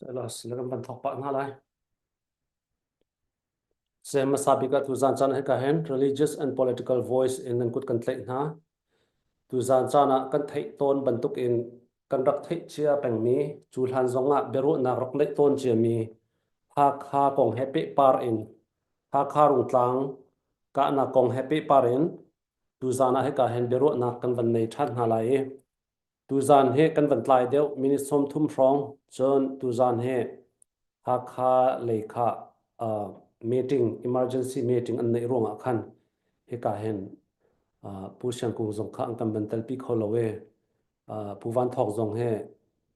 Kan van thawk pah hna lai. Se hmasa bik ah tuzan caan hika hin religious and political voice in nan kut kan tlaih hna. Tuzan caan ah kan theih tawn bantuk in kan rak theih cia pengmi cu hlan zong ah biaruahnak rak neih tawn ciami Hakha kong he pehpar in Hakha Rungtlang kahnak kong he pehpar in tuzan ah hika hin biaruahnak kan van nei ṭhan hna lai i Tuzaan hi kan van tlai deuh minute 30 hrawng cun tuzaan hi Hakha lei kha uh, meeting emergency meeting an neih ruangah khan hika hin uh, Pu Siang Kung zong kha an kan van telpi kho lo i uh, Pu Van Thawk zong hi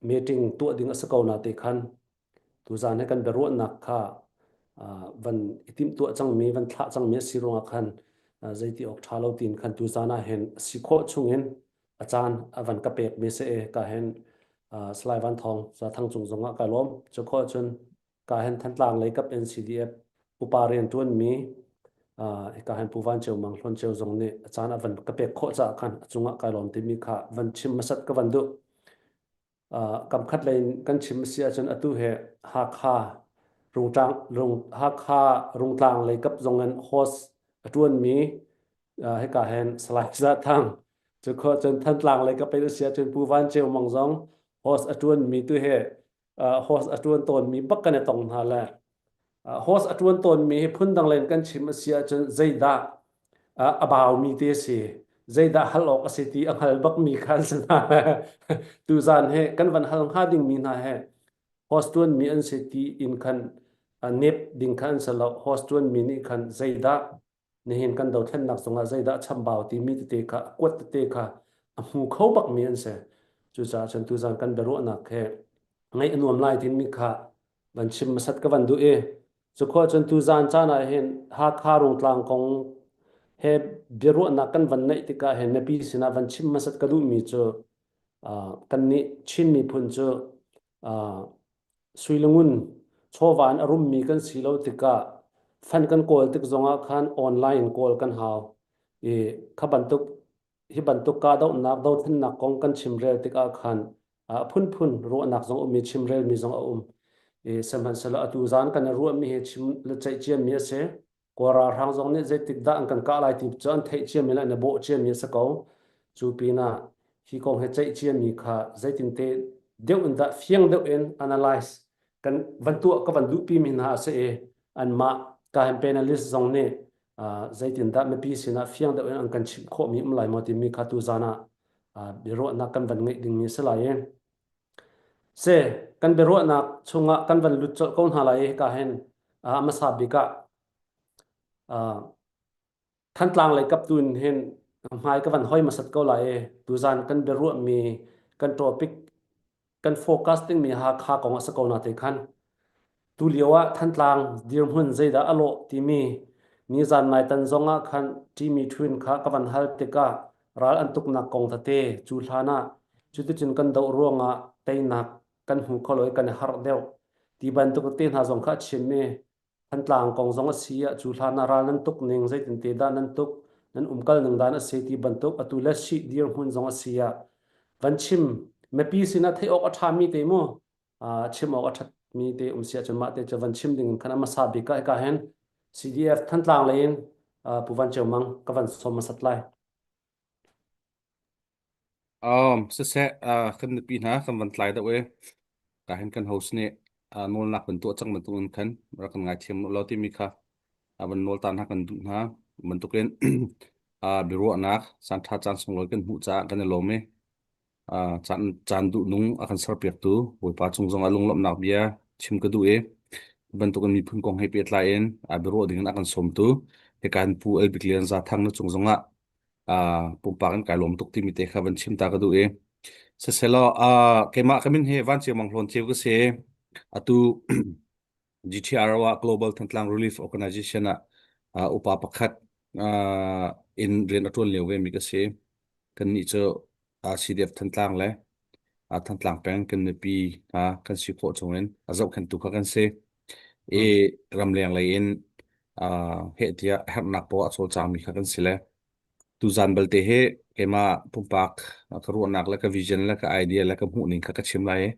meeting tuah ding a si ko na te khan Tuzaan hi kan biaruahnak kha van i timhtuah cangmi, van thlah cangmi a si ruangah khan zeiti awk ṭha lo tiin khan tuzaan ah hin a si khawh chungin a caan a van ka pekmi si i ka hin Salai Van Thawng Zathang cung zongah ka lawm. Cu khawh cun ka hin Thantlang lei kap NCDF upa rianṭuanmi ka hin Pu Van Ceu Mang Hlawn Ceu zong nih a caan a van ka pek khawh caah khan a cungah kai lawm timi kha van chim hmasat ka van duh. Kamkhat lei in kan chim a si ahcun atu hi Hakha Rungtlang Rung Hakha Rungtlang lei kap zong in host a ṭuanmi hika hin Salai Za Thang cu khua cun Thantlang lei kap in a si ahcun Pu Van Ceu Mang zong host a ṭuanmi tu hi host a ṭuan tawnmi bak kan i tong hna le Host a ṭuan tawnmi hi phundang len kan chim a si ahcun zeidah a baumi te a si, zeidah hal awk a si ti a hngal bakmi kha an si hna. Tuzaan he kan van hal hnga dingmi hna he host ṭuanmi an si ti in khan nep ding kha an si lo. Host ṭuanmi nih khan zeidah nihin kan dothlennak zongah zeidah chambau timi tete kha a kuat tete kha a hmu kho bakmi an si. Cucaah cun tuzaan kan biaruahnak he ngaih a nuam lai timi kha van chim hmasat ka van duh i cukhua cun tuzaan caan ah hin Hakha Rungtlang kong he biaruahnak kan van neih tikah hin mipi sinah van chim hmasat ka duhmi cu kannih Chin miphun cu sui le ngun chawva in a rummi kan si lo tikah fan kan kawl tik zongah khan online in kawl kan hau i kha bantuk hi bantuk kahdohnak dothlennak kong kan chimrel tikah khan a phunphun ruahnak zong um i chimrelmi zong a um i sihmanhsehlaw atu zan kan i ruahmi hi chim le ceih ciami a si Kawl ralhrang zong nih zeitik dah an kan kah lai ti cu an theih ciami le an i bawh ciami a si ko cu pinah hi kong he ceih ciami kha zeitinte deuh in dah fiang deuh in analyze kan van tuah ka van duhpi mi hna a si i anmah kahin panelist zong nih zeitindah mipi sinah fiang deuh in an kan chimh khawhmi um lai maw timi kha tu zan ah biaruahnak kan van ngeih dingmi a si lai i se kan biaruahnak chungah kan van lut colh ko hna lai i hika hin a hmasa bik ah Thantlang lei kap tu in hin hmai ka van hoi hmasat ko lai i tuzan kan biaruahmi kan topic kan focus dingmi Hakha kong a si ko na te khan tu lio ah Thantlang dirhmun zeidah a lawh timi nizan nai tan zong ah khan timi thwin kha ka van hal tikah ral an tuknak kong tete cu hlan ah cuticun kan doh ruangah teinak kan hmu kho lo i kan i harh deuh ti bantuk te hna zong kha a chim i Thantlang kong zong a si ah cu hlan ah ral nan tuk ning zeitin te dah nan tuk nan umkal ning dan a si ti bantuk atu le si dirhmun zong a si ah van chim mipi sinah theih awk a ṭhami te mu chim awk a ṭhatmi te um si ahcun mah te cu van chim ding in khan a hmasa bik ah hika hin CDF Thantlang lei in Pu Van Ceu Mang ka van sawm hmasat lai. Siseh, kan nupi hna kan van tlai deuh i ka hin kan host nih nawlnak van tuah cang bantukin khan rak kan ngaithiam lo timi kha van nawl ta hna kan duh hna bantukin biaruahnak caan ṭha caan sunglawi kan hmuh caah kan i lawm i caan caan duhnung a kan serpiaktu Bawipa cung zong ah lunglawmhnak bia chim ka duh i bantukin miphun kong he pehtlai in biaruah ding in a kan sawmtu hika hin Pu El Bik Lian Za Thang na cung zongah pumpak in kai lawm tuk timi te kha van chim ta ka duh i siselaw keimah ka min hi Van Ceu Mang Hlawn Ceu ka si atu GTRO ah Global Thantlang Relief Organization ah upa pakhat in rian a ṭuan lio ve mi ka si kannih cu CDF Thantlang le Thantlang peng kan mipi hna kan si khawh chungin a zohkhenhtu kha kan si i ramleng lei in heh tiah herhnak poah a cawlcangmi kha kan si le tuzan balte hi keimah pumpak ka ruahnak le ka vision le ka idea le ka hmuhning kha ka chim lai i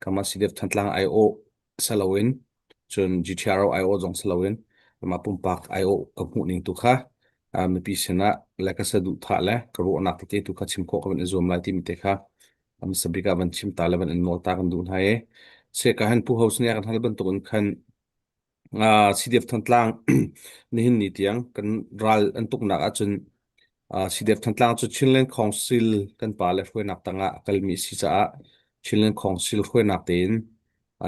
kamah CDF Thantlang aiawh. Saloin cun GTRO IO zong saloin mah pumpak IO ka hmuh ning tu kha mipi sinah le ka saduhthah le ka ruahnak tete tu kha chim khawh ka van i zuam lai timi te kha hmasa bik ah van chim ta le van in nawl ta kan duh hna i se ka han pu host nih a kan hal bantuk in khan CDF Thantlang nihin ni tiang kan ral an tuknak ahcun CDF Thantlang cu Chinland Council kan pa le hruainak tangah a kalmi a si caah Chinland Council hruainak tein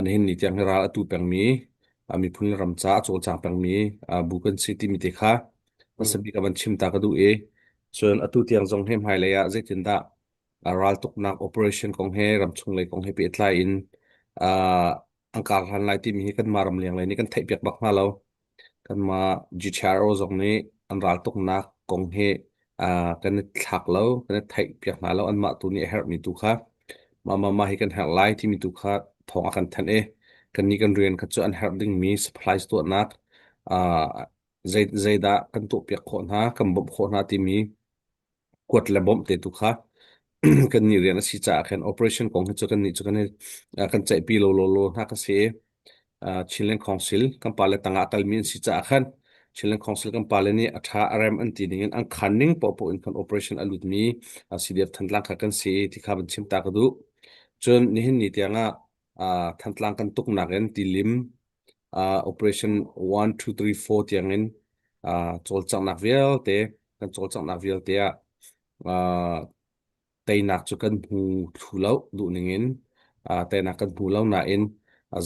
nihin ni tiang hi ral a tu pengmi miphun le ram ca a cawlcang pengmi bu kan si timi te kha hmasa bik ah van chim ta ka duh i cun atu tiang zong hi hmailei ah zeitindah raltuknak operation kong he ramchung lei kong he pehtlai in an kar hlan lai timi hi kanmah ramleng lei nih kan theihpiak bak hna lo. Kanmah GTRO zong nih an raltuknak kong hi kan i thlak lo, kan i theihpiak hna lo. Anmah tu nih a herhmi tu kha mah mah mah hi kan herh lai timi tu kha thawng a kan thanh i kannih kan rian kha cu an herh dingmi supplies tuahnak zei zeidah kan tuahpiak khawh hna, kan bawmh khawh hna timi kuat le bawmh te tu kha kan nih rian a si caah khan operation kong hi cu kan nih cu kan i kan ceihpi lo lo lo hna ka si i Chinland Council kan pale tangah kalmi an si caah khan Chinland Council kan pale nih a tha a rem an ti ning in an khan ning poah in khan operation a lutmi CDF Thantlang kha kan si ti kha van chim ta ka duh. Cun nihin ni tiangah Thantlang kan tuknak in tilim operation 1 2 3 4 tiangin cawlcanghnak vialte kan cawlcanghnak vialte ah teinak cu kan hmu thlu lo duh ningin teinak kan hmu lo nain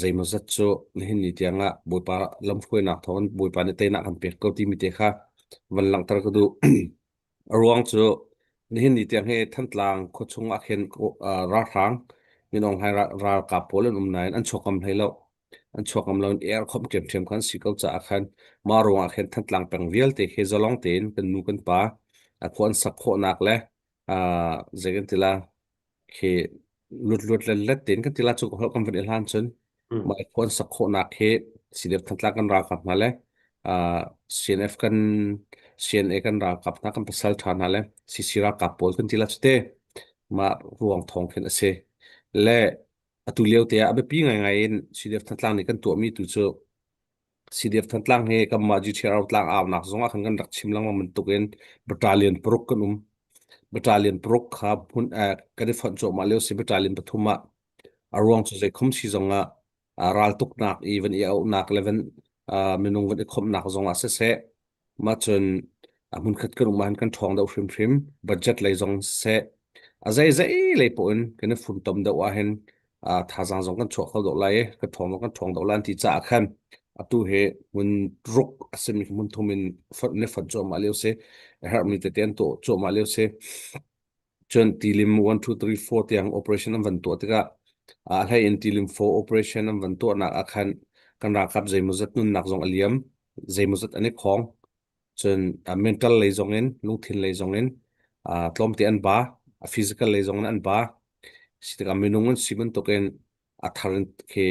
zeimawzat cu nihin ni tiangah Bawipa lamhruainak thawngin Bawipa nih teinak kan pek ko timi te kha van langhter ka duh. A ruang cu nihin ni tiang hi Thantlang khuachung ah khin ralhrang Min Aung Hlaing ralkap pawl an um nain an chuak ngam hlei lo. An chuak ngam lo in air khom ṭhiamṭhiam khan si ko caah khan mah ruangah khin Thantlang peng vialte khi zalong tein kan nu kan pa a khua an sak khawhnak le zei kan ti la khi lut let let tein kan ti la cu ka holh kan van i hlan cun mah i khua an sak khawhnak hi CDF Thantlang kan ralkap hna le CNF kan CNA kan ralkap hna kan pasal ṭha hna le CC ralkap pawl kan ti la cu te mah ruang thawng khin a si le atu lio te ah a biapi ngaingai in CDF Thantlang nih kan tuahmi tu cu CDF Thantlang hi kanmah GTR tlang aunak zong ah khan kan rak chim lengmang bantuk in battalion paruk kan um. Battalion paruk kha hmun kan i fonh cuahmah lio si battalion pathum ah a ruang cu zeikhom si zong ah raltuknak i van i auhnak le van minung van i khawmhnak zong ah siseh Mah cun a hmunkhat kan um ahhin kan ṭhawng deuh hrimhrim. Budget lei zong siseh, a zeizei lei poah in kan i funtom deuh ahhin thazaang zong kan chuah kho deuh lai i kan ṭhawng zong kan ṭhawng deuh lai an ti caah khan atu hi hmun ruk a simi hmun thum in fonh in i fonh cuahmah lio si. A herhmi tete an tuah cuahmah lio si. Cun tilim 1, 2, 3, 4 tiang operation an van tuah tikah a hlei in tilim 4 operation an van tuahnak ah khan kan ralkap zeimawzat nunnak zong a liam, zeimawzat an i khawng. Cun mental lei zong in, lungthin lei zong in tlawmte an ba, a physical lei zong in an ba. Si tikah minung an si bantukin a thar in khi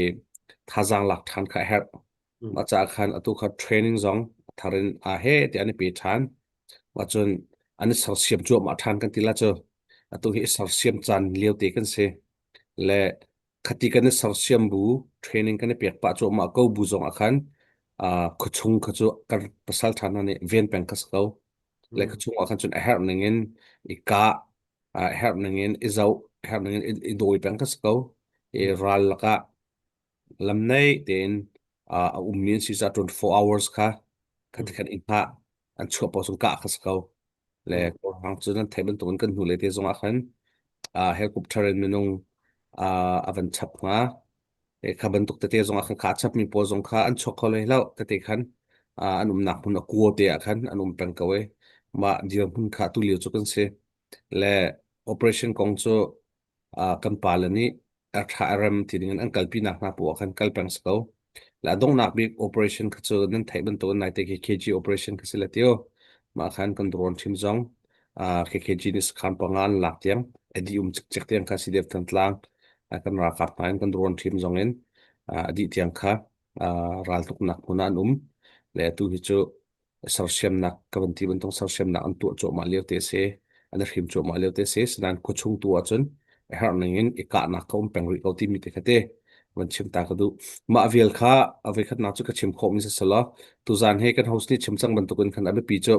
thazaang lak ṭhan kha a herh. Mah caah khan atu kha training zong a thar in aa he tiah an i pe ṭhan. Mah cun an i sersiam cuahmah ṭhan kan ti la cu. Atu hi i sersiam caan lio te kan si. Le khati kan i sersiam bu training kan i pek pah cuahmah ko bu zong ah khan khuachung kha cu kan pasal ṭha hna nih ven peng kha si ko. Le khuachung ah khan cun a herh ning in i kah, a herh ning in i zoh, a herh ning in i dawi peng kha si ko. I ral lakah lam nei tein a ummi an si caah 24 hours kha khat khan i hngah an chuah paoh cun kah kha si ko le kawlhang cu nan theih bantukin kan hnulei te zongah khan helicopter in minung a van chap hnga e kha bantuk tete zongah khan kha a chapmi pawl zong kha an chuak kho hlei lo tete khan an umnak hmun a kuo te ah khan an um peng ko e mah dirhmun kha tu lio cu kan si le operation kong cu kan pale nih a ṭha a rem ti dingin an kalpinak hna poah khan kal peng si ko. Le a donghnak bik operation kha cu nan theih bantukin naite khi KG operation kha si le tio. Mah khan kan drone ṭhim zong KKG nih sakhan panga an lak tiang a dih um cikcek tiang kha CDF Thantlang kan ralkap hna in kan drone ṭhim zong in a dih tiang kha raltuknak hmun ah an um. Le atu hi cu sersiamnak ka van ti bantuk sersiamnak an tuah cuahmah lio te a si an i hrim cuahmah lio te a si sinain khuachung tu ahcun a herh ning in i kahnak kha um peng rih ko timi te kha te. Van chim ta ka duh. Mah vial kha a voikhatnak cu ka chim khawhmi si selaw tuzaan he kan host nih chim cang bantukin khan a biapi cu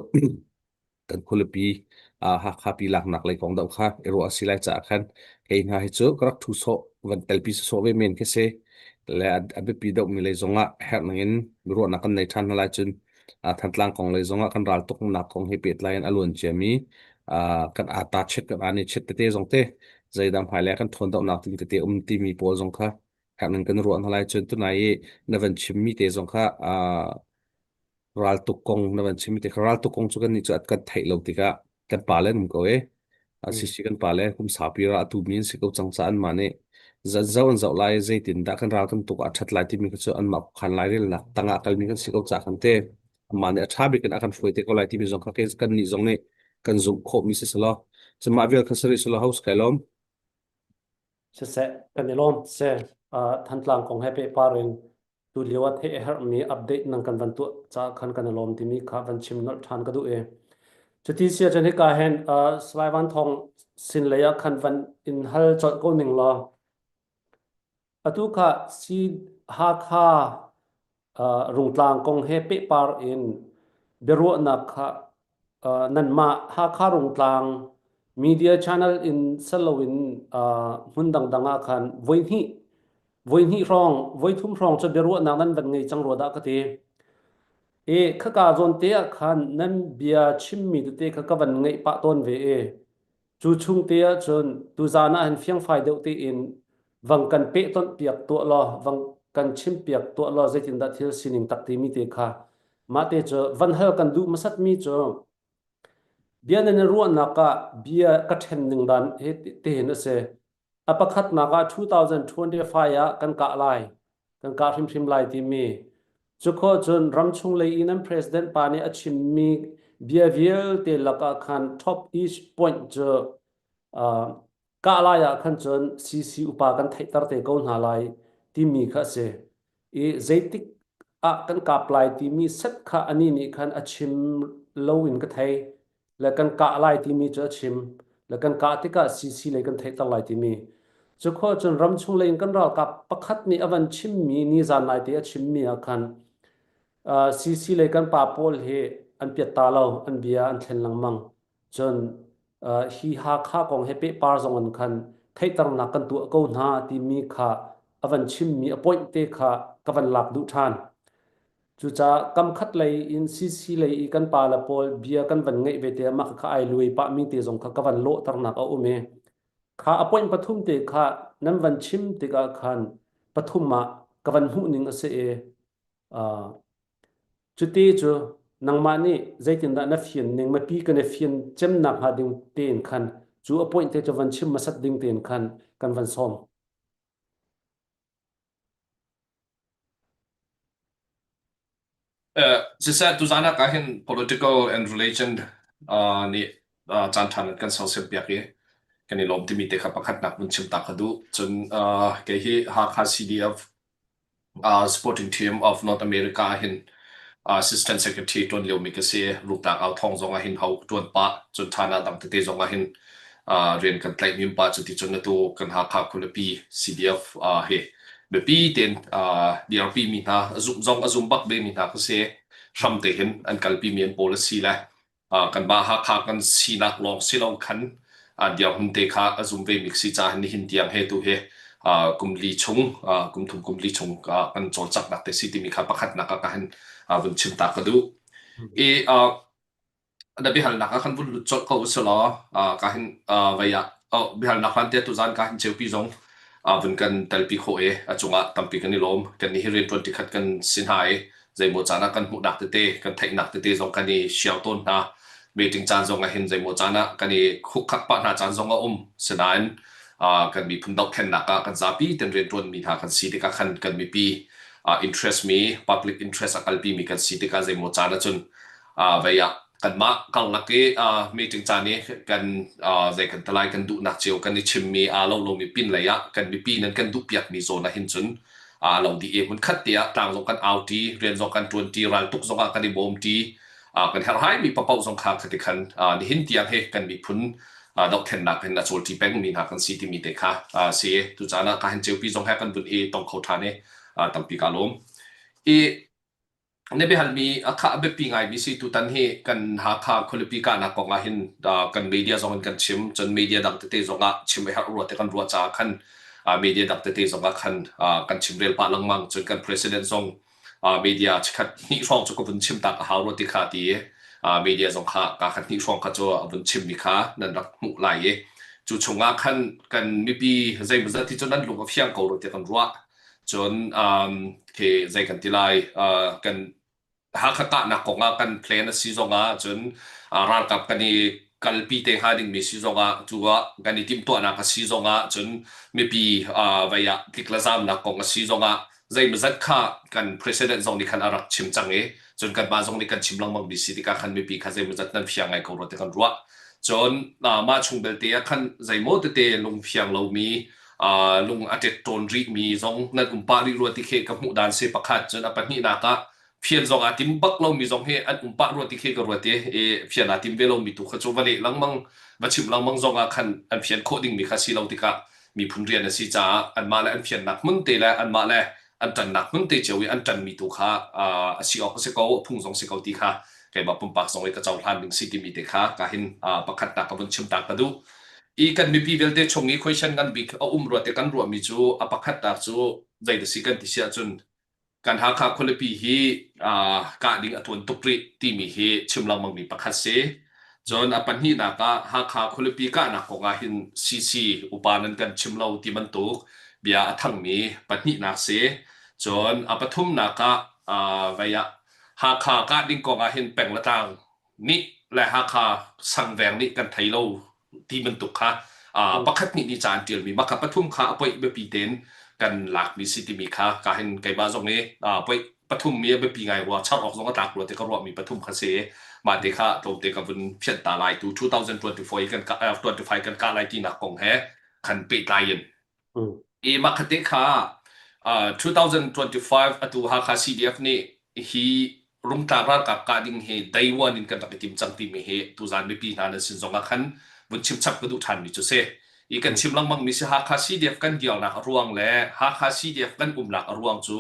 kan khualipi Hakha pi laknak lei kong deuh kha i ruah a si lai caah khan kei hna hi cu ka rak ṭhu sawh van telpi sawsawh ve men khi si le a biapi deuhmi lei zongah herh ningin ruahnak kan nei ṭhan hna lai cun Thantlang kong lei zongah kan ral tuknak kong he pehtlai in a luan ciami kan ata chet kan ani chet tete zong te zeidang hmailei kan ṭhawn deuhnak ding tete um timi pawl zong kha herh ning kan ruah hna lai cun tunai i na van chimmi te zong kha raltuk kong na van chim tik raltuk kong cu kan nih cu at kan theih lo tikah kan pa le um ko e sisi kan pa le kum saupi ra atu mi an si ko cang ca an mah nih zan zo an zoh lai zeitin dah kan ral kan tuk ah that lai timi kha cu an mah khan lai rel nak tangah kalmi kan si ko ca kan te amah nih a tha bik in a kan hruai te ko lai timi zong kha kan nih zong nih kan zumh khawh mi si selaw cumah vial kha sari selaw house kai lom Siseh, kan i lawm. Seh, Thantlang kong he pehpar in tulio ah theih a herhmi update nang kan van tuah caah khan kan i lawm timi kha van chim nolh ṭhan ka duh i cuti si ahcun hika hin Salai Van Thawng sin lei ah khan van in hal colh ko ning law atu kha si Hakha Rungtlang kong he pehpar in biaruahnak kha nanmah Hakha Rungtlang media channel in saloin hmun dangdang ah khan voihnih voihnih hrawng voithum hrawng cu biaruahnak nan van ngei cang rua dah ka ti. I khaka zawn te ah khan nan bia chimmi tete kha ka van ngaih pah tawn ve i cu chung te ah cun tuzaan ah hin fiangfai deuh tein vang kan pehtonh piak tuah law vang kan chim piak tuah law zeitindah thil sining tak timi te kha mah te cu van hal kan duh hmasat mi cu bia nan i ruahnak ah bia ka ṭhen ning dan he tihin a si. A pakhatnak ah 2025 ah kan kah lai, kan kah hrimhrim lai timi. Cukhawh cun ramchung lei i nan president pa nih a chimmi bia vialte lakah khan top each point cu uh, kah lai ah khan cun CC upa kan theihter te ko hna lai timi kha a si. I zeitik ah kan kap lai timi set kha anih nih khan a chim lo in ka thei. Le kan kah lai timi cu a chim. Le kan kah tikah CC lei kan theihter lai timi. Cu khua cun ramchung lei in kan ralkap pakhat nih a van chimmi nizan lai te a chimmi ah khan uh, CC lei kan pa pawl hi an piat ta lo, an bia an thlen lengmang. Cun uh, hi Hakha kong he pehpar zong in khan theihternak kan tuah ko hna timi kha a van chimmi a point te kha ka van lak duh ṭhan. Cucaah kamkhat lei in CC lei i kan pale pawl bia kan van ngeih ve te ah mah kha ai luai pahmi te zong kha ka van lawhternak a um i kha a point pathum te kha nan van chim tikah khan pathum ah ka van hmuh ning a si i uh, Cuti cu nangmah nih zeitindah na fian ning mipi kan i fian cemnak hnga ding tein khan cu a point te cu van chim hmasat ding tein khan kan van sawm. Siseh tuzaan ah hin political and religion nih caan ṭha nan kan sersiam piak i kan i lawm timi te kha pakhatnak vun chim ta ka duh. Cun kei hi Hakha CDF Sporting team of North America ah hin Assistant Secretary ṭuan liomi ka si. Ruknak au thawng zong ah hin ho ka ṭuan pah. Cun ṭhan ah dang tete zong ah hin rian kan tlaih mim pah. Cuti cun atu kan Hakha khualipi CDF hi biapi tein dirpi mi hna, zumh zong a zum bak ve mi hna ka si. Hram te hin an kalpi mi an pawl a si le kanmah Hakha kan sinak lawng si lo khan dirhmun te kha a zum ve mi si caah nihin tiang he tu hi kum li chung kum thum kum li chung kan cawlcanghnak te si timi kha pakhatnak ah ka han vun chim ta ka duh. I na biahalnak ah khan vun lut colh ko usulaw ka hin vei ah biahalnak hlan te tuzan ka hin ceupi zong vun kan telpi khawh i a cungah tampi kan i lawm. Kan nih hi rianṭuan tikhat kan si hna i zeimaw caan ah kan hmuhnak tete kan theihnak tete zong kan i share tawn hna meeting caan zong ah hin zeimaw caan ah kan i khukkhak pah hna caan zong a um sinain kan miphun dohthlennak ah kan zapi ten rianṭuan mi hna kan si tikah khan kan mipi interest mi public interest a kalpi mi kan si tikah zeimaw caan ahcun vei ah kanmah karlak i meeting caan i kan zei kan talai kan duhnak cio kan i chimmi aa lo lomi pin lei ah kan mipi nan kan duhpiakmi zawn ah hin cun aa lo dih i hmunkhat te ah tlang zong kan au ṭi rian zong kan ṭuan ṭi raltuk zong ah kan i bawm ṭi kan herhhaimi papaoh zong kha khati khan nihin tiang hi kan miphun. Dohthlennak in a cawlṭi pengmi hna kan si timi te kha si. Tucaan ah ka hin ceupi zong he kan vun i tong kho ṭhan i tampi ka lawm. I na biahalmi a kha a biapi ngaimi si tutan hi kan Hakha khualipi kahnak kong ah hin kan media zong in kan chim cun media dang tete zong ah chim a herh rua te kan ruah caah khan media dang tete zong ah khan kan chimrel pah lengmang cun kan president zong media chikhat hnih hrawng cu ka vun chim tak a hau rua ti kha ti media zong kha ka khat hnih hrawng kha cu a vun chimmi kha nan rak hmuh lai i cu chungah khan kan mipi zeimawzat hi cu nan lung a fiang ko rua ti kan ruah cun khi zei kan ti lai kan Hakha kahnak kong ah kan plan a si zongah cun ralkap kan i kalpi te hnga dingmi si zongah cu ah kan i timhtuahnak a si zongah cun mipi vei ah tlik le zamnak kong a si zongah zeimawzat kha kan president zong nih khan a rak chim cang i cun kanmah zong nih kan chim lengmang mi si tikah khan mipi kha zeimawzat nan fiang ngai ko rua ti kan ruah. Cun mah chung belte ah khan zeimaw tete lungfiang lomi lung a ṭetṭawn rihmi zong nan um pah rih rua ti khi ka hmuh dan si pakhat cun a pahnihnak ah fian zong aa tim bak lomi zong hi an um pah rua ti khi ka ruat i fian aa tim ve lomi tu kha cu va leh lengmang va chimh lengmang zong ah khan an fian khawh dingmi kha si lo tikah miphun rian a si caah anmah le an fiannak hmun te le anmah le an ṭannak hmun te cio i an ṭanmi tu kha a si awk a si ko a phung zong si ko ti kha keimah pumpak zong i ka cohlan ding si timi te kha ka hin pakhatnak ka vun chim ta ka duh i kan mipi vialte chung i question ngan bik a um rua te kan ruahmi cu a pakhatnak cu zei da si kan ti si ahcun kan Hakha khualipi hi kah ding a tuan tuk rih timi hi chim lengmangmi pakhat si. Cun a pahnihnak ah Hakha khualipi kahnak kong ah hin CC upa nan kan chim lo ti bantuk bia a thangmi pahnihnak si. Cun a pathumnak ah vei ah Hakha kah ding kong ah hin peng le tlang nih le Hakha sangveng nih kan thei lo ti bantuk kha pakhat nih nih ca an ṭialmi mah kha pathum kha a poih biapi tein kan lakmi si timi kha ka hin keimah zong i poih pathum mi a biapi ngai rua char awk zong a tlak rua ti ka ruahmi pathum kha si mah te kha tlawmte ka vun phianh ta lai tu 2024 i kan 25 kan kah lai tinak kong he khan pehtlai in I mah kha te kha 2025 atu Hakha CDF nih hi Rungtlang ralkap kah ding hi day one in kan rak i tim cang timi hi tuzan mipi hna nan sin zong ah khan vun chim chap ka duh ṭhanmi cu si. I kan chim lengmang mi si Hakha CDF kan dirnak a ruang le Hakha CDF kan umnak a ruang cu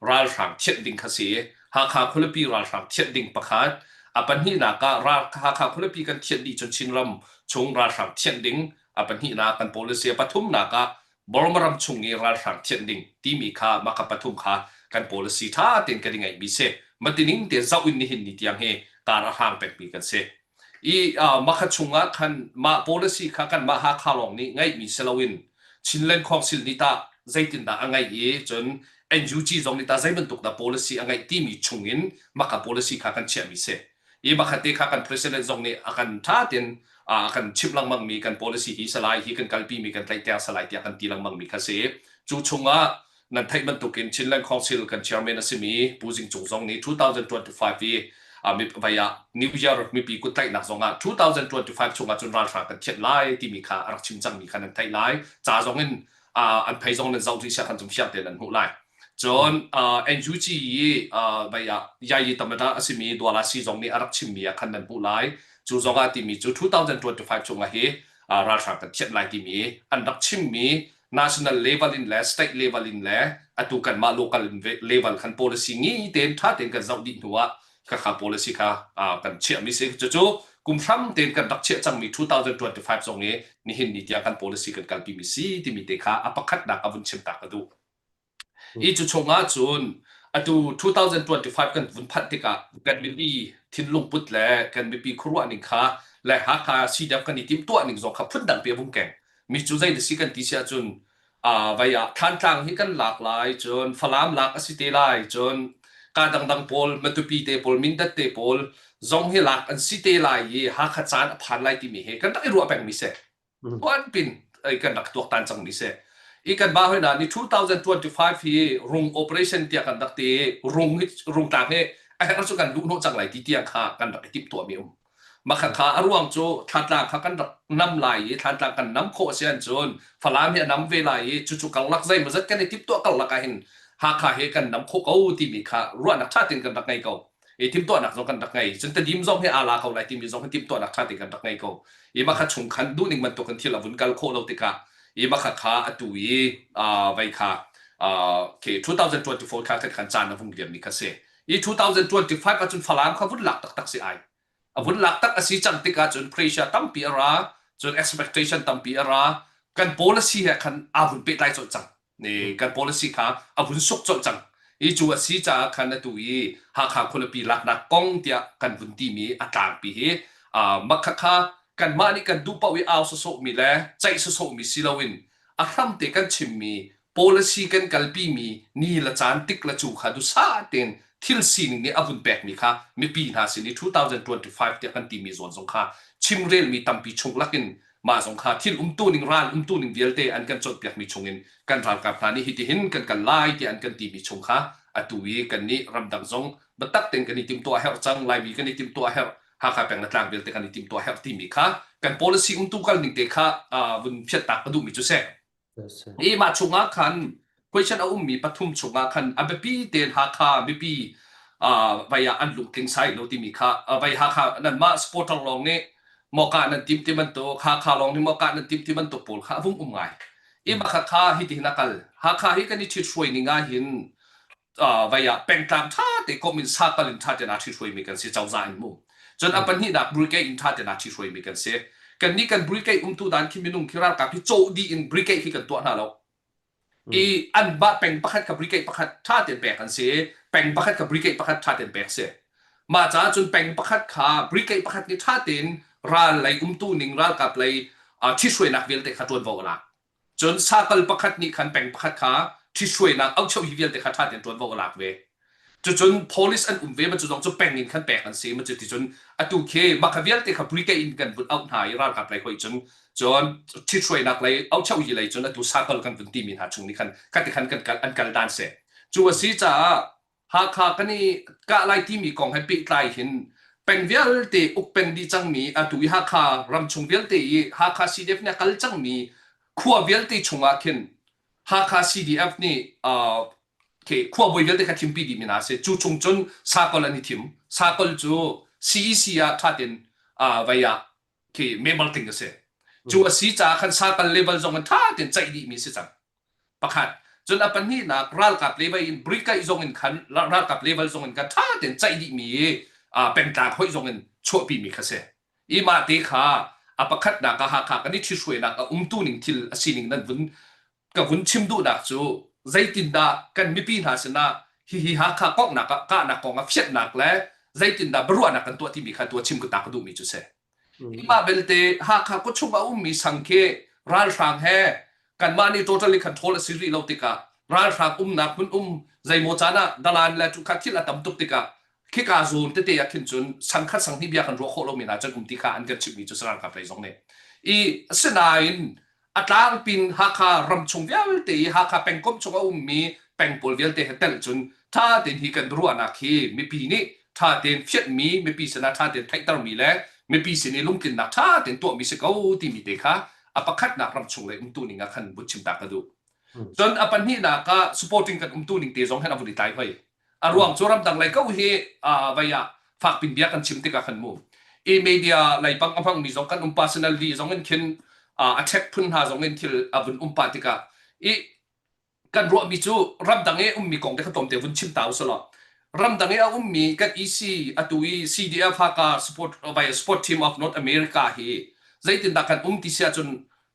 ralhrang thianh ding kha si. Hakha khualipi ralhrang thianh ding pakhat. A pahnihnak ah ral Hakha khualipi kan thianh dih cun Chinram chung ralhrang thianh ding a pahnihnak kan policy a pathumnak ah Burma ram chung i ralhrang thianh ding timi kha mah kha pathum kha kan policy ṭha tein kan i ngeihmi si. Matining tein zoh in nihin ni tiang hi kar a hrang pekmi kan si. I mah kha chungah khan mah policy kha kan mah Hakha lawng nih ngeihmi si loin Chinland Council nih tah zeitindah a ngeih i cun NUG zong nih tah zei bantuk dah policy a ngeih timi chungin mah kha policy kha kan chiahmi si. I pakhat te kha kan president zong nih a kan ṭha tein a kan chimh lengmang mi kan policy hi salai hi kan kalpi mi kan tlaihter salai tiah kan ti lengmang mi kha si. Cu chungah nan theih bantukin Chinland Council kan chairman a simi Pu Zing Cung zong nih 2025 i vai ah New Year mipi kut tlaihnak zong ah 2025 chungah cun ralhrang kan thianh lai timi kha a rak chim cangmi kha nan theih lai. Ca zong in an phei zong nan zoh rih sia khan cung fiang tein nan hmuh lai. Cun NUG i vei ah Yayi Tamada a simi Dwala Si zong nih a rak chimmi ah khan nan hmuh lai. Cu zong ah timi cu 2025 chungah hi ralhrang kan thianh lai timi an rak chimmi national level in le state level in le atu kanmah local level khan policy ngi tein ṭha tein kan zoh dih hnu ah khakha policy kha kan chiahmi si. Cucu kum hram tein kan rak chiah cangmi 2025 zong i nihin ni tiang kan policy kan kalpimi si timi te kha a pakhatnak a vun chim ta ka duh. Hi cu chungah cun atu 2025 kan vun phanh tikah kan mipi thinlung put le kan mipi khuaruah ning kha le Hakha CDF kan i timhtuah ning zong kha phundang pi a vung keng. Mi cu zei si kan ti si ahcun vai ah Thantlang hi kan lak lai cun Falam lak a si te lai cun ka dangdang pawl Matupi te pawl Mindat te pawl zong hi lak an si te lai i Hakha caan a phan lai timi hi kan rak i ruah pengmi si. Tuanpin kan rak tuaktan cangmi si. I kan ba hoi na ni 2025 hi rung operation tiah kan rak ti rung hi rungtlang hi a herh cu kan luh hnawh cang lai ti tiang kha kan rak i timh tuahmi um. Makha kha a ruang cu Thantlang kha kan rak nam lai i Thantlang kan nam khawh si ahcun Falam hi a nam ve lai i cucu karlak zeimawzat kan i timhtuah karlak ah hin Hakha hi kan nam khawh ko timi kha ruahnak ṭha tein kan rak ngei ko. I timhtuahnak zong kan rak ngei. Cun Tedim zong hi aa la ko lai timi zong hi timhtuahnak ṭha tein kan rak ngei ko. I mah kha chung khan duhning bantuk in thil a vun kal khawh lo tikah i mah kha kha atu i vei kha khi 2024 kha khan khan caan a vung liammi kha si. I 2025 ahcun Falam kha vun lak taktak si ai. A vun lak tak a si cang tikah cun pressure tampi a ra, cun expectation tampi a ra. Kan policy he khan aa vun pehtlai colh cang. Ne kan policy kha a vun suk colh cang. I cu a si caah khan atu i Hakha khualipi laknak kong tiah kan vun timi a tlangpi hi mah khakha kanmah nih kan duh paoh i au sawsawhmi le ceih sawsawhmi si loin a hramte kan chimmi policy kan kalpimi ni le caan tik le cu kha duhsah tein thil sining nih a vun pekmi kha mipi hna sin i 2025 tiah kan timi zawn zong kha chimrelmi tampi chung lakin mah zong kha thil umtu ning ral umtu ning vialte an kan cawnpiakmi chungin kan ralkap hna nih hitihin kan kal lai tiah an kan timi chung kha atu i kan nih ramdang zong biatak tein kan i timtuah herh cang Laimi kan i timtuah herh Hakha peng le tlang vialte kan i timtuah herh timi kha kan policy umtu kal ning te kha vun phiattak ka duhmi cu si. I mah chungah khan question a ummi pathum chungah khan a biapi tein Hakha mipi vai ah an lungtling sai lo timi kha vai Hakha nanmah supporter lawng nih mawka nan tim ti bantuk Hakha lawng nih mawka nan tim ti bantuk pawl kha a vung um ngai. I mah kha kha hitihin a kal. Hakha hi kan i ṭhithruai ning ah hin vai ah pengtlang ṭha te komh in sakal in ṭha tein aa ṭhithruaimi kan si cozah in mu cun a pahnihnak brigade in ṭha tein aa ṭhithruaimi kan si kannih kan brigade umtu dan khi minung khi ralkap hi cawh dih in brigade khi kan tuah hna lo i an mah peng pakhat kha brigade pakhat ṭha tein pek an si peng pakhat kha brigade pakhat ṭha tein pek si mah caah cun peng pakhat kha brigade pakhat nih ṭha tein ral lei umtu ning ralkap lei ṭhithruainak vialte kha ṭuanvo a lak Cun sakal pakhat nih khan peng pakhat kha ṭhithruainak aucheu hi vialte kha ṭha tein ṭuanvo a lak ve. Cucun police an um ve ma cu zong cu peng in khan pek an si ma cu ti cun atu khi mah kha vialte kha brigade in kan vun auh hna i ralkap lei hoi cun cun ṭhithruainak lei aucheu hi lei cun atu sakal kan vun timi hna chung nih khan khati khan kan kal an kal dan si. Cu a si caah Hakha kan i kah lai timi kong he pehtlai hin peng vialte uk peng dih cangmi atu i Hakha ramchung vialte i Hakha CDF nih a kal cangmi khua vialte chungah khin Hakha CDF nih uh, khi khuabawi vialte kha thimpi dih mi hna si. Cu chung cun Sakol an i thim. Sakol cu CEC ah ṭha tein uh, vei ah khi member ting a si. Cu a si caah khan Sakal level zong in ṭha tein ceih dih mi si cang. Pakhat. Cun a pahnihnak ralkap level in brigade zong in khan ralkap level zong in khan ṭha tein ceih dihmi i pengtlang hoih zong in chuahpimi kha si. I mah te kha a pakhatnak ah Hakha kan i ṭhithruainak a umtu ning thil a sining nan vun ka vun chim duhnak cu zeitindah kan mipi hna sinah hihi Hakha kongnak ah kahnak kong ah fianhnak le zeitindah biaruahnak kan tuah timi kha tuah chim ka ta ka duhmi cu si. Mah belte Hakha khuachung a ummi sang khi ralhrang he kanmah nih totally control a si rih lo tikah ralhrang umnak hmun um zeimaw caan ah dalan le cu kha thil a tam tuk tikah khika zawn tete ah khin cun sang khat sang hnih bia kan ruah khawh lomi hna cun um ti kha an kan chimhmi cu ralkap lei zong nih i asinain a tlangpin Hakha ramchung vialte i Hakha pengkomh chung a ummi peng pawl vialte he telh cun ṭha tein hi kan ruahnak hi mipi nih ṭha tein fianhmi mipi sinah ṭha tein theihtermi le mipi sin i lungtlinnak ṭha tein tuahmi si ko timi te kha a pakhatnak ramchung lei umtu ning ah khan vun chim ta ka duh. Cun a pahnihnak ah supporting kan umtu ning te zong hen a vun i tlai hoi. A ruang cu ramdang lei ko hi vei ah fakpin bia kan chim tikah khan mu i media lei bang a hmangmi zong kan um personally zong in khin a check phun hna zong in thil a vun um pah tikah i kan ruahmi cu ramdang i ummi kong te kha tlawmte vun chim ta usalaw ramdang i a ummi kan EC atu i CDF Haka support by support team of North America hi zeitindah kan um ti si ahcun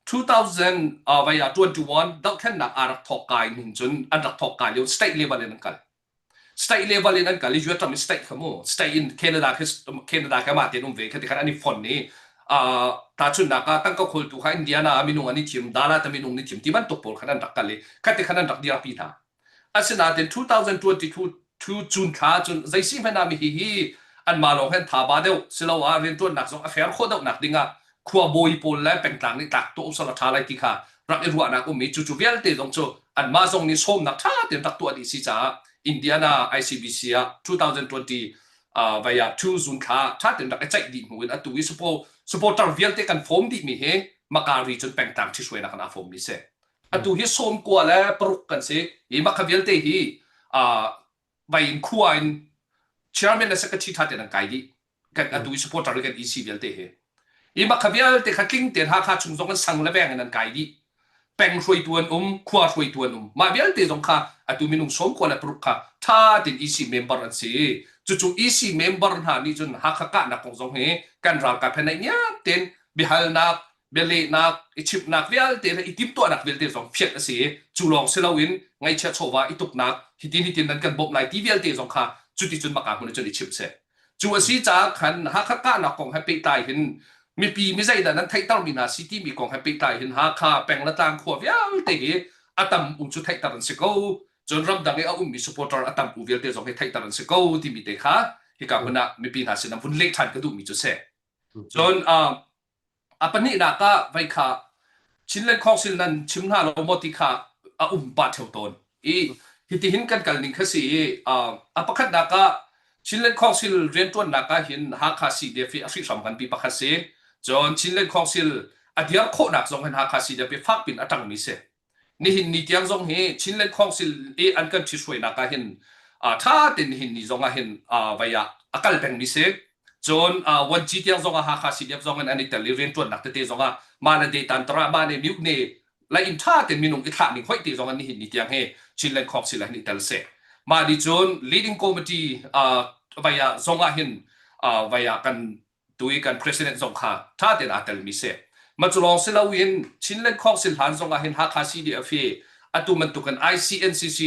2000 vai ah 21 dohthlennak aa rak thawk kai ning cun an rak thawk kai lio state level in an kal state level in an kal i US ram i state kha mu state in Canada khi Canada kha mah tein um ve kha ti khan an i fon i tahchunhnak ah tangka khawltu kha Indiana ah minung an i thim Dallas ah minung an i thim ti bantuk pawl khan an rak kal i kha ti khan an rak dirpi hna Asinain 2022 June thla cun zeisi hmanh ah mihi hi anmah lawng hin tha ba deuh siloah rianṭuannak zong a fair khawh deuhnak dingah khuabawi pawl le pengtlang nih tlak tuah usal a ṭha lai ti kha rak i ruahnak um i cucu vialte zong cu anmah zong nih sawmnak ṭha tein rak tuah dih si caah Indiana ICBC ah 2020 vai ah 2 June thla ṭha tein rak i ceih dih hnu in atu i supporter vialte kan fawm dihmi hi Makari cun pengtlang ṭhihruainak in aa fawmmi si. Atu hi sawmkua le paruk kan si. Hi mah kha vialte hi vai in khua in Chairman le secretary ṭha tein an kai dih. Kan atu i supporter kan EC vialte hi. I mah kha vialte kha tling tein Hakha chung zong an sang le veng in an kai dih. Peng hruaitu an um, khua hruaitu an um. Mah vialte zong kha atu minung 96 kha ṭha tein EC member an si. Cucu EC member hna nih cun Hakha kahnak kong zong hi kan ralkap he naihniam tein biahalnak, bialehnak, i chimhnak vialte le i timhtuahnak vialte zong fianh a si i cu lawng si loin ngaihchia chawva i tuknak hitin hitin nan kan bawmh lai ti vialte zong kha cuticun maka hmun cun i chimh si. Cu a si caah khan Hakha kahnak kong he pehtlai hin mipi mi zeidah nan theihtermi hna si timi kong he pehtlai hin Hakha peng le tlang khua vialte hi a tam u cu theihter an si ko. Cun ramdang i a ummi supporter a tam u vialte zong hi theihter an si ko timi te kha hika hmun ah mipi hna sin ah vun leh ṭhan ka duhmi cu si. Cun A pahnihnak ah vei kha Chinland Council nan chim hna lo maw ti kha a um pah ṭheo tawn. I hitihin kan kal ning kha si i a pakhatnak ah Chinland Council rianṭuannak ah hin Hakha CDF hi a hrihhram nganpi pakhat si. Cun Chinland Council a diar khawhnak zong hin Hakha CDF hi fak pin a ṭangmi si. Nihin ni tiang zong hi Chinland Council i an kan ṭhithruainak ah hin ṭha tein nihin ni zong ah hin vei ah a kal pengmi si. Cun 1G tiang zong ah Hakha CDF zong in an i tel i rianṭuannak tete zong ah mah le detan tara mah le miuk ne lai in ṭha tein minung i thlah ning hoih te zong ah nihin ni tiang hi Chinland Council ah hin i tel si. Mah nih cun leading committee vei ah zong ah hin vei ah kan tu i kan president zong kha ṭha tein aa telmi si. Mah cu lawng si loin Chinland Council hlan zong ah hin Hakha CDF hi atu bantukin ICNCC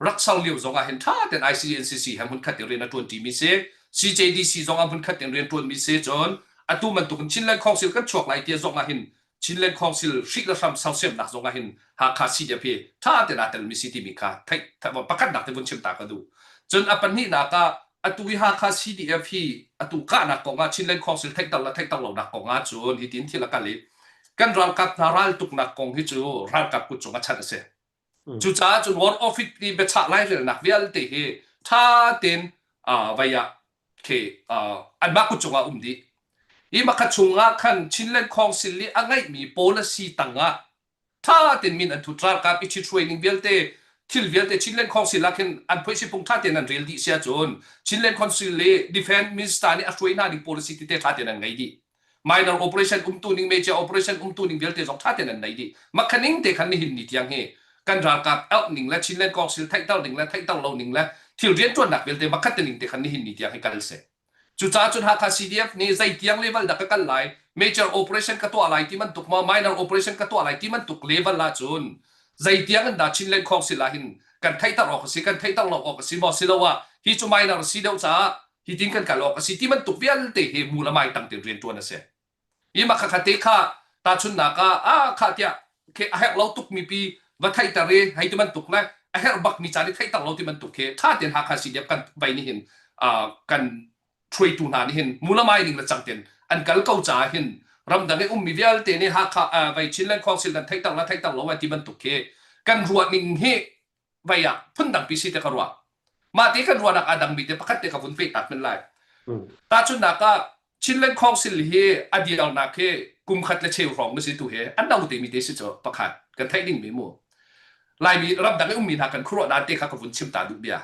rak ser lio zong ah hin ṭha tein ICNCC he hmunkhat in rian a ṭuanṭimi si. CJDC zong ah hmunkhat in rian ṭuanmi si. Cun atu bantukin Chinland Council kan chuak lai ti zong ah hin Chinland Council hrih le hram sersiamnak zong ah hin Hakha CDF hi ṭha tein aa telmi si timi kha theih pakhatnak te vun chim ta ka duh. Cun a pahnihnak ah atu i Hakha CDF hi atu kahnak kong ah Chinland Council theihter le theihter lonak kong ah cun hitin thil a kal i kan ralkap hna raltuknak kong hi cu ralkap kut cung a chanh a si. Cucaah cun War Office i biachah lairelnak vialte hi ṭha tein vei ah khi anmah kut cungah um dih. Hi makha chungah khan Chinland Council i a ngeihmi policy tangah ṭha tein min an thut ralkap i ṭhithruai ning vialte thil vialte Chinland Council ah khin an phoihsi phung ṭha tein an rel dih sia cun Chinland Council i Defense Minister nih a hruai hna ning policy tete ṭha tein an ngei dih. Minor operation umtu ning major operation umtu ning vialte zong ṭha tein an nei dih. Makha ning te khan nihin ni tiang hi kan ralkap auh ning le Chinland Council theihter ning le theihter lo ning le thil rianṭuannak vialte makhat te ning te khan nihin ni tiang hi kal si. Cucaah cun Hakha CDF nih zei tiang level dah ka kal lai, major operation ka tuah lai ti bantuk maw, minor operation ka tuah lai ti bantuk level ah cun zei tiang in dah Chinland Council ah hin kan theihter awk a si, kan theihter lo awk a si maw, siloah hi cu minor a si deuh caah hitin kan kal awk a si ti bantuk vialte hi mu le mai tang tein rianṭuan a si. Hi mah kha te kha tahchunhnak ah ah kha tiah khi a herh lo tukmi pi va theihter i hei ti bantuk le a herh bakmi caan i theihter lo ti bantuk khi ṭha tein Hakha CDF kan vei nih hin kan hruaitu hna nih hin mulamai ning le cang tein an kal ko caah hin ramdang i ummi vialte nih Hakha vei Chinland Council nan theihter la theihter lo ti bantuk khi kan ruah ning hi vei ah phundangpi si te ka ruah. Mah te kan ruahnak aa dangmi te pakhat te ka vun peh tak men lai. Tahchunhnak ah Chinland Council hi a dirnak hi kum khat le cheu hrawng na si tu hi an no te mi te si cu pakhat kan theih ding mi mu. Laimi ramdang i ummi hna kan khuaruah dan te kha ka vun chim ta duh bia.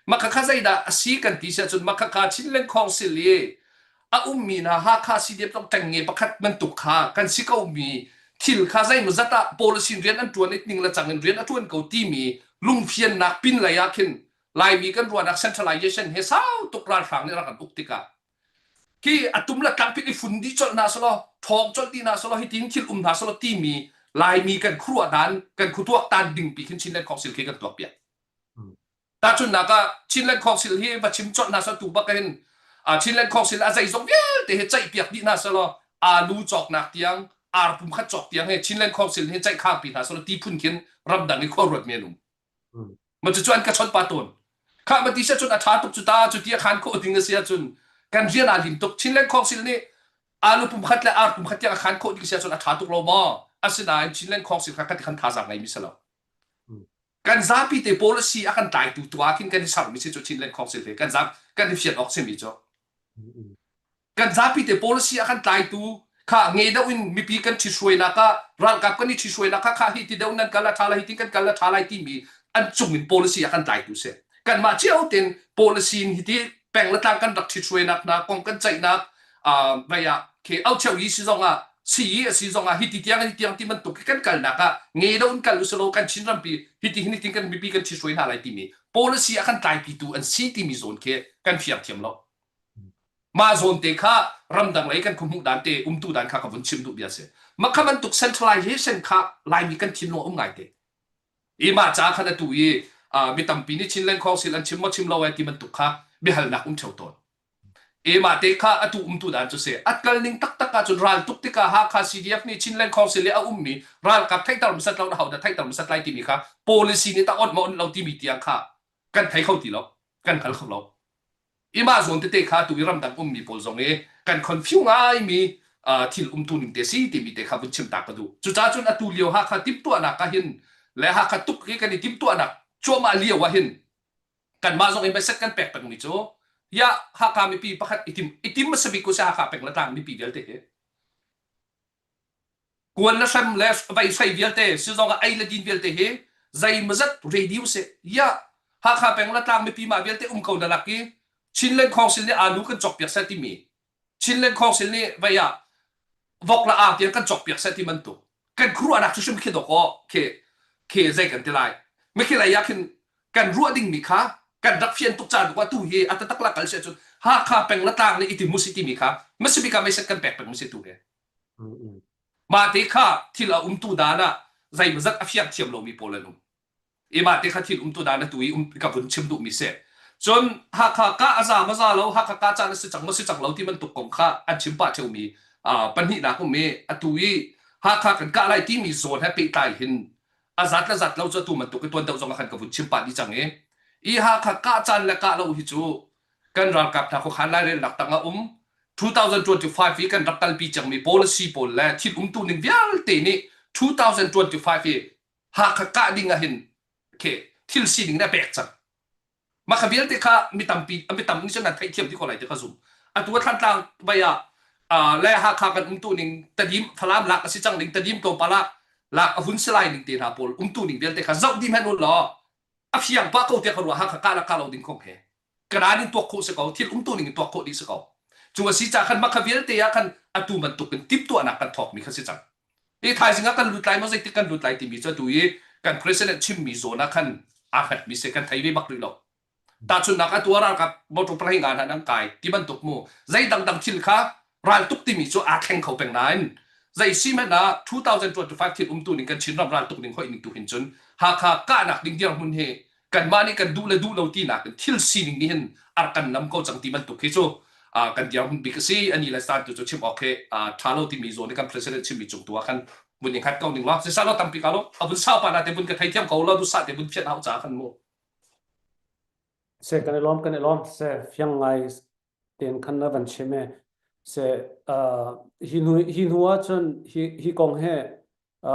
Mah kha zeidah a si kan ti si ahcun mah kha Chinland Council i a ummi hna Hakha CDF zong ṭengnge pakhat bantuk kha kan si ko mi thil kha zeimawzat ah policy rian an ṭuan i ning le cang in rian a ṭuan ko timi lungfiannak pin lei ah khin Laimi kan ruahnak centralization he sau tuk ralhrang nih rak an uk tikah khi a tum le tlang pit i fun dih colh hna selaw ṭhawng colh dih hna selaw hitin thil um hna selaw timi Laimi kan khuaruah dan kan khuatuak tan ding pi khin Chinland Council khi kan tuak piak. Tahchunhnak ah Chinland Council hi va chim colh hna seh tu bak hin Chinland Council a zeizong vialte hi ceihpiak dih hna selaw alu cawknak tiang ar pum khat cawk tiang hi Chinland Council hi ceih khangpi hna selaw ti phun khin ramdang i khua ruat mi an um. Ma cucu an ka chawnh pa tawn. Khah ma ti sia cun a ṭha tuk cu ta cu ti a khan khawh ding a si ahcun kan rian aa lim tuk. Chinland Council nih alu pum khat le ar pum khat tiang a khan khawh ding si ahcun a ṭha tuk lo maw? Asinain Chinland Council kha kan thazaang ngeimi si lo. Kan zapi te policy a kan tlaitu tu ah khin kan i sermi si cu Chinland Council he kan zap kan i fian awk simi cu. Kan zapi te policy a kan tlaitu kha nge deuh in mipi kan ṭhithruainak ah ralkap kan i ṭhithruainak kha kha hi ti deuh nan kal a ṭha lai hi ti kan kal a ṭha lai timi an cung in policy a kan tlaitu si. Kanmah cio ten policy in hi ti. Peng le tlang kan rak ṭhithruainak hna kong kan ceihnak vei ah khi aucheu yi si zong ah si a si zong ah hiti tiang hi tiang ti bantuk khi kan kalnak ah nge lo in kal usilo kan Chin rampi hiti hin tin kan mipi kan ṭhithruai hna lai timi policy a kan tlaipitu an si timi zawn khi kan fiang thiam lo. Mah zawn te kha ramdang lei kan khuhmuh dan te umtu dan kha ka vun chim duh bia si. Mah kha bantuk centralization kha Laimi kan thinlung um ngai te. I mah ca khan atu i mi tampi nih Chinland Council an chim maw chim lo ai ti bantuk kha biahalnak um theo tawn. I mah te kha atu umtu dan cu si. At kal ning taktak ahcun ral tuk tikah Hakha CDF nih Chinland Council i a ummi ralkap theihter hmasat lo na hau dah theihter hmasat lai timi kha policy nih ta on ma on lo timi tiang kha kan thei kho ti lo kan hngal kho lo. I mah zawn tete kha tu i ramdang ummi pawl zong i kan confuse ngaimi thil umtu ning te si timi te kha vun chim ta ka duh. Cucaah cun atu lio Hakha timhtuahnak ah hin le Hakha tuk hi kan i timhtuahnak cuahmah lio ah hin kanmah zong i message kan pek pengmi cu ya Hakha mipi pakhat i tim i tim hmasa bik ku si Hakha peng le tlang mipi vialte hi kuan le hrem le vei hrei vialte sizong ah ei le din vialte hi zeimazat radio si ya Hakha peng le tlang mipi mah vialte um ko na lak i Chinland Council nih alu kan cawk piak seh timi Chinland Council nih vei ah vok la a tiang kan cawk piak seh ti bantuk kan khuaruahnak cu hrim khi dawk aw khi khi zei kan ti lai mikhi lei ah khin kan ruah dingmi kha kan rak fian tuk caan tu hi a tatak la kal si ahcun Hakha peng le tlang nih iti musi timi kha masibika meiset kan pek peng musi tu he mah te kha thil a umtu dan ah zeimazat a fiang thiam lomi pawl an um i mah te kha thil umtu dan atu i um ka vun chim duhmi si cun Hakha ka a za ma za lo Hakha ka caan a si cang ma si cang lo ti bantuk kong kha an chim pah theumi pahnihnak um i atu i Hakha kan kah lai timi zawn he pehtlai hin a zat le zat lo cu atu bantuk i tuan deuh zong ah khan ka vun chim pah dih cang i i Hakha kah caan le kah lo hi cu kan ralkap hna khuakhan lairelnak tang ah um 2025 i kan rak kalpi cangmi policy pawl le thil umtu ning vialte nih 2025 i Hakha kah ding ah hin khi thil sining na pek cang mah kha vialte kha mi tampi mi tam nih cun nan theihthiam ti ko lai ti ka zum atu a Thlantlang vai ah le Hakha kan umtu ning Tadim Falam lak a si cang ning Tadim tlawmpal ah lak a hun si lai ning te hna pawl umtu ning vialte kha zoh dih hmanh u law a fiang pah ko tiah ka ruah Hakha kah la kah lo ding kong he kanan in tuak khawh si ko thil umtu ning in tuak khawh dih si ko cu a si ca khan mah kha vialte ah khan atu bantuk in timhtuahnak kan thawk mi kha si cang i thaizing ah kan lut lai maw zeitik kan lut lai timi cu atu i kan president chimmi zawn ah khan aa hngatmi si kan thei ve bak rih lo tahchunhnak atu ah ralkap motor pahnih nga hna nan kai ti bantuk mu zei dangdang thil kha raltuk timi cu aa thleng kho peng nain zei si hmanh ah 2025 thil umtu ning kan Chinram raltuk ning hoih ning tu hin cun Hakha kahnak ding dirhmun hi kanmah nih kan duh le duh lo tinak in thil sining nih hin ar kan nam ko cang ti bantuk hi cu kan dirhmun bik a si ani le stan tu cu chim awk hi tha lo timi zawn i kan president chimmi cung tu ah khan mun in khat ko ning lo sisa lo tampi ka lo a vun sau pa na te vun ka thei thiam ko lo du sa te vun phiat hau cha khan mu Se kan i lawm kan i lawm se fiang ngai ten khan na van chim e se hi hnu hi hnu ah cun hi hi kong he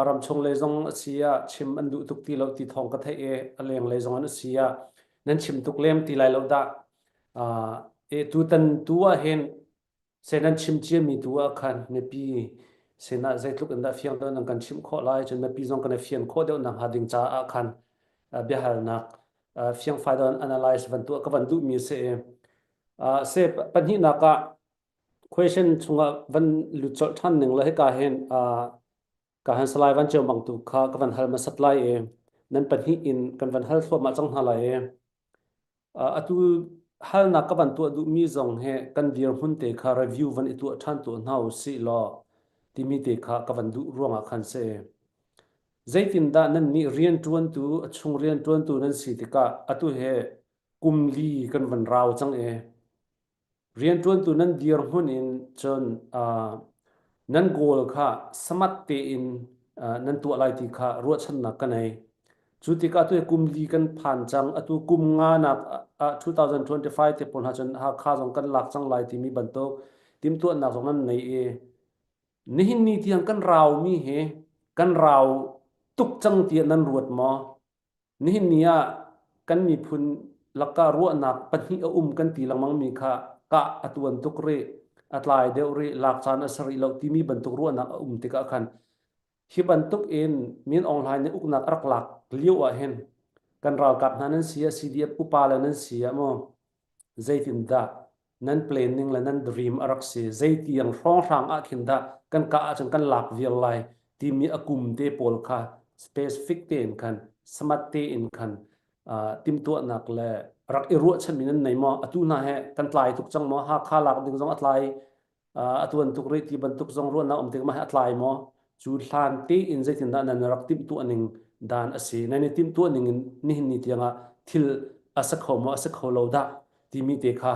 ramchung lei zong a si ah chim an duh tuk ti lo ti thawng ka theih i a leng lei zong an si ah nan chim tuk lem ti lai lo dah e tutan tu ah hin se nan chim cia mi tu ah khan mipi sinah zeitluk in dah fiang deuh nan kan chimh khawh lai cun mipi zong kan i fian khawh deuh nak hnga ding caah khan biahalnak fiangfai deuh analyze van tuah ka van duh mi si se pahnihnak ah question chungah van lut colh ṭhan ning le hika hin ka han Salai Van Ceu Mang tu kha ka van hal hmasat lai i nan pahnih in kan van hal thluahmah cang hna lai i atu halnak ka van tuah duhmi zong he kan dirhmun te kha review van i tuah ṭhan tuah hna u sih law timi te kha ka van duh ruangah khan si. Zeitindah nan nih rianṭuantu a chung rianṭuantu nan si tikah atu he kum li kan van rau cang i Rianṭuantu nan dirhmun in cun nan goal kha samat tein nan tuah lai ti kha ruahchannak ka nei. Cu tikah atu hi kum li kan phan cang. Atu kum nga nak ah 2025 te pawl hna cun Hakha zong kan lak cang lai timi bantuk timhtuahnak zong nan nei i nihin ni tiang kan raumi hi kan rau tuk cang tiah nan ruat maw? Nihin ni ah kan miphun lakah ruahnak pahnih a um kan ti lengmangmi kha kah a tuan tuk rih, a tlai deuh rih, lak caan a si rih lo timi bantuk ruahnak a um tikah khan hi bantuk in Min Aung Hlaing nih uknak a rak lak lio ah hin kan ralkap hna nan si ah CDF upa le nan si ah maw? Zeitindah nan planning le nan dream a rak si? Zeitiang hrawnghrang ah khin dah kan kah ahcun kan lak viar lai timi a kum te pawl kha specific tein khan smart tein khan timhtuahnak le rak i ruahchanmi nan nei maw? Atu hna he kan tlai tuk cang maw? Hakha lak ding zong a tlai a tuan tuk rih ti bantuk zong ruahnak um tik mah a tlai maw? Cu hlan tein zeitindah nan rak timhtuah ning dan a si? Nan i timhtuah ning in nihin ni tiangah thil a si kho maw a si kho lo dah timi te kha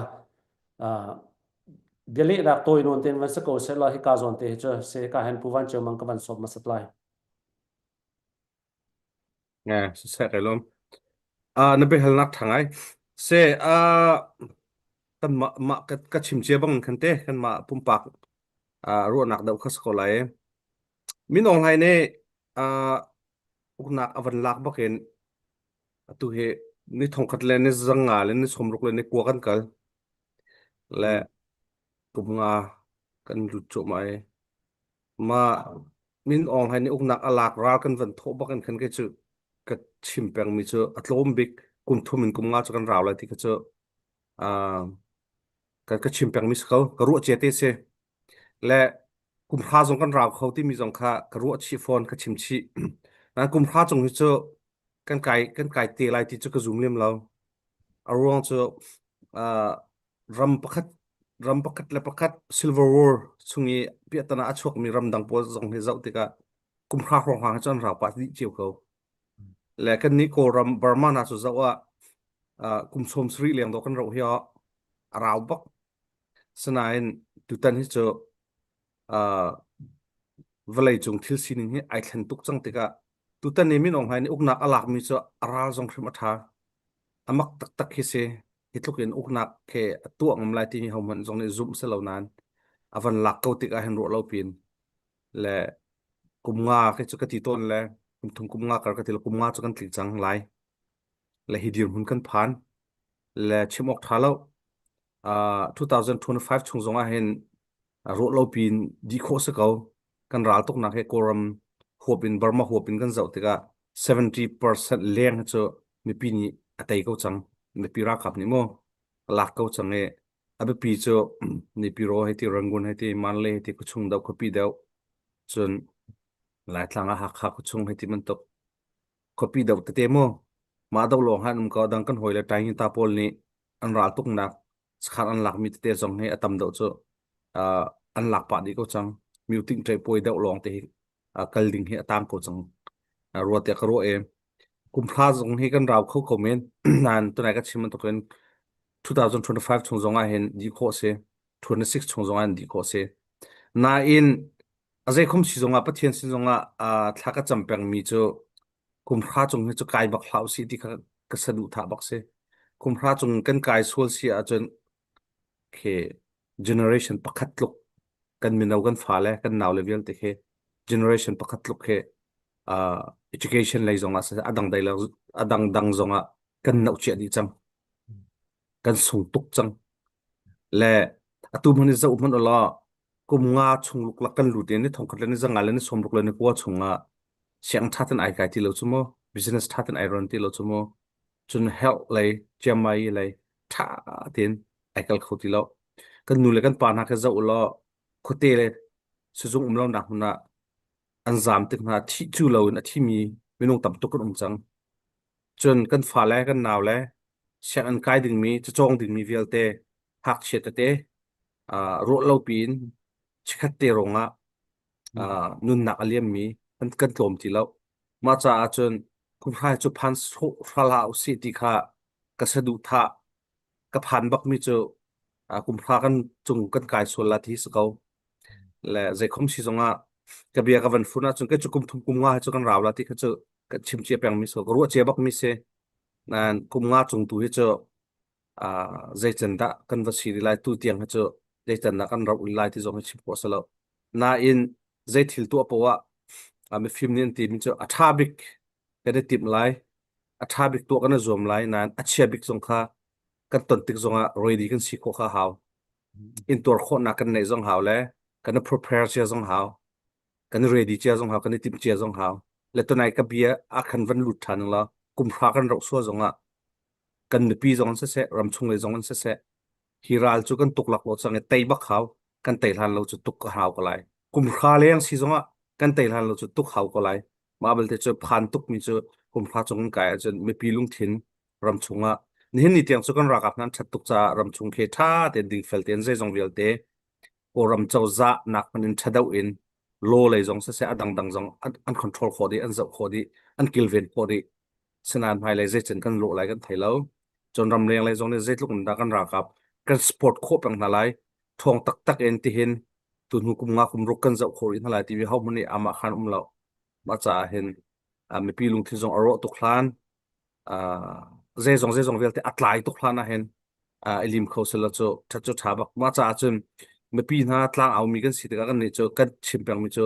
bialehnak tawi nawn tein van si ko seh law hika zawn te hi cu se ka hen Pu Van Ceu Mang ka van sawm hmasat lai. Nge, siseh kai lawm. Na biahalnak ṭha ngai. Se, kanmah mah ka, ka chim cia bang khan te kanmah pumpak ruahnak deuh kha si ko lai. Min Aung Hlaing nih uknak a van lak bakin atu hi ni thongkhat le ni zanga le ni sawmruk le ni kua kan kal le kum nga kan lut cuahmah i mah Min Aung Hlaing nih uknak a lak ral kan van thawh bak in khan kei cu ka chim pengmi cu a tlawm bik kum thum in kum nga cu kan rau lai ti kha cu uh, ka, ka chim pengmi si ko ka ruah cia te si le kum hra zong kan rau kho timi zong kha ka ruah chih fawn ka chim chih na kum hra cung hi cu kan kai kan kai te lai ti cu ka zum lem lo a ruang cu uh, ram pakhat ram pakhat le pakhat Silver War chung i piahtana a chuakmi ramdang pawl zong hi zoh tikah kum hra hrawng hang cu an rau pah dih cio ko. Le kan nih Kawlram Burma hna cu zoh ah uh, kum sawm sarih leng dawh kan roh hi a rau bak. Sinain tutan hi cu uh, vawlei cung thil sining hi ai thlen tuk cang tikah tutan ni Min Aung Hlaing nih uknak a lakmi cu a ral zong hrim a ṭha. A mak taktak khi si. Hi tluk in uknak khi a tuah ngam lai timi hohmanh zong nih zumh si lo nain a van lak ko tikah hin ruah lo pin le kum nga khi cu ka ti tawn le kum thum kum nga kar ka ti le kum nga cu kan tling cang lai le hi dirhmun kan phan le chim awk ṭha lo. Uh, 2025 chung zong ah hin ruah lo pin dih khawh si ko. Kan ral tuknak hi Kawlram huap in Burma huap in kan zoh tikah 70% leng hi cu mipi nih a tei ko cang. Mipi ralkap nih maw a lak ko cang i a biapi cu Nipiro hei ti Rangoon hei ti Mandalay hei ti khuachung deuh khuapi deuh cun Laitlang ah Hakha khuachung hei ti bantuk khuapi deuh tete mu mah do lawng han um ko dang kan hawi le Taingyinta pawl nih an ral tuknak sakhan an lakmi tete zong hi a tam deuh cu uh, an lak pah dih ko cang muting ṭe puai deuh lawng te hi uh, kal ding hi a tang ko cang uh, ruat tiah ka ruah e kum hra zong hi kan rau kho ko men nan tunai ka chim bantukin 2025 chung zong ah hin dih khawh si 26 chung zong ah hin dih khawh si nain a zeikhom si zongah Pathian sin zongah uh, thla ka cam pengmi cu kum hra cung hi cu kai bak hlah usih ti kha ka saduhthah bak si. Kum hra cung kan kai sual si ahcun khi generation pakhat tluk kan mino kan fale kan naule vialte khi generation pakhat tluk khi uh, education lei zongah a dang dai a dang dang zongah kan noh cia dih cang kan sung tuk cang le atu hman i zoh hmanh ulaw kum nga chung luklak kan lut i ni thongkhat le ni zanga le ni sawmruk le ni kua chungah siang ṭha ten ai kai ti lo cu mu business ṭha ten ai run ti lo cu mu cun health lei chiangmai lei ṭha tein ai kal kho ti lo kan nu le kan pa hna kha zoh ulaw khuate le sizung um lonak hmun ah an zaam tik hna thih cu lo in a thimi minung tam tuk kan um cang cun kan fale kan nau le sianginn kai dingmi cacawng dingmi vialte ngakchia tete uh, ruah lo piin chikkhat te rongah uh, nunnak a liammi kan, kan tlawm ti lo. Mah caah cun kumhrai cu phan hra usih ti kha ka saduhthah ka phan bakmi cu uh, kumhra kan cung kan kai sual la ti si ko. Le zeikhom si zongah ka bia ka van fun ahcun kai cu kum thum kum nga cu kan rau la ti kha cu ka chim cia pengmi so ka ruah cia bakmi si. Nan kum nga cung tu hi cu uh, zeican dah kan va si lai tu tiang hi cu zeican dah kan rauh lai ti zong hi chim khawh si lo nain zei thil tuah poah ah mifim nih an timi cu a ṭha bik kan i timh lai a ṭha bik tuah kan i zuam lai nain a chia bik zong kha kan ton tik zongah ready kan si khawh kha hau intuar khawhnak kan neih zong hau le kan i prepare cia zong hau kan i ready cia zong hau kan i timh cia zong hau le tunai ka bia a khan van lut ṭhan la kum hra kan roh sual zongah kan nupi zong an siseh ramchung lei zong an siseh Hi ral cu kan tuk laklawh cang i tei bak hau. Kan tei hlan lo cu tuk ka hau ko lai. Kum hra leng si zongah kan tei hlan lo cu tuk hau ko lai. Mah belte cu phan tukmi cu kum hra cung in kai ahcun mipi lungthin ram chungah nihin ni tiang cu kan ralkap hna an ṭhat tuk caah ram chung khi ṭha tein dingfel tein zeizong vialte Kawlram cozah nak hmanh in ṭha deuh in law lei zong siseh a dangdang zong an control khawh dih, an zoh khawh dih, an kilven khawh dih. Sinain hmailei zeitin kan lawh lai kan thei lo. Cun ramleng lei zong nih zeitluk in dah kan ralkap kan support khawh peng hna lai. Ṭhawng taktak in tihin tuhnu kum nga kum ruk kan zoh khawh rih hna lai timi hohmanh nih amah khan um lo. Mah caah hin mipi lungthin zong a rawh tuk hlan zeizong zeizong vialte a tlai tuk hlan ah hin i lim kho sela cu ṭhat cu ṭha bak. Mah caah cun mipi hna tlang aumi kan si tikah kan nih cu kan chim pengmi cu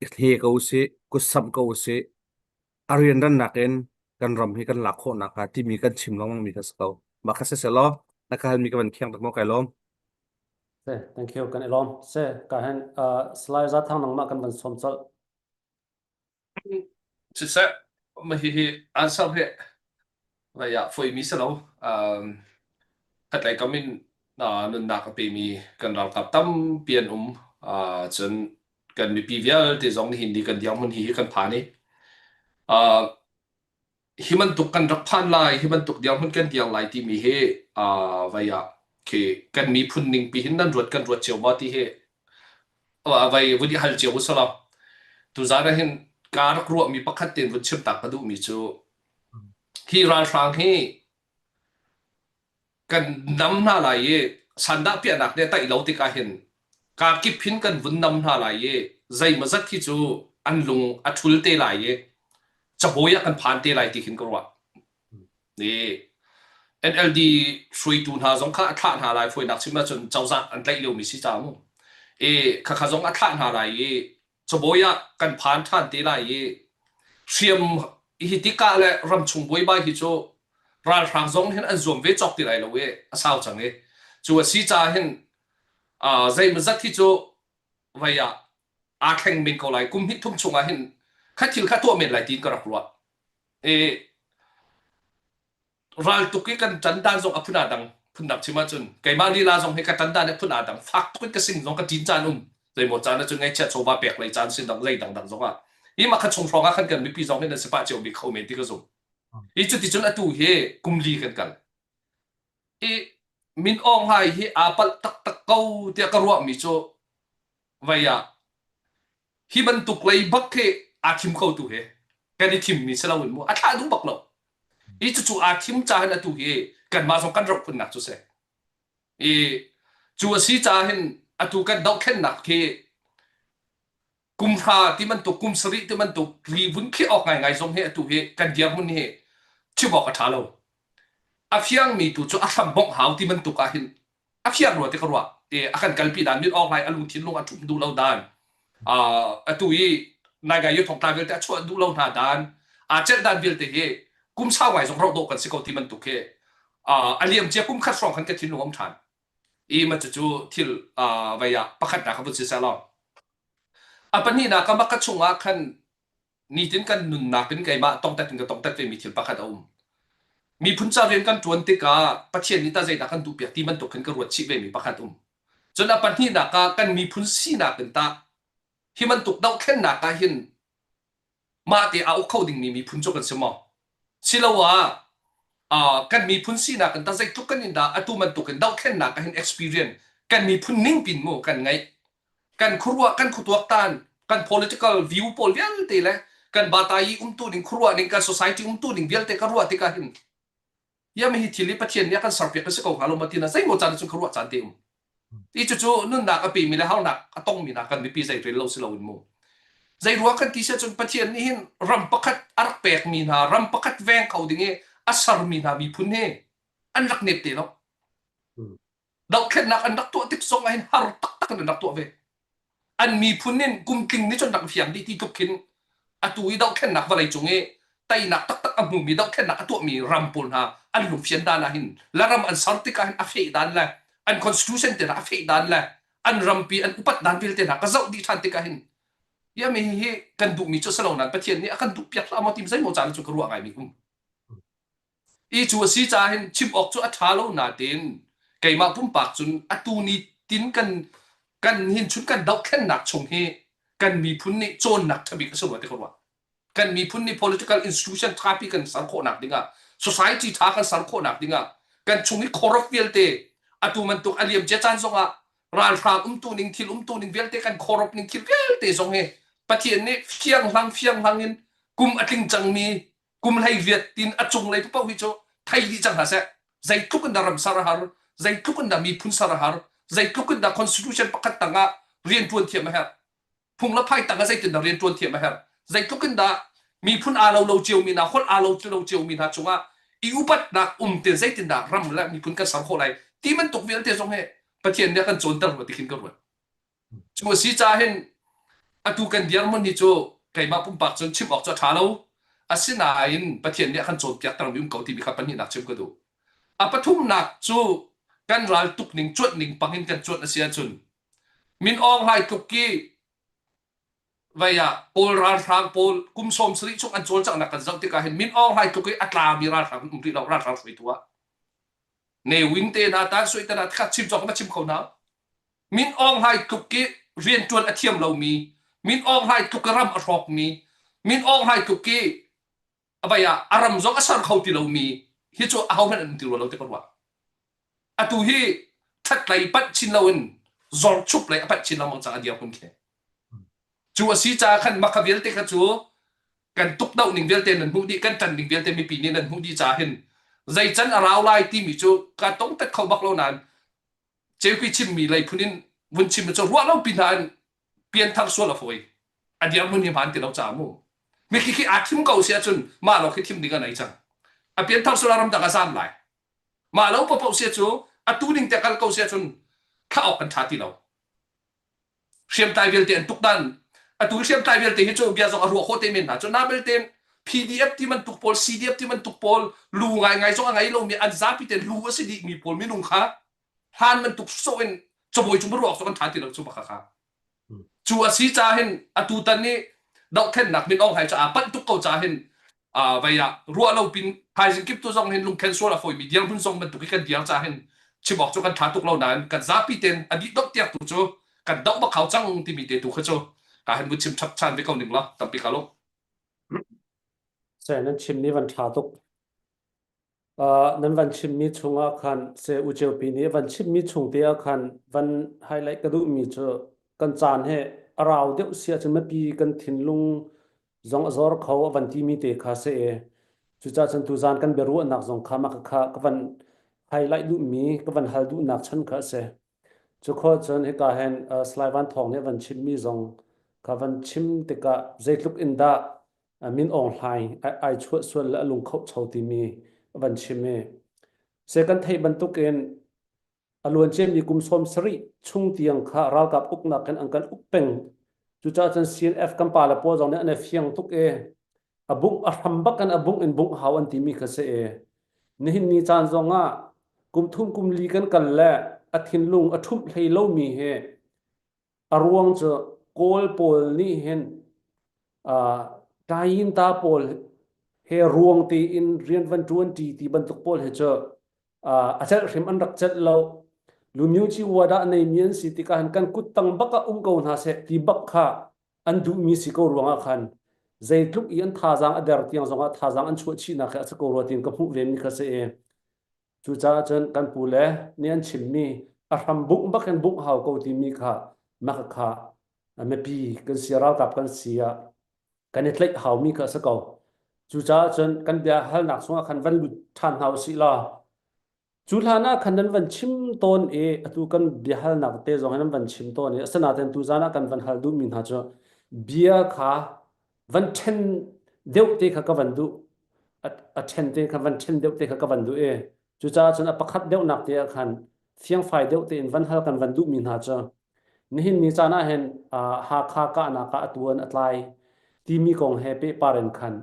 i hle ko usih, kutsamh ko usih, a rianrannak in kan ram hi kan lak khawh nakhnga timi kan chim lengmang mi kha si ko. Mah kha siseh law na ka halmi ka van khiang tak maw kai lawm. Se, thank you kan i lawm. Se, ka hen uh, Salai Za Thang nangmah kan van sawm colh. Siseh, mah hihi answer hi vai ah foimi si lo. Um, khatlei kam in uh, nunnak a pemi kan ralkap tampi an um. Uh, cun kan mipi vialte zong nihin ni kan dirhmun hi hi kan phan i uh, hi bantuk kan rak phan lai, hi bantuk dirhmun kan dir lai timi hi uh, vai ah khi kan miphun ning pi hin nan ruat kan ruat cio ma ti hi vai vun i hal cio usala. Tuzan ah hin ka rak ruahmi pakhat tein vun chim tak ka duhmi cu hi ralhrang hi kan nam hna lai i sandah piahnak nih a taih lo tikah hin kaa kip hin kan vun nam hna lai i zeimawzat hi cu an lung a ṭhul te lai i cabawi ah kan phan te lai ti khin ka ruah. I NLD hruaitu hna zong kha a thlah hna lai fawinak chim ahcun cozah an tlaih liomi si caah mu. I khakha zong a thlah hna lai i cabawi ah kan phan ṭhan te lai i hriam hi tikah le ramchung buaibai hi cu ralhrang zong hin an zuam ve cawk ti lai lo i a sau cang i cu a si caah hin zeimawzat hi cu vei ah aa thleng men ko lai kum hnih thum chungah hin kha thil kha tuah men lai tiin ka rak ruah i raltuk i kan ṭan dan zong a phun aa dang phundang chim ahcun keimah lila zong hi ka ṭan dan a phun aa dang fak tuk in ka sing zong ka ṭin caan um zeimaw caan ahcun ngaihchiat chawva pek lei caan sin dang zei dangdang zong ah hi mah kha chung hrawng ah khan kan mipi zong hin an si pah cio bik kho men ti ka zum hi cuticun atu hi kum li kan kal i Min Aung Hlaing hi aa palh taktak ko tiah ka ruahmi cu vei ah hi bantuk lei bak hi aa thim kho tu hi kan i thimmi si loin mu a thlah duh bak lo hi cucu aa thim ca hin atu hi kanmah zong kan roh phunnak cu si i cu a si caah hin atu kan dohthlennak khi kum hra ti bantuk kum sarih ti bantuk ri vun khiah awk ngaingai zong hi atu hi kan dirhmun hi chim awk a ṭha lo a fiangmi tu cu a hram bongh hau ti bantuk ah hin a fiang rua ti ka ruah i a kan kalpi dan mit awk lai a lungthin lung a ṭhum duh lo dan atu i nai yu thongtla vialte a chuah duh lo hna dan aa celh dan vialte hi kum sau ngai zong roh dawh kan si ko ti bantuk hi a liam cia kum khat hrawng khan ka thinlung um ṭhan i ma cucu thil vei ah pakhatnak ka vun si seh law a pahnihnak ka maka chungah khan nitin kan nunnak in keimah tongtat in ka tongtat vemi thil pakhat a um. Miphun ca rian kan ṭuan tikah Pathian nih tah zeidah kan duhpiak ti bantuk khin ka ruat chih vemi pakhat um. Cun a pahnihnak ah kan miphun sinak in tah hi bantuk dohthlennak ah hin mah te aa uk kho dingmi miphun cu kan si maw? Siloah uh, kan miphun sinak in tah zeitluk kan in dah atu bantuk in dohthlennak ah hin experience kan miphun ning pin mu kan ngeih kan khuaruah kan khuatuaktan kan political view pawl vialte le kan batayi umtu ning khuaruah ning kan society umtu ning vialte ka ruah tikah hin ya mi hi thil hi Pathian nih a kan serpiak ka si ko hnga lo ma tina zeimaw caan cun ka ruah caan te um i cucu nunnak a pemi le harnak a tongmi hna kan mipi zei rel lo si loin mu zei ruang kan ti sia cun Pathian nih hin ram pakhat a rak pekmi hna ram pakhat veng kho ding i a sermi hna miphun hi an rak nep te lo dohthlennak an rak tuah tik zong ah hin har taktak in an rak tuah ve an miphun in kum tling nih cun rak fiang dih ti tluk khin atu i dohthlennak vawlei cung i teinak taktak a hmumi dohthlennak a tuahmi ram pawl hna an lungfian dan ah hin la ram an ser tikah hin a feh dan le an constitution te hna a feh dan le an rampi an upat dan vialte hna ka zoh dih ṭhan tikah hin ya mi hi kan duhmi cu si lo nain Pathian nih a kan duh piak hlah maw ti zeimaw caan cu ka ruah ngaimi um I cu a si caah hin chim awk cu a ṭha lo nain. Keimah pumpak cun atu ni tin kan kan hin chun kan dohthlennak chung hi kan miphun nih cawnnak ṭhabik a si rua ti ka ruah. Kan miphun nih political institution ṭhapi kan ser khawhnak dingah society ṭha kan ser khawhnak dingah kan chung i corrupt vialte atu bantuk a liam cia caan zongah ralhrang umtu ning thil umtu ning vialte kan corrupt ning thil vialte zong hi Pathian nih fianghlang fianghlang in kum a tling cangmi kum hlei viat tin a cunglei paoh hi cu thei dih cang hna seh. Zeitluk in dah ram ser a har, zeitluk in dah miphun ser a har, zeitluk in dah constitution pakhat tangah rian ṭuan thiam a herh. Phung le phai tangah zeitin dah rian ṭuan thiam a herh. Zeitluk in dah miphun aa lo lo ciomi hna, holh aa lo lo ciomi hna cungah i upatnak um te zeitin dah ram le miphun kan ser khawh lai ti bantuk vialte zong hi Pathian nih a kan cawnter rua ti khin ka ruat. Cu a si caah hin atu kan dirhmun hi cu keimah pumpak cun chim awk cu a ṭha lo. Asinain Pathian nih a kan cawnpiak termi um ko timi kha pahnihnak chim ka duh. A pathumnak cu kan ral tuk ning cuanh ning pang in kan cuanh a si ahcun Min Aung Hlaing tluk ki vei ah Kawl ralhrang pawl kum 70 chung an cawlcanghnak kan zoh tikah hin Min Aung Hlaing tluk i a tlami ralhrang um rih lo ralhrang hruaitu ah. Ne Win te hna tan sui te hna kha chim cawk ma chim kho hna. Min Aung Hlaing tluk i rianṭuan a thiam lomi, Min Aung Hlaing tluk i ram a hrawkmi, Min Aung Hlaing tluk i a vai ah a ram zong a ser kho ti lomi hi cu ahohmanh an um ti rua lo ti ka ruah. Atu hi ṭhatlei panh chin loin zorchup lei a panh chin lengmang cang a dirhmun khi. Cu a si caah khan mah kha vialte kha cu kan tukdoh ning vialte nan hmuh dih, kan ṭan ning vialte mipi nih nan hmuh dih caah hin zei can a rau lai timi cu ka tongtet kho bak lo nain Ceupi chimmi lei phun in vun chim cu ruah lo pi hna in pianthar sual a fawi. A dirhmun hi hmaan ti lo caah mu. Mikhi khi aa thim ko si ahcun mah lo khi thim ding a nei cang. A pianthar sual ah ramdang a zaam lai. Mah lo paohpaoh si cu atu ning te kal ko si ahcun thlah awk kan ṭha ti lo. Hriamtlai vialte an tuk dan atu hriamtlai vialte hi cu bia zong a ruah khawh te men hna cu na belte PDF ti bantuk pawl CDF ti bantuk pawl lu ngaingai zong a ngei lomi an zapi te lu a si dih mi pawl minung kha hlan bantuk sawh in cabuai cung ruak cu kan ṭha ti lo cu baka kha cu a si ca hin atu tan ni dohthlennak min ong hai cu aa panh tuk ko ca hin vei ah ruah lo pin thaizing kip tu zong hin lungkhen sual a fawimi dirhmun zong bantuk hi kan dir ca hin chim awk cu kan ṭha tuk lo nain kan zapi ten a dih dot tiak tu cu kan doh bak hau cang timi te tu kha cu ka hin vun chim chap chan ve ko ning la tampi ka lo Se nan chim ni van ṭha tuk Nan van chimmi chungah khan se uceupi nih van chimmi chung te ah khan van highlight ka duhmi cu kan caan he a rau deuh si ahcun mipi kan thinlung zong a zor kho a van timi te kha si i cucaah cun tuzaan kan biaruahnak zong kha mah kha ka van highlight duhmi ka van hal duhnak chan kha a si. Cu khawh cun hika hin Salai Van Thawng nih a van chimmi zong kha van chim tikah zeitluk in dah Min Aung Hlaing ai chuah sual le a lungkhoh cho timi a van chim i se kan theih bantukin a luanciami kum 70 chung tiang kha ralkap uknak in an kan uk peng. Cucaah cun CNF kan pale pawl zong nih an i fiang tuk i a bungh a hram bak in a bungh in bungh hau an timi kha si i nihin ni caan zong ah kum thum kum li kan kal le a thinlung a ṭhumh hlei lomi hi a ruang cu Kawl pawl nih hin uh, Tayinta pawl he ruang tein rian van ṭuan ṭi ti bantuk pawl hi cu uh, a celh hrim an rak celh lo Lumyuchi wada neimi an si tikah hin kan kut tang bak ah um ko hna seh ti bak kha an duhmi si ko ruangah khan zeitluk i an thazaang a der tiang zongah thazaang an chuah chihnak hi a si ko rua tiin ka hmuh ve mi kha si i cucaah cun kan pu le nih an chimmi a hram bungh bak in bungh hau ko timi kha mah kha mipi kan si ralkap kan si ah kan i tlaih haumi kha a si ko cucaah cun kan bia halnak chungah khan van lut ṭhan hna usih law Cu hlan ah khan nan van chim tawn i atu kan biahalnak te zong hi nan van chim tawn i asinain tuzaan ah kan van hal duhmi hna cu bia kha van ṭhen deuh te kha ka van duh. A ṭhen te kha van ṭhen deuh te kha ka van duh i cucaah cun a pakhat deuhnak te ah khan fiangfai deuh tein van hal kan van duhmi hna cu nihin ni caan ah hin Hakha kahnak ah a tuan a tlai timi kong he pehpar in khan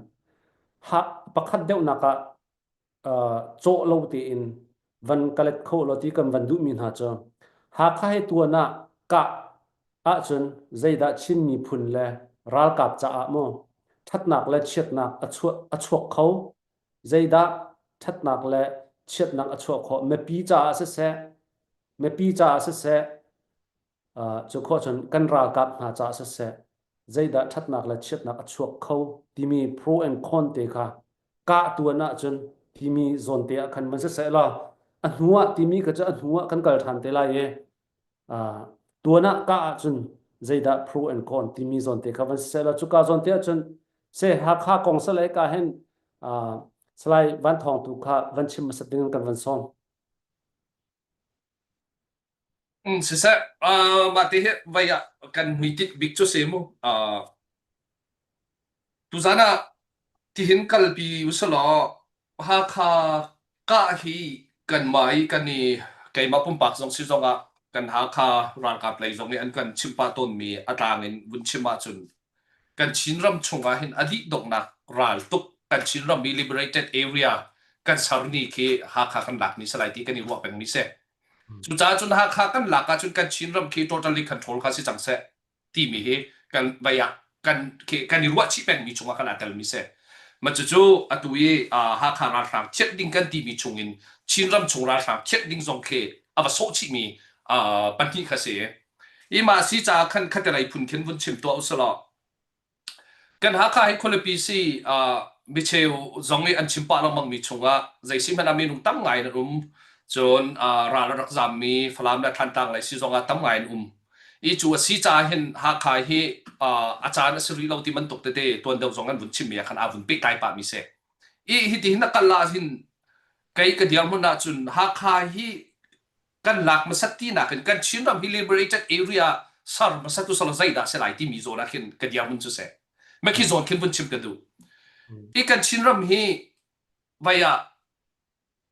ha pakhat deuhnak ah cawh lo tein van ka let kho law ti kan van duhmi hna cu Hakha he tuan ah kah ahcun zeidah Chin miphun le ralkap caah maw ṭhatnak le chiatnak a chuah a chuak kho zeidah ṭhatnak le chiatnak a chuah khawh mipi caah siseh. Mipi caah siseh, cu khawh cun kan ralkap hna caah siseh, zeidah ṭhatnak le chiatnak a chuak kho timi pro and con te kha kah tuan ahcun timi zawn te ah khan van siseh law a hnu ah timi kha cu a hnu ah kan kal ṭhan te lai i tuan ah kah ahcun zeidah pro and con timi zawn te kha van siseh law cuka zawn te ahcun se Hakha kong sale ka hin Salai Van Thawng tu kha van chim hmasat ding kan van sawm. Siseh, mah te hi vai ah kan hmuitinh bik cu si mu. Tuzan ah tihin kalpi usalaw Hakha kah hi kanmah i kan i keimah pumpak zong si zongah kan Hakha ralkap lei zong i an kan chimh pah tawnmi a tlang in vun chim ahcun kan Chinram chungah hin a dih donghnak ral tuk kan Chinram i liberated area kan ser ni khi Hakha kan lak ni salai ti kan i ruah peng mi si. Cucaah cun Hakha kan lak ahcun kan Chinram khi totally control kha si cang seh timi hi kan vai ah kan kan i ruah chih pengmi chungah kan aa telmi si. Ma cucu atu i Hakha ralhrang thianh ding kan timi chungin Chinram chung ralhrang thianh ding zong khi a va sawh chihmi pahnih kha si. I mah si caah khan khatilei phun khin vun chim tuah usalaw Kan Hakha hi khualipi si micheu zong i an chim pah lengmang mi chungah zei si hmanh ah minung tam ngai in an um. Cun ral a rak zammi Falam le Thantlang lei si zongah tam ngai an um. I cu a si caah hin Hakha hi a caan a si rih lo ti bantuk tete tuan deuh zong an vun chimmi ah khan aa vun pehtlai pahmi si. I hitihin a kal ah hin kei ka dirhmun ahcun Hakha hi kan lak hmasat tinak in kan Chinram hi liberated area ser hmasat usalaw zeidah si lai timi zawn ah khin ka dirhmun cu seh. Ma khi zawn khin vun chim ka duh. I kan Chinram hi vai ah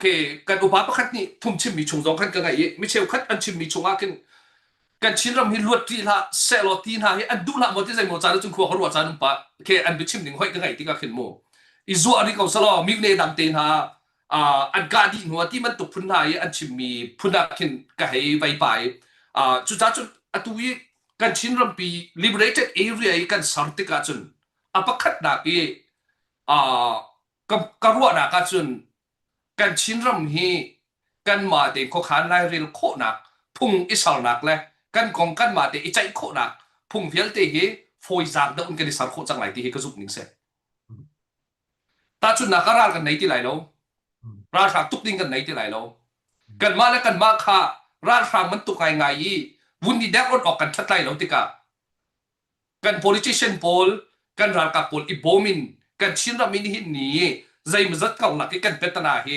ke kan upa pakhat nih thum chimmi chung zong khan ka ngaih i mi cheukhat an chimmi chungah khin kan Chinram hi luat ṭih hlah sehlaw ti hna hi an duh hlah maw ti zeimaw caan cun khua ka ruah caan um pah ke an biachim ning hoih ka ngaih tikah khin mu i zuah rih ko selaw mine dang te hna an kah dih hnu ah ti bantuk phun hna i an chimmi phun ah khin ka hei vei pa i cucaah cun atu i kan Chin rampi liberated area i kan ser tikah cun a pakhatnak i ka, ka ruahnak ah cun kan Chinram hi kanmah tein khuakhan lairel khawhnak phung i sernak le kan kong kanmah te i ceih khawhnak phung vialte hi fawizaang deuh in kan i ser khawh cang lai ti hi ka zumh ning si. Tahchunhnak ah ral kan nei ti lai lo. Ralhrang tuk ding kan nei ti lai lo. Kanmah le kanmah kha ralhrang bantuk ngaingai i vun i der awk kan ṭhat lai lo tikah kan politician pawl, kan ralkap pawl i bawm in kan Chinram in hin ni zeimawzat karlak i kan petana hi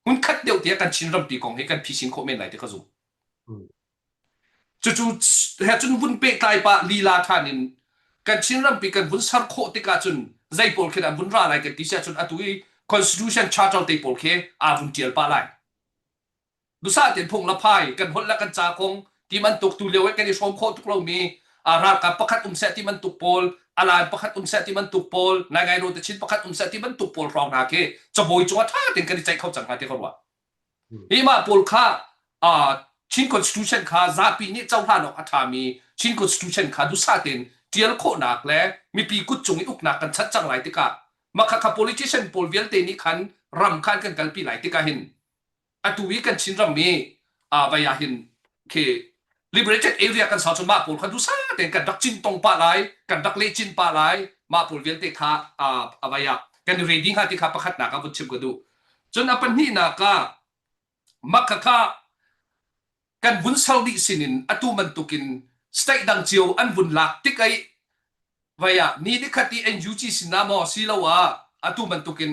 hmunkhat deuh tiah kan Chinrampi kong hi kan phisin khawh men lai ti ka zumh. Cucu he cun vun pehtlai pah lila ṭhan in kan Chinrampi kan vun ser khawh tikah cun zei pawl khi dah vun ra lai kan ti si ahcun atu i Constitution Charter te pawl khi aa vun ṭial pah lai. Duhsah tein phung le phai kan holh le kan ca kong ti bantuk tu lio i kan i hrawm khawh tuk lomi ralkap pakhat um seh ti bantuk pawl alan pakhat um seh ti bantuk pawl nai ngai te chin pakhat um seh ti bantuk pawl hrawng hna khi cabawi cungah ṭha tein kan i ceih kho cang hnga ti ka ruah. Hi mah pawl kha Chin Constitution kha zapi nih cohlan awk a ṭhami Chin Constitution kha duhsah tein ṭial khawhnak le mipi kut cung i uknak kan chanh cang lai tikah mah khakha politician pawl vialte nih khan ram kha an kan kalpi lai tikah hin atu i kan Chinram i vai ah hin khi liberated area kan sau cun mah pawl kha duhsah tein kan rak cin tong pah lai kan rak leh cin pah lai mah pawl vialte kha a vai ah kan i ready hnga ti kha pakhatnak ah vun chim ka duh Cun a pahnihnak ah mah kha kan vun ser dih sinin atu bantukin state dang cio an vun lak tik ai vai ah ni nikhat i NUG sinah maw siloah atu bantukin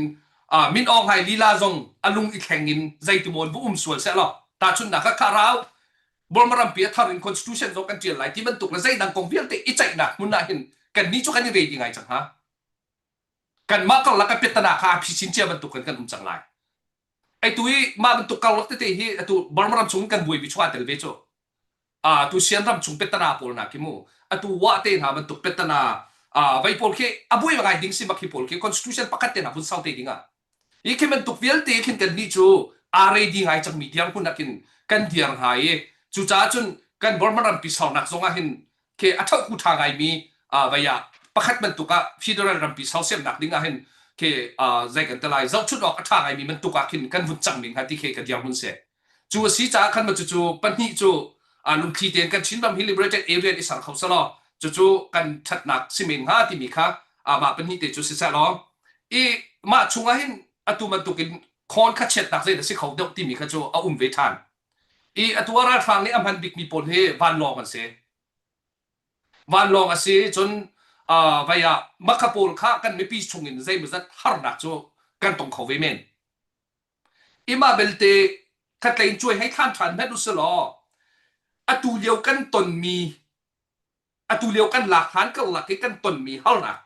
Min Aung Hlaing lila zong a lung i thleng in zeitimaw in va um sual seh law tahchunhnak ah kha rau Burma rampi a thar in constitution zong kan ṭial lai ti bantuk le zeidang kong vialte i ceihnak hmun ah hin kannih cu kan i ready ngai cang hnga. Kanmah karlak ah piahtana kha a phisin cia bantuk in kan um cang lai. Ai tu i mah bantuk karlak tete hi atu Burma ram chung kan buaipi chung aa tel ve cu. A tu Sian ram chung piahtana pawl hna khi mu. Atu Wa te hna bantuk piahtana vei pawl khi a buai ngai ding si bak hi pawl khi constitution pakhat te hna vun sau te ding ah. Hi khi bantuk vialte khin kan nih cu aa ready ngai cangmi dirhmun ah khin kan dir hnga i cucaah cun kan Burma rampi sernak zong ah hin khi a thohku ṭha ngaimi vei ah pakhat bantuk ah federal rampi sersiamnak ding ah hin khi zei kan ti lai zohchunh awk a ṭha ngaimi bantuk ah khin kan vun cang ning ha ti khi ka dirhmun si. Cu a si caah khan cucu pahnih cu lungthli tein kan Chinram hi liberated area i ser kho selaw cucu kan ṭhatnak si men hnga timi kha mah pahnih te cu siseh law i mah chungah hin atu bantukin khawn kha chiatnak zei dah si kho deuh timi kha cu a um ve ṭhan. I atu ah ralhrang nih a hman bikmi pawl hi vanlawng an si. Vanlawng a si cun vai ah makha pawl kha kan mipi chungin zeimawzat harnak cu kan tong kho ve men. Imah belte khatlei in cuai hei thlan ṭhan hmanh usilaw atu lio kan tonmi atu lio kan lak hlan karlak i kan tonmi harnak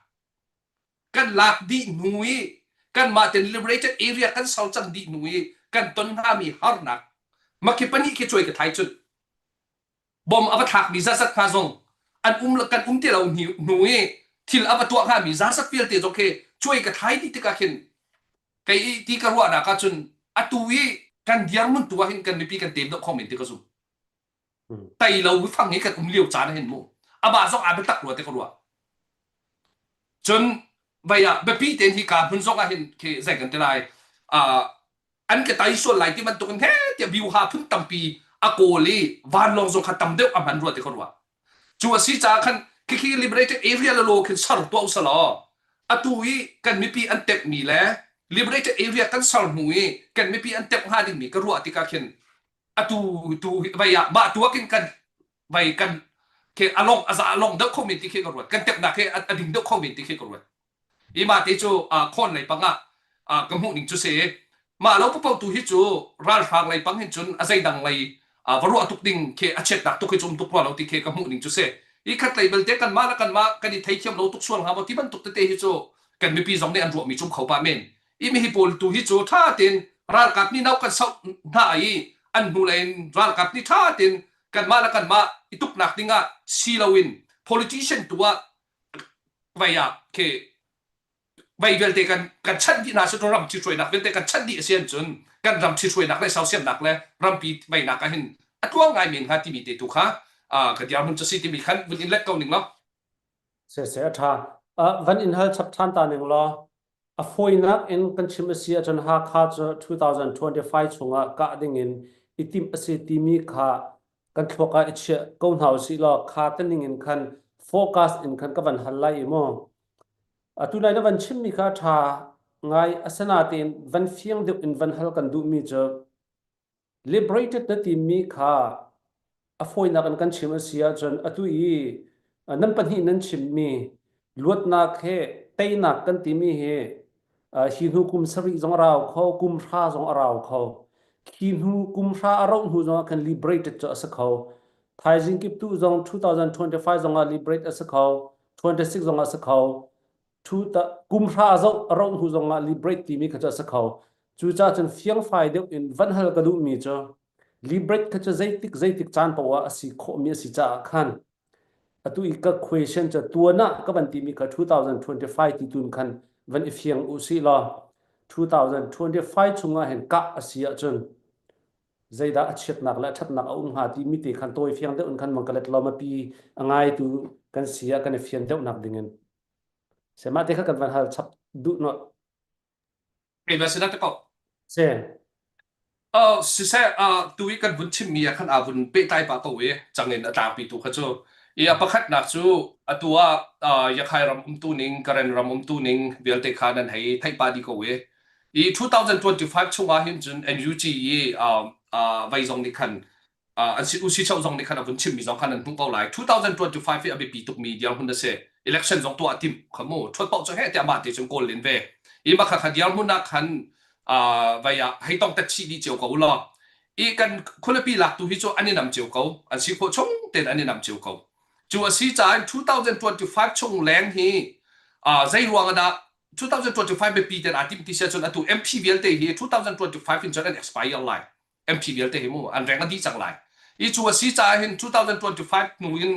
kan lak dih hnu i kanmah ten liberated area kan ser cang dih hnu i kan ton hngami harnak makhi pahnih khi cuai ka thai cun bom a va thlakmi zazat hna zong an um kan um ti lo hnu i thil a va tuah hngami zazat vialte zong khi cuai ka thlai dih tikah khin kei i ti ka ruahnak ah cun atu i kan dirhmun tu ah hin kan mipi kan tem deuh kho men ti ka zum tai lo fang i kan um lio caan hin mu amah zong aa biatak rua te ka ruah cun vai ah biapi tein hi ka hmun zong ah hin khi zei kan ti lai an ka tai sual lai ti bantuk in he tiah biuha phun tampi a kawl i vanlawng zong kha tam deuh a hman rua ti ka ruah Cu a si caah khan khikhi liberated area le law khin ser tuah usih law atu i kan mipi an tepmi le liberated area kan ser hnu i kan mipi an tep hnga dingmi ka ruah tikah khin atu tu vai ah mah tu ah khin kan vai kan khi along aza along deuh kho men ti khi ka ruat kan tepnak hi a ding deuh kho men ti khi ka ruat I mah te cu khawn lei pang ah ka hmuh ning cu si. Mah lo papo tu hi cu ralhrang lei pang hin cun a zeidang lei va ruah tuk ding khi a chiatnak tuk hi cu um tuk rua lo ti khi ka hmuh ning cu si. I khat lei belte kanmah le kanmah kan i theithiam lo tuk sual hnga maw ti bantuk tete hi cu kan mipi zong nih an ruahmi cu um kho pah men. I mi hi pawl tu hi cu ṭha tein ralkap nih no kan soh hna i an hnu lei in ralkap nih ṭha tein kanmah le kanmah i tuknak ding ah si loin politician tu ah vai ah khi vai vialte kan kan chanh dih hna si ram ṭhithruainak vialte kan chanh dih a si ahcun kan ram ṭhithruainak le sosiamnak le rampi veinak ah hin a tluang ngai men hnga timi te tu kha ka dirhmun cu si timi khan vun in let ko ning law Se se a ṭha. Van in hal chap ṭhan ta ning law a fawinak in kan chim a si ahcun Hakha cu 2025 chungah kah ding in i timh a si timi kha kan thluak ah i chiah ko hna usih law kha te ning in khan focus in khan ka van hal lai i mu. Atu nai na van chimmi kha a ṭha ngai asinain van fiang deuh in van hal kan duhmi cu liberated na timi kha a fawinak in kan chim a si ahcun atu i nan pahnih nan chimmi luatnak he teinak kan timi hi hi hnu kum sarih zong a rau kho kum hra zong a rau kho khi hnu kum hra a rauh hnu zong ah khan liberated cu a si kho thaizing kip tu zong 2025 zong ah liberate a si kho 26 zong ah a si kho kum hra a zoh a rauh hnu zong ah liberate timi kha cu a si kho cucaah cun fiangfai deuh in van hal ka duhmi cu liberate kha cu zeitik zeitik caan paoh ah a si khawhmi a si caah khan atu i ka question cu tuan ah ka van timi kha 2025 ti tun khan van i fiang u sih law 2025 chungah hin kah a si ahcun zeidah a chiatnak le a ṭhatnak a um hnga timi te khan tawi fiang deuh in khan mang ka let law mipi a ngaitu kan si ah kan i fian deuhnak dingin se mah te kha kan van hal chap duh no Kei va si te ko. Se. Uh, siseh uh, tu i kan vun chimmi ah khan aa vun pehtlai pah ko i cangin a tlangpi tu kha cu i a pakhatnak cu atu ah uh, Yakhai ram umtu ning Karen ram umtu ning vialte kha nan hei theih pah dih ko i i 2025 chungah hin cun NUG i uh, uh, vei zong nih khan an si usi chau zong nih khan a vun chimmi zong khan an hmuh ko lai 2025 hi a biapi tukmi dirhmun a si election zong tuah tim kha mu thuat paoh cu he tiah mah te cun kawl len ve i mah kha kha dirhmun ah khan vai ah hei tong tet chih dih cio ko law i kan khualipi lak tu hi cu an i nam cio ko an si khawh chung tein an i nam cio ko cu a si caah 2025 chung leng hi zei ruang ah dah 2025 biapi ten aa tim ti sia cun atu MP vialte hi 2025 in cun an expire lai MP vialte hi mu an reng a dih cang lai. I cu a si caah hin 2025 hnu in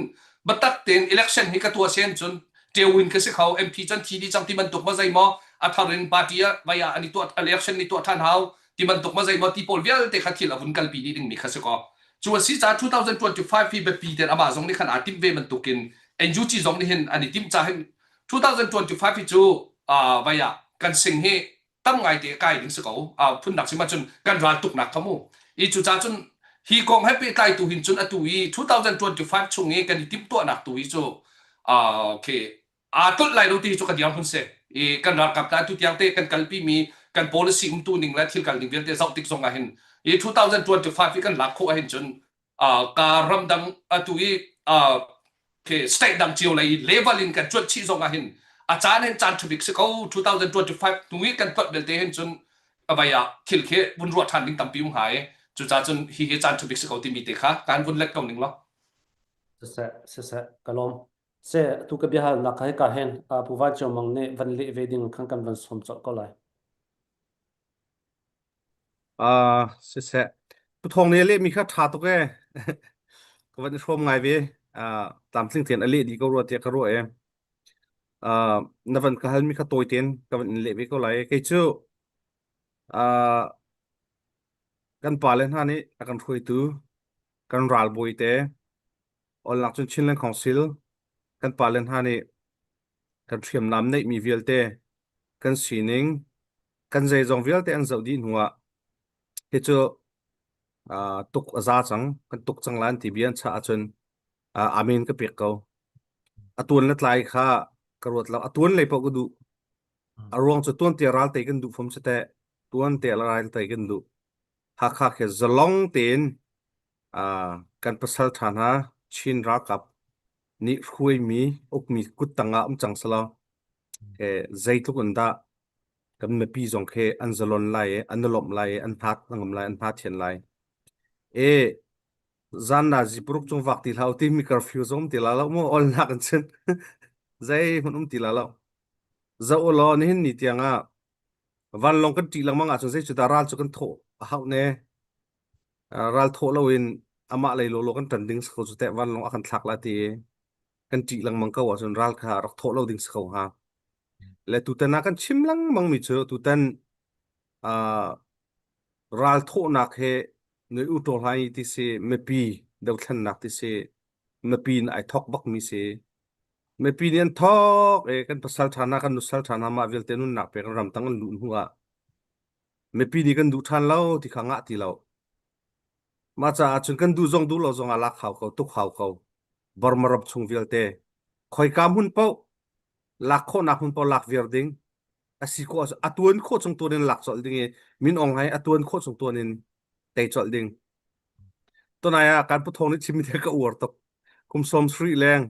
biatak tein election hi ka tuah sen cun tewin ka si kho MP cun thi dih cang ti bantuk ma zei maw a thar in party ah vai ah an i tuah election ni tuah than hau ti bantuk ma zei maw ti pawl vialte kha thil a vun kalpi dih dingmi kha si ko. Cu a si caah 2025 hi biapi tein amah zong nih khan aa timh ve bantukin NUG zong nih hin an i timh caah hin 2025 hi cu vai ah kan sing hi tam ngaite kai ding si ko phundang si ma cun kan ral tuknak kha mu. I cucaah cun hi kong he pehtlai tu hin cun atu i 2025 chung i kan i timhtuahnak tu hi cu uh, okay, aa tlolh lai lo ti cu ka dirhmun si. I kan ralkap hna atu tiang te kan kalpi mi kan policy umtu ning le thil kal ning vialte zoh tik zong ah hin i 2025 hi kan lak khawh ahhin cun uh, ka ramdang atu i uh, state dang cio lei level in kan cuanh chih zong ah hin a caan hin caan ṭhabik si ko 2025 hnu i kan tuat belte hin cun avai ah thil khi vun ruah ṭhan ding tampi um hnga i cucaah cun hi hi caan ṭhabik si ko timi te kha kan vun let ko ning law Siseh, siseh, ka lawm. Se, tu ka biahalnak kha hika hin Pu Van Cio Mang nih van leh ve ding khan kan van sawm colh ko lai. Ah, siseh. Pu Thawng nih a lehmi kha ṭha tuk ee. Ka van i hrawm ngai ve. Ah, tlamtling tein a leh dih ko rua tiah ka ruah ee. Ah, na van ka halmi kha tawi tein ka van in leh ve ko lai. Kei cu ah, kan pale hna nih a kan hruaitu kan ralbawi te olnak cun Chinland Council kan pale hna nih kan hriamnam neihmi vialte kan sining kan zeizong vialte an zoh dih hnuah hi cu uh, tuk a za cang kan tuk cang lan ti bia an chah ahcun uh, amen ka pek ko a tuan le tlai kha ka ruat lo a tuan lei paoh ka duh a ruang cu tuan te ral te kan duh fom si teh tuan te ral te kan duh Hakha khi zalong tein uh, kan pasal ṭha hna Chin ralkap nih hruaimi ukmi kut tangah um cang selaw he zeitluk in dah kan mipi zong khi an zalon lai i an i lawmh lai i an hna ngam lai an hna thian lai e zan na zi paruk cung vak ti hlah ti mi curfew zong ti la lo mu ol nak in chin zei hmun um ti la lo zo law nihin ni tiang ah vanlong kan ṭih lengmang ahcun zei cu dah ral cu kan thawh a hauh ne ral thawh loin amah lei lawlaw kan ṭan ding si ko cu teh vanlong a kan thlak la ti i kan ṭih lengmang ko ahcun ral kha rak thawh lo ding si ko hnga. Le tutan ah kan chim lengmang mi cu tutan uh, ral thawhnak he noi u ṭaw hlai ti si mipi dothlennak ti si mipi in ai thok bak mi si mipi nih an thok e kan pasal ṭha hna kan nusal ṭha hna mah vialte nunnak pe kan ramtang an luh hnu ah mipi nih kan duh ṭhan lo ti kha ngah ti lo Mah caah cun kan duh zong duh lo zong ah lak hau ko, tuk hau ko. Burma ram chung vialte khoika hmun paoh lak khawhnak hmun paoh lak viar ding a si khawh ahcun a tuan khawh chung tuan in lak colh ding i Min Aung Hlaing a tuan khawh chung tuan in tei colh ding. Tunai ah kan Pu Thawng nih chimmi thil ka uar tuk. Kum 70 leng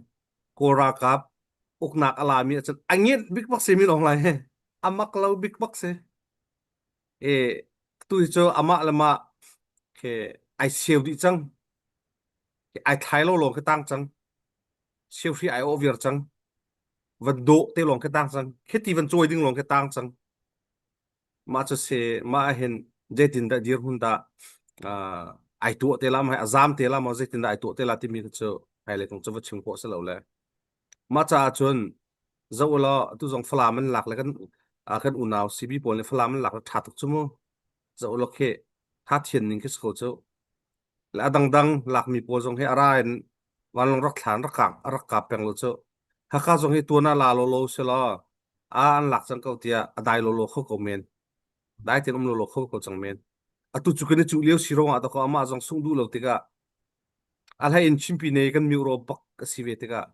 Kawl ralkap uknak a lami ahcun a nget bik bak si Min Aung Hlaing hi. A mak lo bik bak si. E tu hi cu amah le mah khi ai seu dih cang. Ai thlai lo lawng khi tang cang. Seu hri ai awh viar cang. Van dawh te lawng khi tang cang. Khiti van cawi ding lawng khi tang cang. Mah cu si mah ah hin zeitin dah dirhmun dah uh, ai tuah te la ma a zam te la ma zeitin dah ai tuah te la timi cu hmailei kong cu va chim khawh si lo le. Mah caah cun zoh ulaw atu zong Falam an lak le kan kan unau CB pawl nih Falam an lak le ṭha tuk cu mu. Zoh ulaw khi tha thian ning khi si ko cu. Le a dangdang lakmi pawl zong hi a ra in vanlawng rak thlan rak kap rak kap peng lo cu. Hakha zong hi tuan ah la lawlaw si law a an lak cang ko tiah a dai lawlaw kho ko men. Dai tein um lawlaw kho ko cang men. Atu cu kan i cuh lio si ruangah dakaw amah zong sungh duh lo tikah A hlei in Chinpi ne kan miuro bak a si ve tikah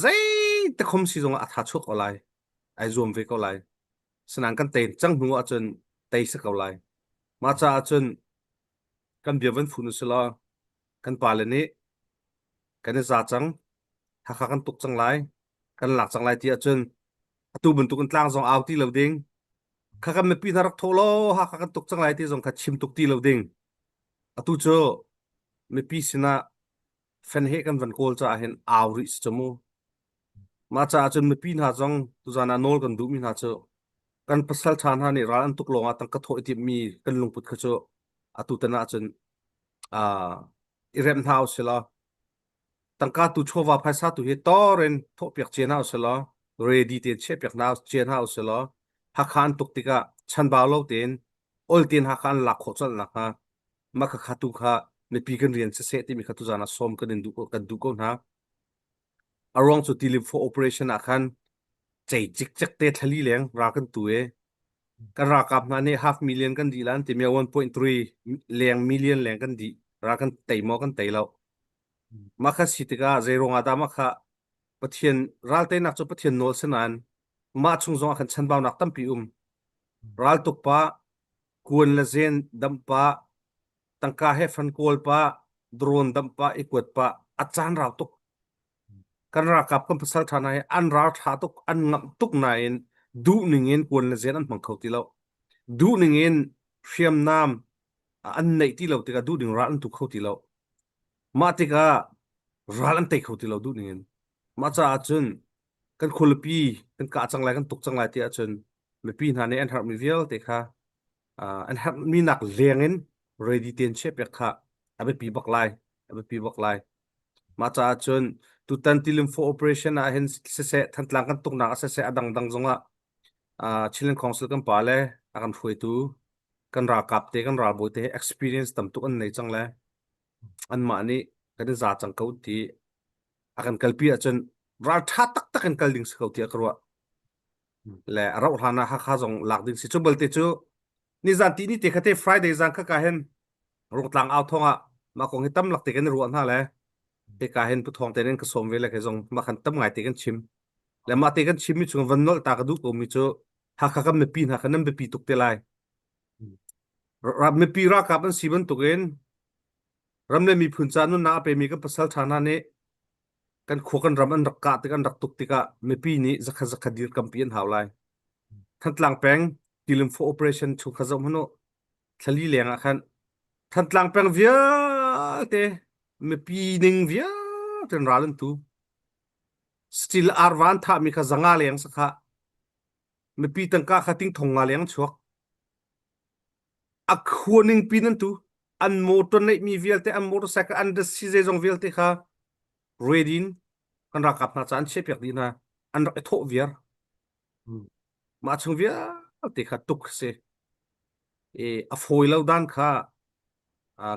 zei te khom si zongah a tha chuak ko lai. Ai zuam ve ko lai. Sinain kan tei cang hnu ahcun tei si ko lai. Mah caah cun kan bia van fun usih kan pale nih kan i za cang, Hakha kan tuk cang lai, kan lak cang lai ti ahcun atu bantuk in tlang zong au ti lo ding. Kha kan mipi hna rak thawh law Hakha kan tuk cang lai ti zong kha chim tuk ti lo ding. Atu cu mipi sinah fenheh kan van kawl caah hin au rih si cu mu. Mah caah cun mipi hna zong tuzan ah nawl kan duhmi hna cu kan pasal ṭha hna nih ral an tuk lawngah tangka thawh i timhmi kan lungput kha cu atu tan ahcun uh, i remh hna usih law tangka tu chawva phaisa tu hi tor in thawhpiak cia hna usih law ready tein chiahpiak hna cia hna usih law Hakha an tuk tikah chanbau lo tein ol tein Hakha an lak khawh colh nakhnga mah khakha tu kha mipi kan rian siseh timi kha tuzan ah sawm kan in duh kan duh ko hna. A ruang cu Tilip for operation ah khan cei cikcek te thlali leng ra kan tu e. Kan ralkap hna nih half million kan dih lan timi 1.3 leng million leng kan dih. Ral kan tei maw kan tei lo. Mah kha si tikah zei ruangah dah mah kha Pathian ral teinak cu Pathian nawl si nain mah chung zong ah khan chanbaunak tampi um. Ral tuk pah, kuan le zen damh pah, tangka he fan kawl pah, drone damh pah, i kuat pah, a caan rau tuk. Kan ralkap kan pasal ṭha hna hi an ral ṭha tuk, an ngamh tuk nain duh ning in kuan le zen an hmang kho ti lo. Duh ning in hriamnam an neih ti lo tikah duh ning ral an tu kho ti lo. Mah tikah ral an tei kho ti lo duh ning in. Mah caah cun kan khualipi kan kah cang lai kan tuk cang lai ti ahcun mipi hna nih an herhmi vialte kha an herhmi nak leng in ready tein chiahpiak kha a biapi bak lai a biapi bak lai. Mah caah cun tutan tilim for operation ah hin siseh Thantlang kan tuknak ah siseh a dangdang zongah Chinland Council kan pa le a kan hruaitu kan ralkap te kan ralbawi te experience tam tuk an nei cang le anmah nih kan i za cang ko ti a kan kalpi ahcun ral ṭha taktak in kal ding si ko tiah ka ruah. Le a rauh hlan ah Hakha zong lak ding si. Cu balte cu nizan ti ni te kha te Friday zan kha ka hin Rungtlang au thong ah mah kong hi tam lak te kan i ruah hna le te ka hin pu thong te nin ka sawm ve le ke zong mah khan tam ngai te kan chim. Le mah te kan chim mi chung van nolh ta ka duh ko mi cu Hakha kan mipi hna kha nan biapi tuk te lai. Mipi ralkap an si bantukin ram le miphun ca nunnak a pemi kan pasal ṭha hna nih kan khua kan ram an rak kah tik an rak tuk tikah mipi nih zakhat zakhat dirkampi an hau lai. Thantlang peng Tilim for Operation chung kha zoh hmanh u. Thlali leng ah khan Thantlang peng vialte mipi ning vialte ral an tu. Steel arva an thahmi kha zanga leng sakha. Mipi tangka kha ting thong nga leng chuak. A khua ning pin an tu. An motor neihmi vialte, an motorcycle, an si zeizong vialte kha ready in kan ralkap hna ca an chiahpiak dih hna. An rak i thawh viar. Mah chung vialte kha tuk si. I a fawi lo dan kha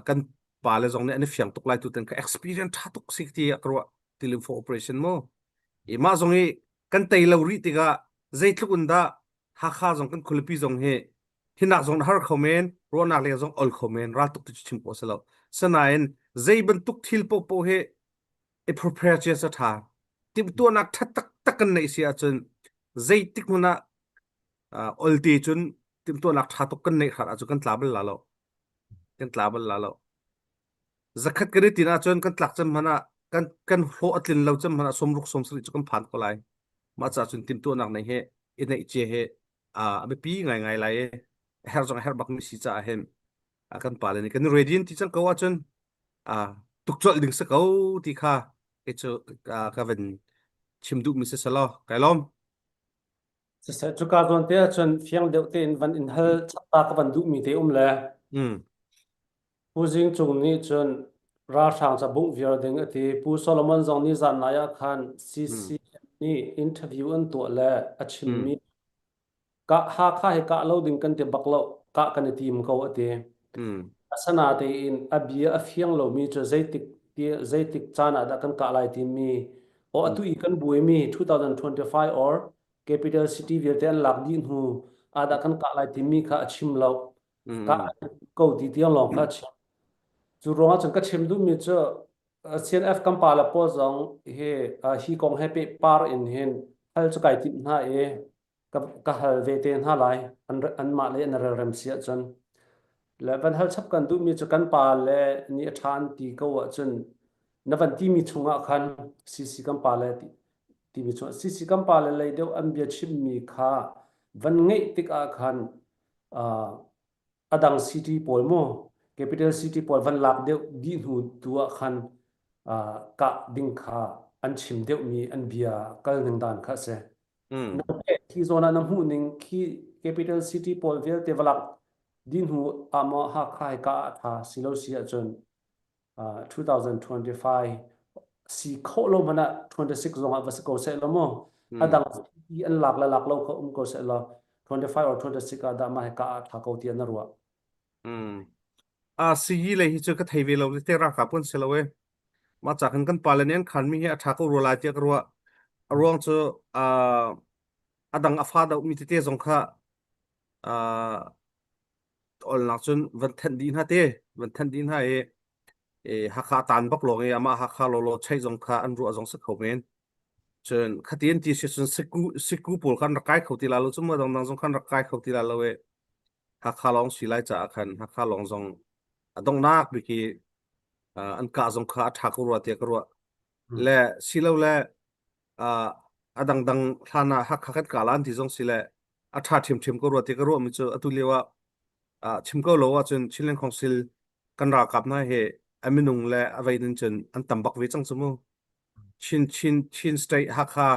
kan pale zong nih an i fiang tuk lai tutan kha experience ṭha tuk si ti ka ruah tilim for operation mu. I mah zong hi kan tei lo rih tikah zeitluk in dah Hakha zong kan khualipi zong hi hinak zong har kho men ruahnak leng zong ol kho men ral tuk ti cu chim khawh si lo sanain zei bantuk thil popo hi i prepare cia sa tha timhtuahnak ṭha taktak kan neih si ahcun zeitik hmun ah olte cun timhtuahnak ṭha tuk kan neih hrat ahcun kan tla bal la lo kan tla bal la lo zakhat kan i tin ahcun kan tlak cem hmanh ah kan kan hlawh a tlin lo cem hmanh ah sawmruk 70 cu kan phan ko lai mah ca cun timhtuahnak nei he i neih cia he a biapi ngaingai lai i herh zong a herh bakmi si caah hin kan pale nih kan ready in ti cang ko ahcun tuk colh ding si ko ti kha kei cu ka van chim duhmi si selaw kai lawm. Siseh cuka zawn te ahcun fiang deuh tein van in hal chapta ka van duhmi te um le Pu Zing Cung nih cun ralhrang ca bungh viar ding a ti. Pu Solomon zong nih zan nai ah khan CCM nih interview an tuah le a chimmi kah Hakha hi kah lo ding kan ti bak lo kah kan i tim ko a ti. Asinain a bia a fiang lomi cu zeitik ti zeitik caan ah dah kan kah lai timi o atu i kan buaimi 2025 or capital city vialte an lak dih hnu ah dah kan kah lai timi kha a chim lo. Kah ko ti tiang lawng kha a chim. Cu ruangah cun ka chim duhmi cu CNF kan pa le pawl zong hi hi kong he pehpar in hin hal cu kai timh hna i ka, ka hal ve te hna lai an anmah le an relrem si ahcun le van hal chap kan duhmi cu kan pa le nih a ṭha an ti ko ahcun na van timi chungah khan CC kan pa le ti, timi chungah CC kan pa le lei deuh an bia chimmi kha van ngeih tikah khan uh, a dang city pawl mu capital city pawl van lak deuh dih hnu tu ah khan uh, kah ding kha an chim deuhmi an bia kal ning dan kha a si. Khi zawn ah na hmuh ning khi capital city pawl vialte va lak dih hnu ah maw Hakha hi kah a tha si lo si ahcun uh, 2025 si khawh lo hmanh ah 26 zong ah va si ko seh law mu a dang city an lak le lak lo kha um ko seh law 25 or 26 ah dah mah hi kah a tha ko tiah na ruah. A si lei hi cu ka thei ve lo te ralkap kan si lo e. Mah ca khan kan pale nih an khanmi hi a ṭha ko rua lai tiah ka ruah. A ruang cu a dang a fa deuhmi tete zong kha Uh, olnak cun van thenh dih hna te van thenh dih hna i e, Hakha tan bak lawng i amah Hakha lawlaw chei zong kha an ruah zong si kho men. Cun khatin ti si cun siku siku pawl khan rak kai kho ti la lo cu ma dangdang zong khan rak kai kho ti la lo i Hakha lawng si lai caah khan Hakha lawng zong a donghnak bik i uh, an kah zong kha a ṭha ko rua tiah ka ruah. Le silo le uh, a dangdang hlan ah Hakha kan kah lan ti zong si le a ṭha ṭhiamṭhiam ko rua ti ka ruah mi cu atu lio ah uh, chim ko lo ahcun Chinland Council kan ralkap hna hi a minung le a vei nin cun an tam bak ve cang cu mu. Chin Chin Chin State Hakha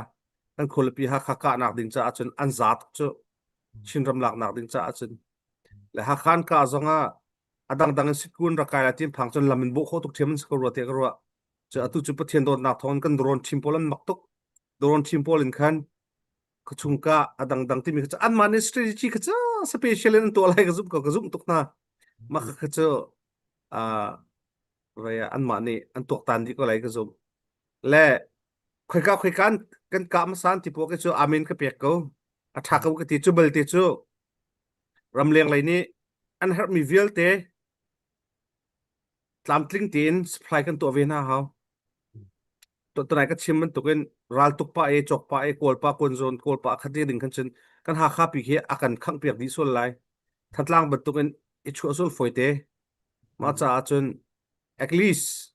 kan khualipi Hakha kahnak ding caah cun an za tuk cu Chinram laknak ding caah cun le Hakha an kah zong ah a dangdang in sikun rak kai la tin phang cun lam in bawh kho tuk ṭhiam an si ko rua tiah ka ruah. Cu atu cu Pathian dawtnak thawng in kan drone team pawl an mak tuk. Drone team pawl in khan khuachung ka a dangdang timi kha cu anmah nih strategy kha cu special in an tuah lai ka zumh ko ka zumh tuk hna. Mah kha cu uh, vai anmah nih an tuaktan dih ko lai ka zumh. Le khoika khoika kan kah hmasa an ti puak cu amen ka pek ko. A ṭha ko ka ti cu balte cu ramleng lei nih an herhmi vialte tlamtling tein supply kan tuah ve hna hau. Tunai ka chim bantukin raltuk pa e cawk pa e kawl pa kawn zawn kawl pa khat ding khan cun kan Hakha pi khi a kan khangh piak dih sual lai. Thantlang bantukin i chuah sual fawi te. Mah caah cun at least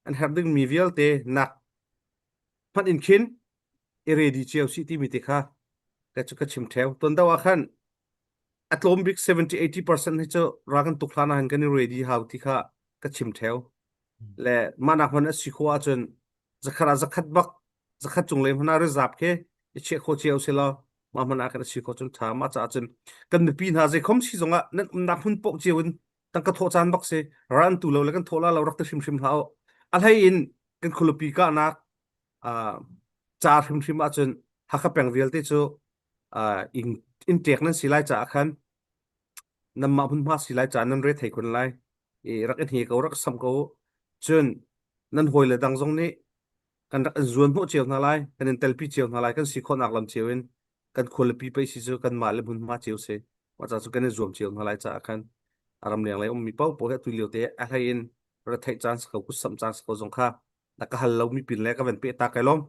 an herh dingmi vialte nak hmanh in khin i ready cio si timi te kha ka cu ka chim theo. Ton do ah khan a tlawm bik 70 80% hi cu ra kan tuk hlan ah hin kan i ready hau ti kha ka chim theo. Le mah nak hman a si khawh ahcun zakhat ah zakhat bak zakhat cung le hmana rizap khi i chiah khawh cio si law mah hman ah khan a si khawh cun tha mah caah cun kan mipi hna zeikhom si zongah nan umnak hmun poh cio in tangka thawh caan bak si ran tu lo le kan thawh la lo rak ti hrimhrim hlah u a hlei in kan khualipi kahnak ca hrimhrim ahcun Hakha peng vialte cu in in ṭek nan si lai caah khan nanmah hmunhma si lai caah nan re thei kun lai i rak in he ko rak sam ko cun nan hawile dang zong nih kan rak in zuan hnawh cio hna lai kan in telpi cio hna lai kan si khawhnak lam cio in kan khualipi pei si cu kanmah le hmunhma cio si mah ca cu kan i zuam cio hna lai caah khan a ramleng lei ummi paoh paoh hi atu lio te a hlei in retheih caan si ko kut samh caan si ko zong kha na ka hal lomi pin le ka van peh ta kai lawm.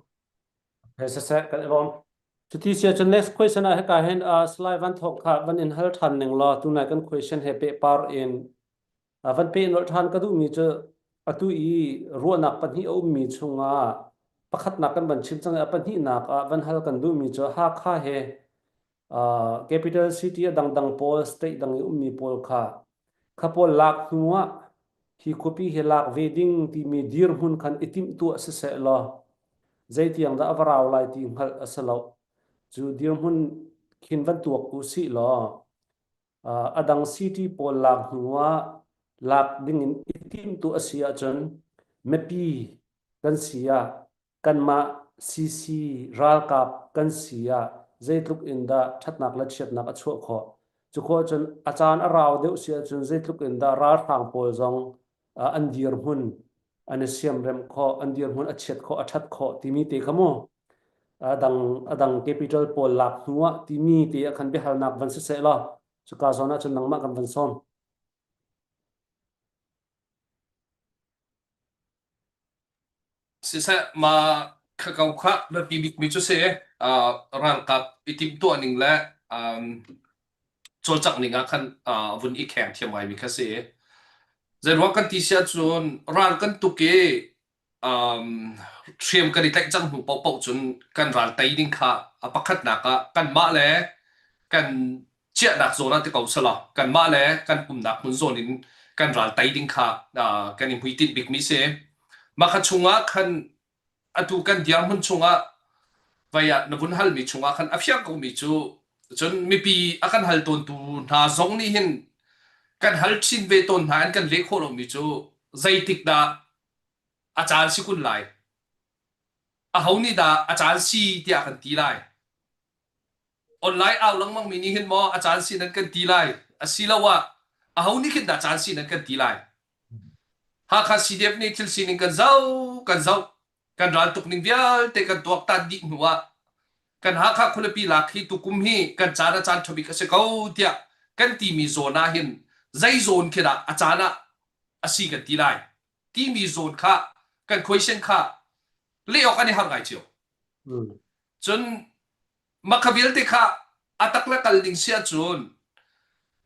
Okay, siseh kan i lawm. Cuti si ahcun next question ah hika hin uh, Salai Van Thawk kha van in hal ṭhan ning law tunai kan question he pehpar in uh, van peh nolh ṭhan ka duhmi cu atu i ruahnak pahnih a ummi chungah pakhatnak kan van chim cang i a pahnihnak ah van hal kan duhmi cu Hakha he uh, capital city a dangdang pawl state dang i ummi pawl kha kha pawl lak hnu ah hi khuapi hi lak ve ding timi dirhmun khan i timhtuah siseh law zeitiang dah a va rau lai ti hngalh a si lo. Cu dirhmun khin van tuak u sih law a dang city pawl lak hnu ah lak ding in i timhtuah a si ahcun mipi kan si ah kanmah CC ralkap kan si ah zeitluk in dah ṭhatnak le chiatnak a chuah khawh. Cu khawh cun a caan a rau deuh si ahcun zeitluk in dah ralhrang pawl zong an dirhmun an i siamremh khawh, an dirhmun a chiat khawh, a ṭhat khawh timi te kha mu a dang a dang capital pawl lak hnu ah timi te ah khan biahalnak van si seh law cuka zawn ah cun nangmah kan van sawm. Siseh mah kha ko kha biapi bikmi cu si uh, ralkap i timhtuah ning le um, cawlcangh ning ah khan uh, vun i kheng thiam ngaimi kha si. Zeiruang kan ti si ahcun ral kan tuk i um, hriam kan i tlaih cang hnu paohpaoh cun kan ral tei ding kha a pakhatnak ah kanmah le kan chiahnak zawn ah ti ko selaw kanmah le kan umnak hmun zawn in kan ral tei ding kha uh, kan i hmuitinh bikmi si. Mah kha chungah khan atu kan dirhmun chungah vai ah na vun halmi chungah khan a fiang komi cu cun mipi a kan hal tawntu hna zong nih hin kan hal chin ve tawn hna an kan leh khawh lomi cu zeitik dah a caan si kun lai aho nih dah a caan si tiah kan ti lai Online au lengmang mi nih hin maw a caan si nan kan ti lai asiloah aho nih khin dah caan si nan kan ti lai Hakha CDF nih thil sining kan zoh kan zoh kan ral tuk ning vialte kan tuaktan dih hnu ah. Kan Hakha khualipi lak hi tukum hi kan caan a caan ṭhabik a si ko tiah kan timi zawn ah hin zei zawn khi dah a caan ah a si kan ti lai timi zawn kha kan question kha leh awk an i harh ngai cio. Cun makha vialte kha a tak le kal ding si ahcun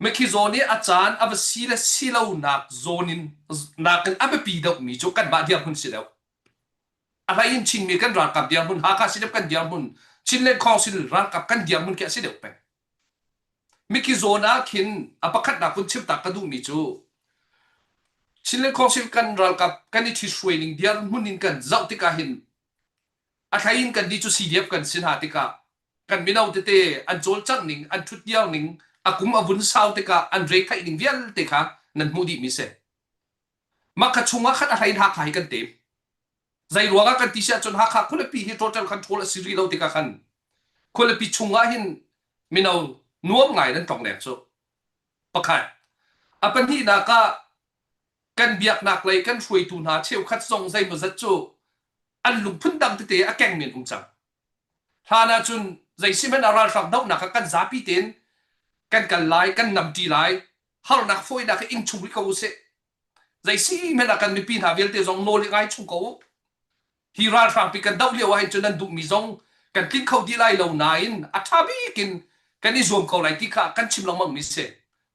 mikhi zawn i a caan a va si le si lo nak zawn in nakin a biapi deuhmi cu kanmah dirhmun si deuh. A hlei in Chinmi kan ralkap dirhmun, Hakha si deuh kan dirhmun, Chinland Council ralkap kan dirhmun khi a si deuh peng. Mikhi zawn ah khin a pakhatnak kun chimtak ka duhmi cu Chinland Council kan ralkap kan i ṭhithruai ning dirhmun in kan zoh tikah hin a thlei in kan nih cu CDF kan si hna tikah kan mino tete an cawlcangh ning an ṭhutdir ning a kum a vun sau tikah an retheih ning vialte kha nan hmuh dihmi si. Mah kha chungah khan a hlei in Hakha hi kan tem. Zei ruangah kan ti si ahcun Hakha khualipi hi total control a si rih lo tikah khan khualipi chungah hin mino nuam ngai nan tong leng cu. Pakhat. A pahnihnak ah kan biaknak lei kan hruaitu hna cheukhat zong zeimawzat cu an lungphun dang tete a keng men um cang. Hlan ahcun zeisihmanh ah ralhrang dohnak ah kan zapi tein kan kal lai, kan namṭi lai, harnak fawinak hi ing chung rih ko usih. Zeisihmanh ah kan mipi hna vialte zong nawl i ngai chung ko u. Hi ralhrang pi kan doh lio ah hin cun nan duhmi zong kan tlinh kho dih lai lo nain a ṭha bik in kan i zuam ko lai ti kha kan chim lengmang mi si.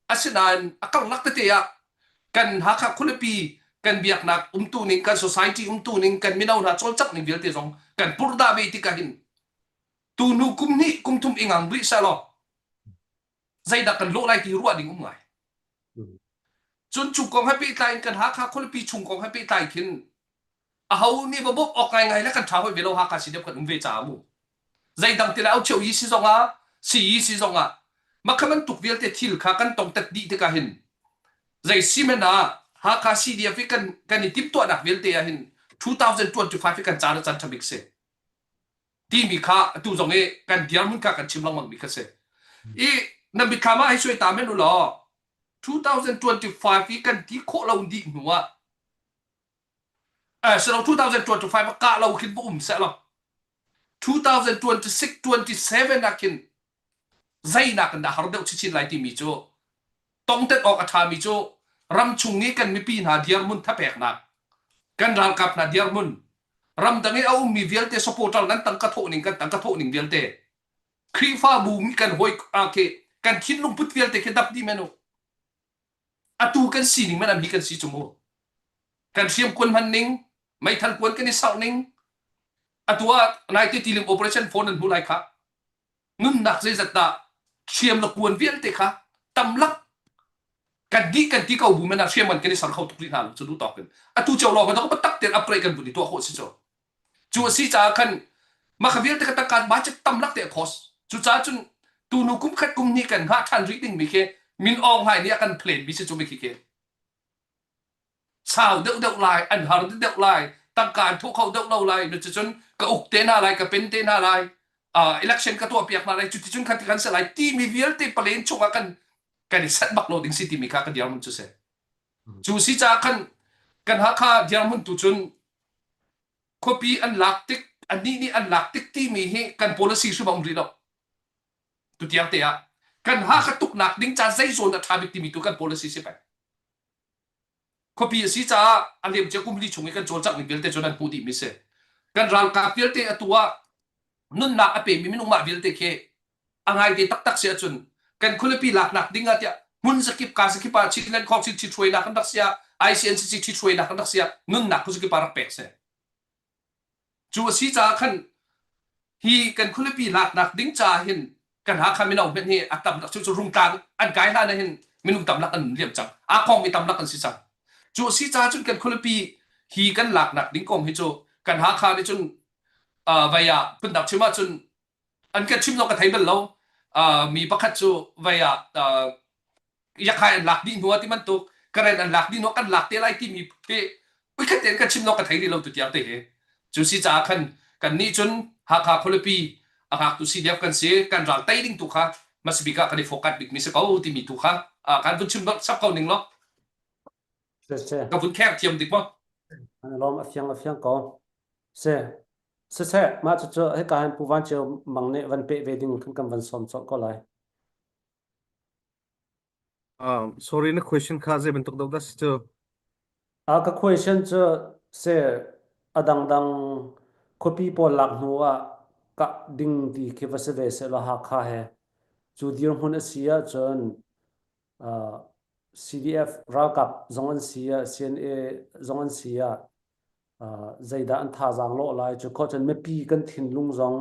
Asinain a karlak tete ah kan Hakha khualipi kan biaknak umtu ning kan society umtu ning kan mino hna cawlcangh ning vialte zong kan purdah ve tikah hin tu hnu kum hnih kum thum i ngang rih seh law zeidah kan lawh lai ti ruah ding um ngai. Cun cu kong he pehtlai in kan Hakha khualipi chung kong he pehtlai khin aho nih va bawmh awk ngaingai le kan ṭha hoi ve lo Hakha si deuh kan um ve caah mu. Zeidang ti le au cheu yi si zongah si yi si zongah makha bantuk vialte thil kha kan tongtet dih tikah hin zei si men ah Hakha CDF i kan kan i timhtuahnak vialte ah hin 2025 i kan caan a can ṭha bik si. Timi kha atu zong i kan dirhmun kha kan chim lengmang mi kha si. I na mitthlam ah hei suai ta men u law 2025 i kan ti khawh lo dih hnu ah eh silo 2025 ah kah lo khin va um seh law 2026 27 ah khin zeinak in dah har deuh chinchin lai timi cu tongtet awk a ṭhami cu ramchung i kan mipi hna dirhmun thapeknak kan ralkap hna dirhmun ramdang i a ummi vialte supporter nan tangka thawh ning kan tangka thawh ning vialte Khrihfabu mi kan hawi khi kan thinlung put vialte khi dap dih men u atu kan sining man am hi kan si cu mu kan hriam kuan hman ning meithal kuan kan i sauh ning atu ah naite tilim operation phone an hmu lai kha nunnak zeizat dah hriam le kuan vialte kha tamlak kan dih kan ti ko bu men ah hriam kan i ser kho tuk rih hna lo cu du tawk in atu cio lawng kan tak ten upgrade kan vun i tuah khawh si cu cu a si caah khan mah kha vialte ka tangka budget tamlak te a cost cu caah cun tu nu kum khat kum hnih kan hngah ṭhan rih ding mi khi Min Aung Hlaing nih a kan plan mi si cu mi khi khi sau deuh deuh lai an har deuh lai tangka an thuh kho deuh lo lai nu cun ka uk te hna lai ka pen te hna lai uh, election ka tuah piak hna lai cuticun khan kan se lai timi vialte palen chungah kan kan i set bak lo ding si timi kha ka dirhmun cu si cu si caah khan kan Hakha dirhmun tu cun khuapi an lak tik annih nih an lak tik timi hi kan policy hrim a um rih lo tutiang te ah kan Hakha tuknak ding ca zei zawn a ṭha bik timi tu kan policy si peng Khuapi a si caah a liamcia kum li chung i kan cawlcangh ning vialte cu nan hmuh dihmi si. Kan ralkap vialte atu ah nunnak a pemi minung mah vialte khi a ngaite taktak si ahcun kan khualipi laknak ding ah tiah hmun zakip ka zakip ah Chinland Council ṭhithruainak kan rak si ah ICNCC ṭhithruainak kan rak si ah nunnak khuazakip ah rak pek si. Cu a si caah khan hi kan khualipi laknak ding caah hin kan Hakha mino hmenh hi a tam cu cu rungtlang an kai hlan ah hin minung tamlak an liam cang. Aa khawngmi tamlak an si cang. Cu a si caah cun kan khualipi hi kan laknak ding kong hi cu kan Hakha nih cun uh, vei ah phundang chim ahcun an kan chim zong ka thei bal lo. Uh, mi pakhat cu vei ah uh, yakhai an lak dih hnu ah ti bantuk karen an lak dih hnu kan lak te lai timi khi uikhat tein kan chim lo ka thei rih lo tu tiang te hi cu si caah khan kan nih cun Hakha khualipi a ngaktu CDF kan si kan ral tei ding tu kha masbik ah kan i focus bik mi si ko timi tu kha kan vun chim sap ko ning lo ka vun kher thiam dik ma an lom a fiang a fiang ko se. Siseh, mah cucu hika hin Pu Van Ceu Mang nih van peh ve ding khan kan van sawm colh ko lai. Sorry, na question kha zei bantuk dah si cu? Ka question cu se a dangdang khuapi pawl lak hnu ah kah ding ti khi va si ve sehlaw Hakha he cu dirhmun a si ahcun CDF ralkap zong an si ah CNA zong an si ah zeidah an thazaang lawh lai cu khawh cun mipi kan thinlung zong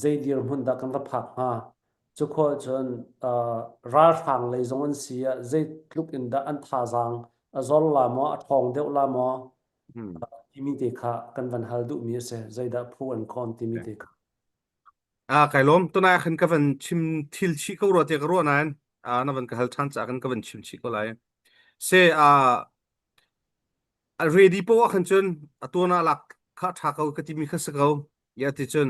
zei dirhmun dah kan va phak hnga cu khawh cun ralhrang lei zong an si ah zeitluk in dah an thazaang a zor la maw a ṭhawng deuh la maw timi te kha kan van hal duhmi a si zeidah phu an khawn timi te kha Ah, kai lawm. Tunai khan ka van chim thil chih ko rua tiah ka ruah nain ah na van ka hal ṭhan caah khan ka van chim chih ko lai. Se ah a ready po ah khan cun a tuan ah lak kha ṭha ko ka timi kha si ko. Ya ti cun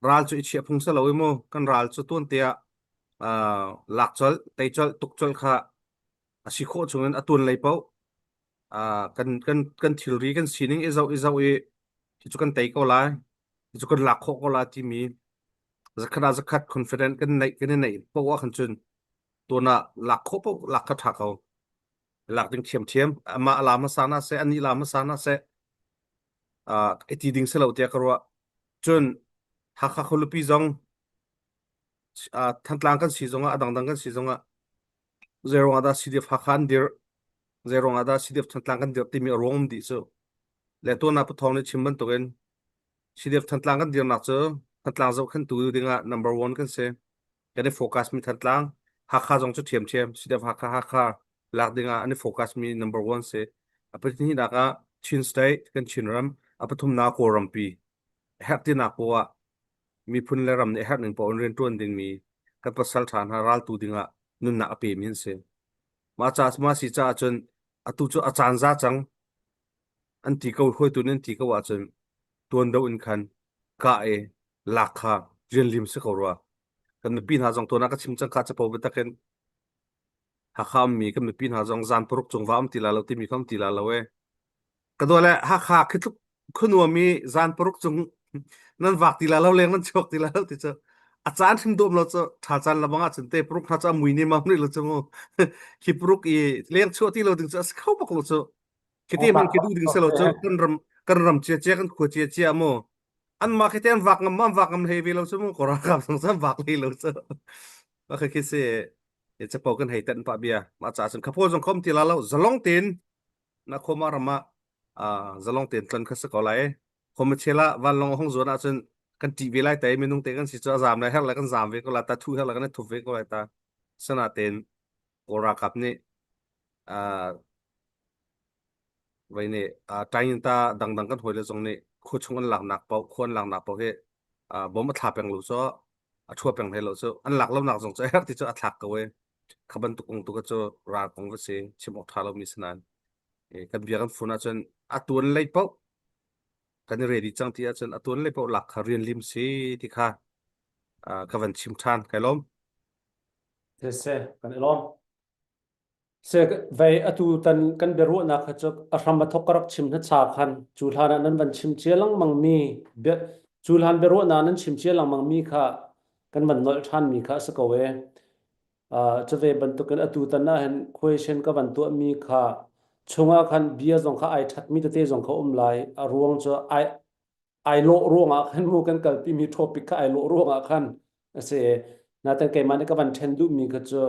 ral cu i chiah phung si lo i mu kan ral cu tuan te ah ah lak colh, tei colh, tuk colh kha a si khawh chungin a tuan lei paoh ah kan kan kan thilri kan sining i zoh i zoh i hi cu kan tei ko lai. Cu kan lak khawh ko la timi zakhat ah zakhat confident kan neih kan i neih poah ah khan cun tuan ah lak khawh paoh lak kha ṭha ko. Lak ding ṭhiamṭhiam. Amah la hmasa na seh, anih la hmasa na seh, uh, i ti ding si lo tiah ka ruah. Cun Hakha khualipi zong uh, Thantlang kan si zongah a dangdang kan si zongah zeiruang ah dah CDF Hakha an dirh zeiruang ah dah CDF Thantlang kan dirh timi a ruang um dih cu. Le tuan ah Pu Thawng nih chim bantukin CDF Thantlang kan dirnak cu Thantlang zohkhenhtu dingah number one kan si. Kan i focus mi Thantlang, Hakha zong cu ṭhiamṭhiam. CDF Hakha Hakha lak dingah an i focus mi number one si. A pahnihnak ah Chin State kan Chinram, a pathumnak Kawlrampi. Herh tinak poah ah miphun le ram nih herh ning poah in rianṭuan dingmi kan pasal ṭha hna raltu dingah nunnak a pemi an si. Mah ca mah si caah cun atu cu a caan za cang. An ti ko hruaitu nih an ti ko ahcun tuan do in khan kah i lak kha rian lim si ko rua. Kan mipi hna zong tuan ah ka chim cang kha capo biatak in Hakha ummi kan mipi hna zong zan paruk cung va um ti la lo timi kha um ti la lo e. Ka dua le Hakha khi tluk khuanuam i zan paruk cung nan vak ti la lo leng nan chuak ti la lo ti cu a caan hrim dawm lo cu tha caan labang ah cun te paruk hna cu a mui ne mam rih lo cu mu khi paruk i leng chuah ti lo ding cu a si kho bak lo cu Khiti man khi duh ding selo cu kan ram kan ram cia cia kan khua cia cia mu an ma khi te an vak ngam an vak ngam hlei ve lo cu mu ko ralkap song sam vak hlei lo cu ma khi khi si e chapo kan hei tan pa bia ma cha cun khapo zong khom ti la lo zalong tin na khoma rama a zalong tin tlan kha se ko lai khoma chela van long hong zuan ah cun kan ti ve lai tai minung te kan si chu azam lai her la kan zam ve ko la ta thu her la kan thu ve ko lai ta sana ten ko ralkap nih Vei nih Tainta dangdang kan hawile zong nih khua chung an laknak paoh khua an laknak paoh hi bom a thla peng lo cu a thua peng hlei lo cu an lak lonak zong cu a herh ti cu a thlak ko i kha bantuk kong tu kha cu ral kong va si chim awk ṭha lomi si nain kan bia kan fun ahcun a tuan lei paoh kan i ready cang ti ahcun a tuan lei paoh lak kha rian lim si ti kha ka van chim ṭhan kai lawm. Siseh kan i lawm. Vei atu tan kan biaruahnak kha cu a hram a thawk ka rak chim hna khan cu hlan ah nan van chim cia lengmang mi bia cu hlan biaruahnak nan chim cia lengmang mi kha kan van nolh ṭhan mi kha a si ko ee. Uh, cu ve bantukin atu tan ah hin question ka van tuah mi kha chungah khan bia zong kha ai ṭhat mi tete zong kha um lai a ruang cu ai ai lawh ruangah khan mu kan kalpi mi topic kha ai lawh ruangah khan a si. Naten keimah nih ka van ṭhen duh mi kha cu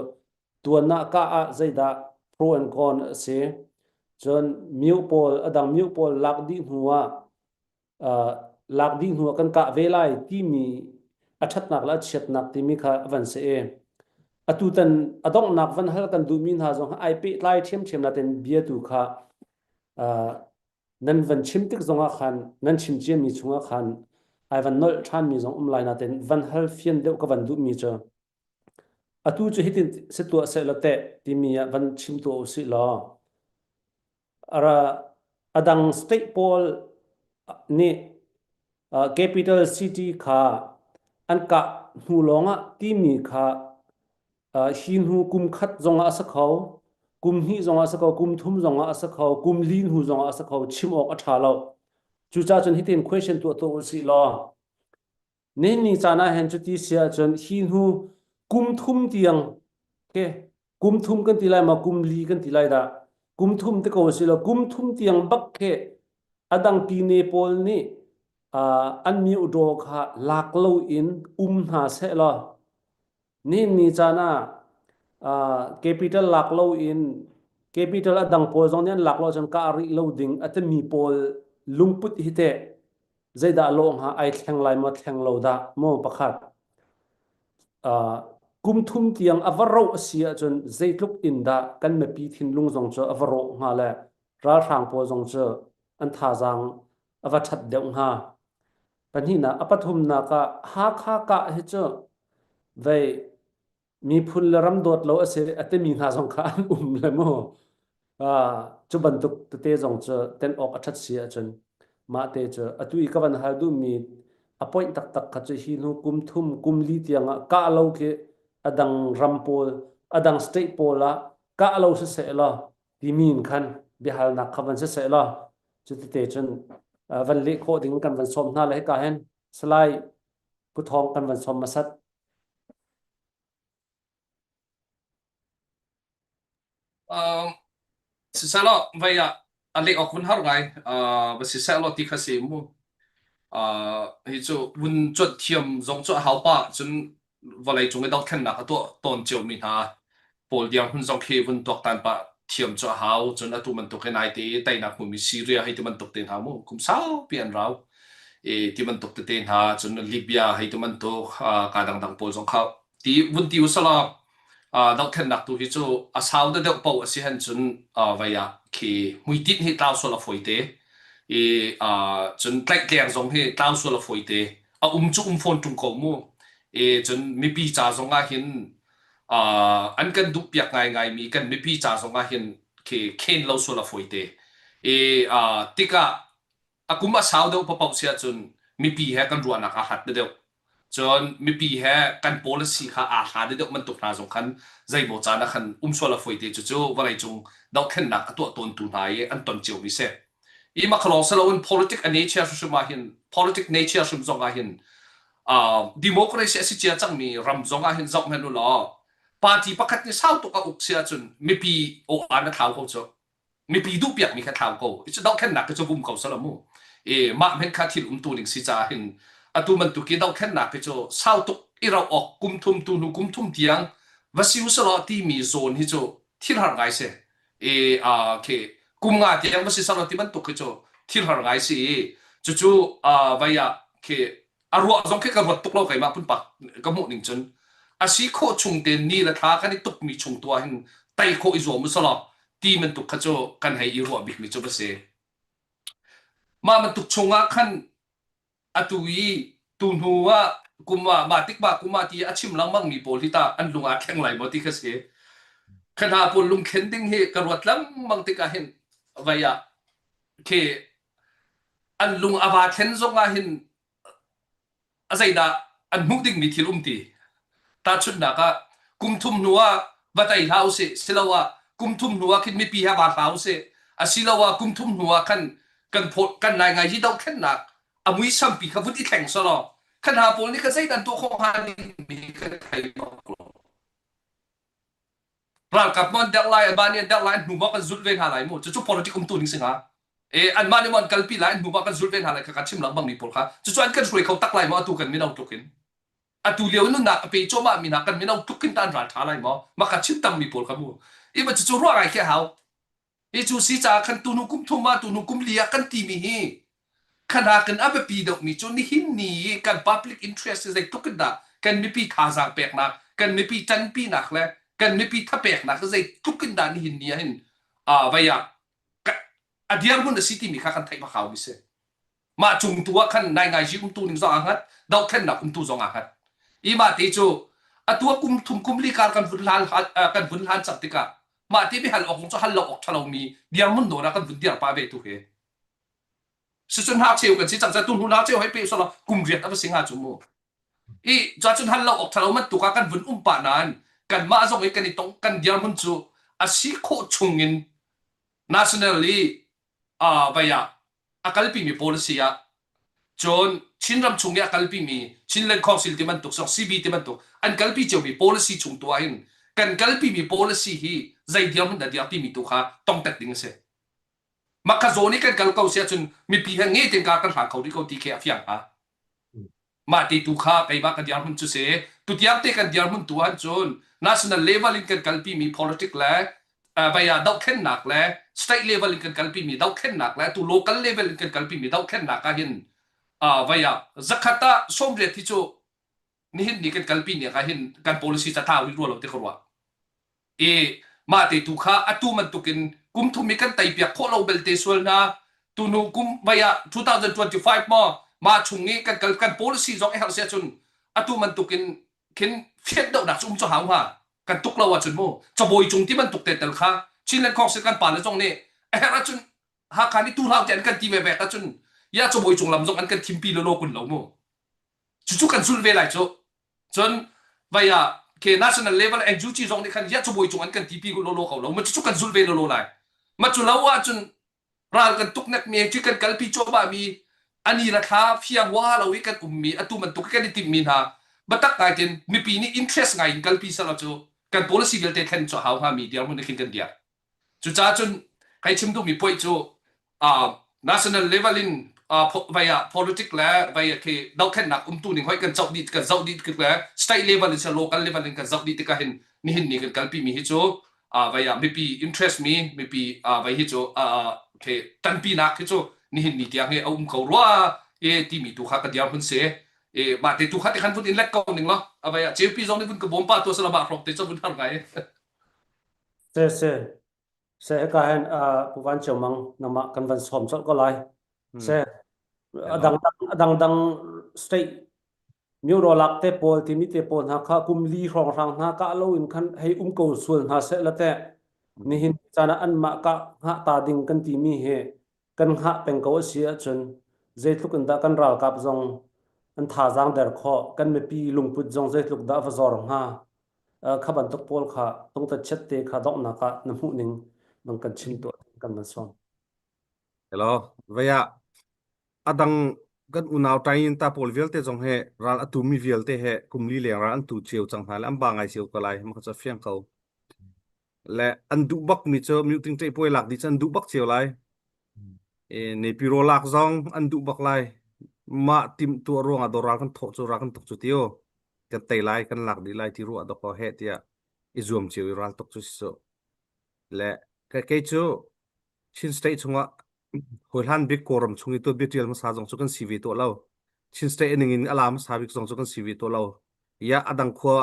tuan ah ka ah zeidah pro and con a si. Cun myu pawl a dang myu pawl lak dih hnu ah uh, lak dih hnu ah kan kah ve lai timi a ṭhatnak le a chiatnak timi kha a van si i atu tan a donghnak van hal kan duhmi hna zong ai pehtlai ṭhiamṭhiam natin bia tu kha uh, nan van chim tik zongah khan nan chim ciami chungah khan ai van nolh ṭhanmi zong um lai natin van hal fian deuh ka van duhmi cu atu cu hitin si tuah seh law teh timi ah van chim tuah usih law ara adang state pawl nih capital city kha an kah hnu lawngah timi kha hi hnu kum khat zongah a si kho kum hnih zongah a si kho kum thum zongah a si kho kum li hnu zongah a si kho chim awk a ṭha lo. Cucaah cun hitin question tuah tuah usih law nihin ni caan ah hin cuti si ahcun hi hnu kum thum tiang okay, kum thum kan ti lai ma kum li kan ti lai dah kum thum te ko si lo kum thum tiang bak khi a dang pine pawl nih uh, an mi udaw kha lak lo in um hna seh law Nihin ni caan ah uh, capital lak lo in capital a dang pawl zong nih an lak lo ahcun kah rih lo ding a timi pawl lungput hi teh zeidah lawh hnga ai thleng lai maw thleng lo dah maw pakhat uh, kum thum tiang a va roh a si ahcun zeitluk in dah kan mipi thinlung zong cu a va rawh hnga le ralhrang pawl zong cu an thazaang a va ṭhat deuh hnga Pahnihnak, a pathumnak ah Hakha kah hi cu vei miphun le ram dawt lo a si a timi hna zong kha an um le mu. Uh, cu bantuk tete zong cu ten awk a ṭhat si ahcun mah te cu atu i ka van hal duhmi a point taktak kha cu hi hnu kum thum kum li tiang ah kah lo khi a dang ram pawl a dang state pawl ah kah lo siseh law timi in khan biahalnak kha van siseh law Cutite cun van leh khawh ding kan van sawm hna le hika hin Salai Pu Thawng kan van sawm hmasat. Um, siselaw vai ah a leh awk vun har ngai uh, va siselaw ti kha si mu uh, hi cu vun cuanh thiam zong cu a hau pa cun vawlei cung i dothlennak a tuah tawn ciomi hna pawl dirhmun zong khi vun tuaktan pah thiam cu a hau. Cun atu bantuk in ai te i teinak hmumi Syria hei ti bantuk te hna mu kum saupi an rau. I ti bantuk tete hna cun Libya hei ti bantuk ka dangdang pawl zong kha ti vun ti usalaw dohthlennak tu hi cu a sau deuh paoh a si hen cun vei ah khi hmuitinh hi tlau sual a fawi te i cun tlaihtleng zong hi tlau sual a fawi te a um cu um fawn ṭung ko mu. E cun mipi ca zong ah hin uh, an kan duh piak ngaingai mi kan mipi ca zong ah hin khi khen lo sual a fawi te. E uh, tikah a kum a sau deuh papaoh sia cun mipi he kan ruahnak a hat deuh. Cun mipi he kan policy kha aa hla deuh bantuk hna zong khan zeimaw caan ah khan um sual a fawi te cucu vawleicung dohthlennak a tuah tawntu hna i an ton ciomi si. I makhalawng siloin politic a nature hrimhrim ah hin politic nature hrim zong ah hin uh, democracy a si cia cangmi ram zong ah hin zoh hmanh u law party pakhat nih sau tuk a uk si ahcun mipi aw aan a thlau ko cu mipi duhpiakmi kha thlau ko i cu dohthlennak khi cu vum ko sala mu i mah hmenh kha thil umtu ning si caah hin atu bantuk i dohthlennak khi cu sau tuk i rauh awk kum thum tu hnu kum thum tiang va si usalaw timi zawn hi cu thil har ngai si i uh, khi kum nga tiang va si salo ti bantuk khi cu thil har ngai si i cucu uh, vai ah khi a ruah zong khi ka ruat tuk lo keimah pumpak ka hmuh ning cun a si khawh chung te ni le thla kan i tuk mi chung tu ah hin tei khawh i zuam usalaw ti bantuk kha cu kan hei i ruah bik mi cu va si mah bantuk chung ah khan atu i tu hnu ah kum ah mah tik mah kum ah ti a chim lengmang mi pawl hi tah an lung aa thleng lai maw ti kha si kha hna pawl lungthlen ding hi ka ruat lengmang tikah hin vai ah khi an lung a va thlen zong ah hin a zeidah an hmuh dingmi thil um ti tahchunhnak ah kum thum hnu ah va tei hlah usih siloah kum thum hnu ah khin mipi he va hlah usih asiloah kum thum hnu ah khan kan phawt kan nai ngai hi dohthlennak a muisampi kha vun i thleng selaw khan hna pawl nih kha zeidah an tuah khawh hnga dingmi kha thei bak lo ralkap maw an derh lai anmah nih an derh lai an hnu maw kan zulh ve hna lai mu cucu politic umtu ning si hnga e anmah nih maw an kalpi lai an hnu maw kan zulh ve hna lai kha ka chim lengmang mi pawl kha cucu an kan hruai kho tak lai maw atu kan mino tluk in atu lio nunnak a pe cuahmah mi hna kan mino tluk in ta an ral ṭha lai maw mah ka chim tam mi pawl kha mu i ma cucu ruah ngai khi a hau Hi cu si caah khan tunu kum thum ah tunu kum li ah kan timi hi khanakin a biapi deuhmi cu nihin ni i kan public interest hi zeitluk in dah kan mipi thazaang peknak kan mipi ṭanpinak le kan mipi thapeknak hi zeitluk in dah nihin ni ah hin uh, vei ah a dirhmun a si timi kha kan theih bak hau mi si. Mah cung tu ah khan naingai umtu ning zong aa hngat, dohthlennak umtu zong aa hngat. I mah te cu atu ah kum thum kum li kar kan vun hlan kan vun hlan cang tikah mah te bihal awk zong cu hal lo awk ṭha lomi dirhmun nawn ah kan vun dir pah ve tu hi. Sicun hna cheu kan si cang tu hnu hna cheu hei pe sala kum riat a va si hnga cu mu. I cun hal lo awk ṭha lo bantuk ah kan vun um pah nain kanmah zong i kan i tong kan dirhmun cu a si khawh chung in national i uh, vai ah. a kalpimi policy ah cun Chinram chung i a kalpimi Chinland Council ti bantuk zong CB ti bantuk an kalpi ciomi policy chung tu ah hin kan kalpimi policy hi zei dirhmun dah dir timi tu kha tongtet ding a si. Mah kha zawn i kan kal ko si ahcun mipi he nge tein kar kan hlang kho rih ko ti khi a fiang hnga. Mah ti tu kha keimah ka dirhmun cu si. Tutiang te kan dirhmun tu ahcun cun national level in kan kalpimi politic le vai ah dohthlennak le state level in kan kalpimi dohthlennak le tu local level in kan kalpimi dohthlennak ah hin vai ah zakhat ah 80 hi cu nihin ni kan kalpi ni ah hin kan policy ca thau rih rua lo ti ka ruah. I mah te tu kha atu bantukin kum thum i kan teipiak khawh lo belte sual hna tunu kum vai ah 2025 maw mah chung i kan kal kan policy zong i herh sia cun atu bantukin khin fian dohnak cu um cu hau hnga kan tuk lo ahcun mu cabawi cung ti bantuk te tel kha Chinland Council kan pa le zong nih a herh ahcun Hakha nih tu hlau te an kan ti ve vek ahcun ya cabawi cung lam zong an kan thimpi lo lo kun lo mu cucu kan zulh ve lai cu Cun vai ah ke national level NUG zong nih khan ya cabuai cung an kan tipi lo lo ko lo ma cu kan zulh ve lo lo lai ma cu lo ahcun ral kan tuk nek mi cu kan kalpi cuahmah mi ani la thla fiang wa lo i kan um mi atu bantuk kan i timh mi hna batak ngai tin mipi nih interest ngai in kalpi sala cu kan policy vialte thlen cu hau hnga mi dirhmun khin kan diar Cucaah cun kai chim duhmi puai cu uh, national level in uh, vai ah politic le vai khi dohthlennak umtu ning hoi kan zoh dih kan zoh dih tik le state level in local level in kan zoh dih tikah hin nihin ni kan kalpi mi hi cu uh, vai ah mipi interest mi mipi uh, vai hi cu uh, khi tanpinak hi cu nihin ni tiang hi a um ko rua e timi tu kha ka diar hun se e mah te tu kha te khan vun in let ko ning lo avai ah JP zong nih vun ka bawm pa tu salama hrok te cha vun har ngai Se se se hika hin Pu Van Ceu Mang nangmah kan van sawm colh ko lai. Se a dang a dang dang state myo lak te pawl timi te pawl hna kha kum li hrawng hrang hna kah lo in khan hei um ko sual hna seh la teh nihin caan ah anmah kah hngah ta ding kan timi hi kan hngah peng ko a si ahcun zeitluk in dah kan ralkap zong an thazaang der khawh kan mipi lungput zong zeitluk dah va zor hnga Kha bantuk pawl kha tungtatchiat te kha donghnak ah na hmuh ning bang kan chim tuah kan van sawm. Hello, vaya adang kan unau tain ta pawl vialte zong he ral atu mi vialte he kumli leng ral an tu cio cang hna le an ba ngai cio ko lai ma kha fiang ko le an duh bak mi cu muting ṭe puai lak di cu an duh bak cio lai e nepi ro lak zong an duh bak lai mah tim tuah ruang ah doral kan thawh cu ra kan tuk cu tio kan tei lai kan lak dih lai ti ruah dawkaw heh tiah i zuam cio i ral tuk cu si cu le kei cu Chin State chungah hawihlan bik Kawlram chung i tuanbia ṭial hmasa zong cu kan si ve tuah lo Chin State ning in a la hmasa bik zong cu kan si ve tuah lo ya adang khua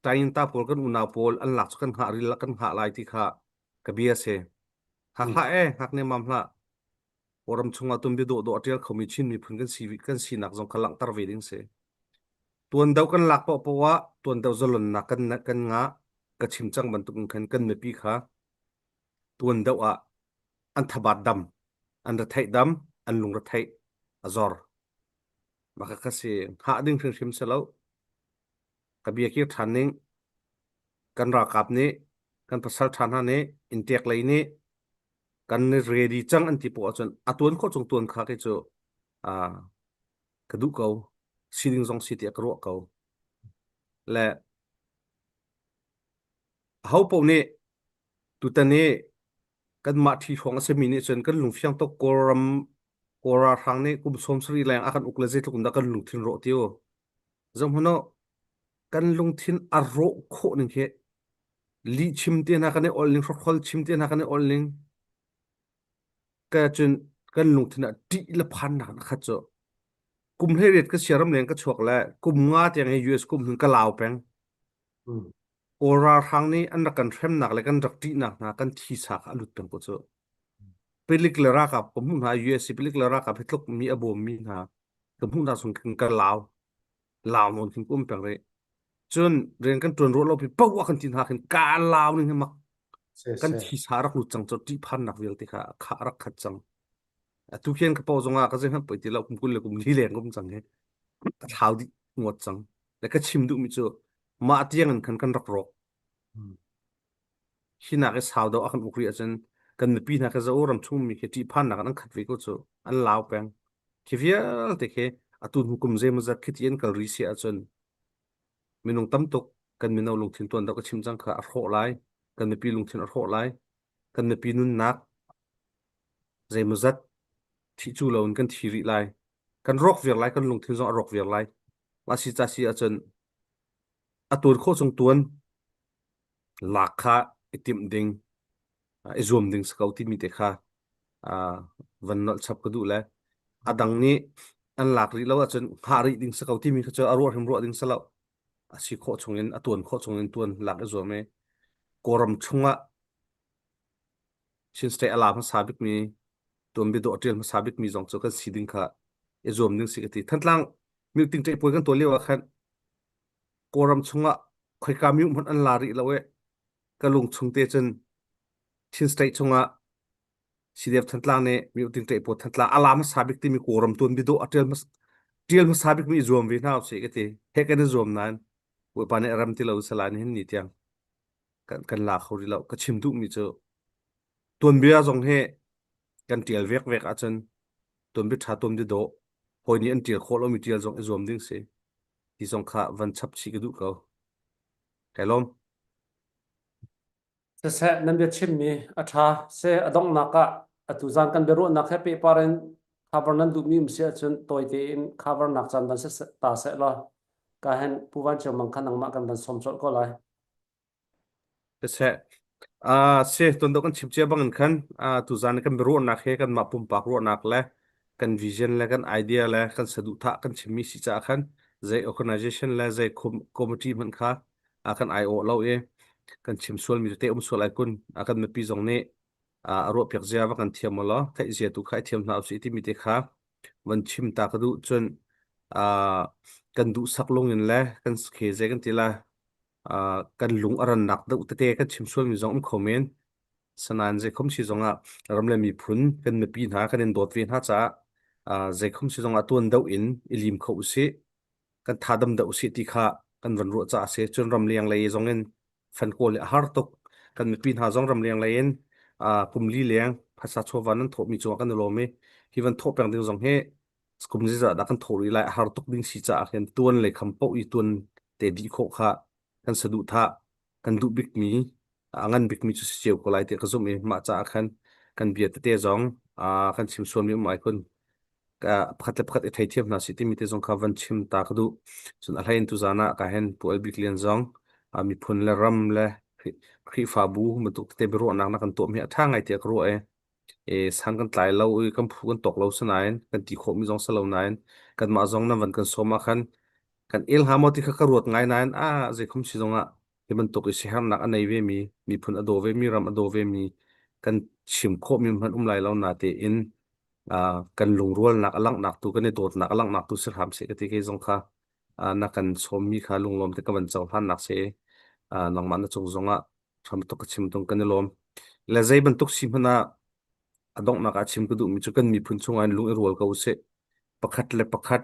Tainta pawl kan unau pawl an lak cu kan hngah ril kan hngah lai ti kha ka bia si hngak hlah e hngak ne mam hlah Kawlram chungah tuanbia dawh dawh a ṭial khomi Chin miphun kan si kan sinak zong kha langhter ve ding si Tuan deuh kan lak paohpaoh ah tuan deuh zalonnak kan kan ngah. Ka chim cang bantuk in khan kan mipi kha tuan deuh ah an thabat dam, an retheih dam, an lungretheih a zor. Mah kha si hngah ding hrimhrim si lo. Ka bia kir ṭhan ning kan ralkap nih kan pasal ṭha hna nih inntek lei nih kan ready cang an ti poah ahcun a tuan khawh chung tuan kha kei cu ah ka duh ko sining zong si tiah ka ruah ko le aho paoh nih tutan i kanmah ṭhi hrawng a simi nih cun kan lungfiang tuk Kawlram Kawl ralhrang nih kum 70 leng a kan uk le zeitluk in dah kan lungthin rawh ti u zohhmanh u kan lungthin a rawh khawh ning khi lih chim te hna kan i ol ning hrokhol chim te hna kan i ol ning Ka cun kan lungthin ah ṭih le phannak na khat cu. Kum 18 ka siaram leng ka chuak le kum nga tiang hi US kum hin ka lau peng. Kawl ralhrang nih an rak kan hremnak le kan rak ṭihnak hna kan thisa kha a lut peng ko cu. Palik le ralkap ka hmuh hna US palik le ralkap hi tluk mi a bawm mi hna ka hmuh hna chung khin ka lau. Lau nawn khin ka um peng rih. Cun rian kan ṭuan ruah lo pi poah kan ti hna khin ka lau ning hi mak kan thisa rak lut cang cu ṭihphannak vialte kha kha rak khat cang atu khian ka paw zongah ka zeihmanh poi ti lo kum 20 le kum li leng kum cang hi ka thlau dih nguat cang le ka chim duhmi cu mah tiang in khan kan rak rawk hinak i sau do a kan uk rih ahcun. Kan mipi hna kha zo ram chung mi khi ṭihphannak in an khat ve ko cu. An lau peng. Khi vialte khi atu hnu kum zeimawzat khi ti an kal rih si ahcun minung tam tuk kan mino lungthin tuan deuh ka chim cang kha a hrawh lai. Kan mipi lungthin a hrawh lai. Kan mipi nunnak zeimawzat thih cu loin kan thi rih lai. Kan rawk viar lai, kan lungthin zong a rawk viar lai. Mah si ca si ahcun a tuan khawh chung tuan lak kha i timh ding, i zuam ding si ko timi te kha van nolh chap ka duh le a dang nih an lak rih lo ahcun hngah rih ding si ko timi kha cu a ruah hrim ruah ding si lo. A si khawh chung in a tuan khawh chung in tuan lak i zuam i Kawlram chungah Chin State a la hmasa bikmi tuanbia dawh a ṭial hmasa bikmi zong cu kan si ding kha i zuam ding si ka ti. Thantlang meeting ṭeh puai kan tuah lio ah khan Kawlram chungah khoika mi hmanh an la rih lo i ka lung chung te cun Chin State chungah CDF Thantlang nih meeting ṭeh puai Thantlang a la hmasa bik timi Kawlram tuanbia dawh a ṭial hmasa ṭial hmasa bikmi i zuam ve hna usih ka ti. He kan i zuam nain Bawipa nih a rem ti lo salai nihin ni tiang kan kan la kho rih lo. Ka chim duhmi cu tuanbia zong hi kan ṭial vekvek ahcun tuanbia ṭha tuanbia dawh hawi nih an ṭial khawh lomi ṭial zong i zuam ding si. Ti zong kha van chap chih ka duh ko. Kai lawm. Siseh, nan biachimmi a ṭha. Seh, a donghnak ah atu zan kan biaruahnak he pehpar in cover nan duhmi um si ahcun tawi tein cover nak caan van si ta seh law ka hen Pu Van Ceu Mang kha nangmah kan van sawm colh ko lai. Siseh, ah si tuan kan chim cia bangin khan ah tuzan kan biaruahnak he kanmah pumpak ruahnak le kan vision le kan idea le kan saduhthah kan chimmi si caah khan zei organization le zei committee hmanh kha a kan aiawh lo i kan chim sualmi tete um sual ai kun a kan mipi zong nih a ruahpiak zia va kan thiam law theih zia tu kha i thiam hna usih timi te kha van chim ta ka duh cun kan duh sak lung in le kan khe ze kan ti la kan lung a rannak deuh tete kan chim sualmi zong um kho men sanain zeikhom si zongah ram le miphun kan mipi hna kan in dawt ve hna caah zeikhom si zongah tuan deuh in i lim kho usih kan tha dam deuh usih ti kha kan van ruah caah a si cun ramleng lei zong in fan kawl hi a har tuk kan mipi hna zong ramleng lei in kum li leng phaisa chawva nan thawhmi cungah kan i lawm i hi van thawh peng ding zong hi kum zizah dah kan thawh rih lai a har tuk ding si caah hin tuan lei kham paoh i tuan te dih khawh kha kan saduhthah kan duh bikmi a ngan bikmi cu si cio ko lai tiah ka zumh i mah caah khan kan bia tete zong kan chim sualmi um ai kun pakhat le pakhat i theithiam hna sih timi te zong kha van chim ta ka duh. Cun a hlei in tuzan ah ka hen Pu Albik Lian zong miphun le ram le Khrihfabu bantuk tete biaruahnak na kan tuahmi a ṭha ngai tiah ka ruah i e san kan tlai lo i kan phu kan tawk lo sinain kan ti khawhmi zong si lo nain kanmah zong nan van kan sawm ah khan kan el hnga maw ti kha ka ruat ngai nain a zeikhom si zongah hi bantuk i siaherhnak a nei vemi miphun a daw vemi ram a daw vemi kan chim khawhmi hmanh um lai lo na tein kan lungrualnak a langhnak tu kan i dawtnak a langhnak tu si hram seh ka ti kei zong kha na kan sawmmi kha lunglawm te ka van cohlannak si nangmah na cung zongah hram tuk ka chim tung kan i lawm le zei bantuk si hmanh ah a donghnak ah chim ka duhmi cu kan miphun chungah in lung i rual ko usih pakhat le pakhat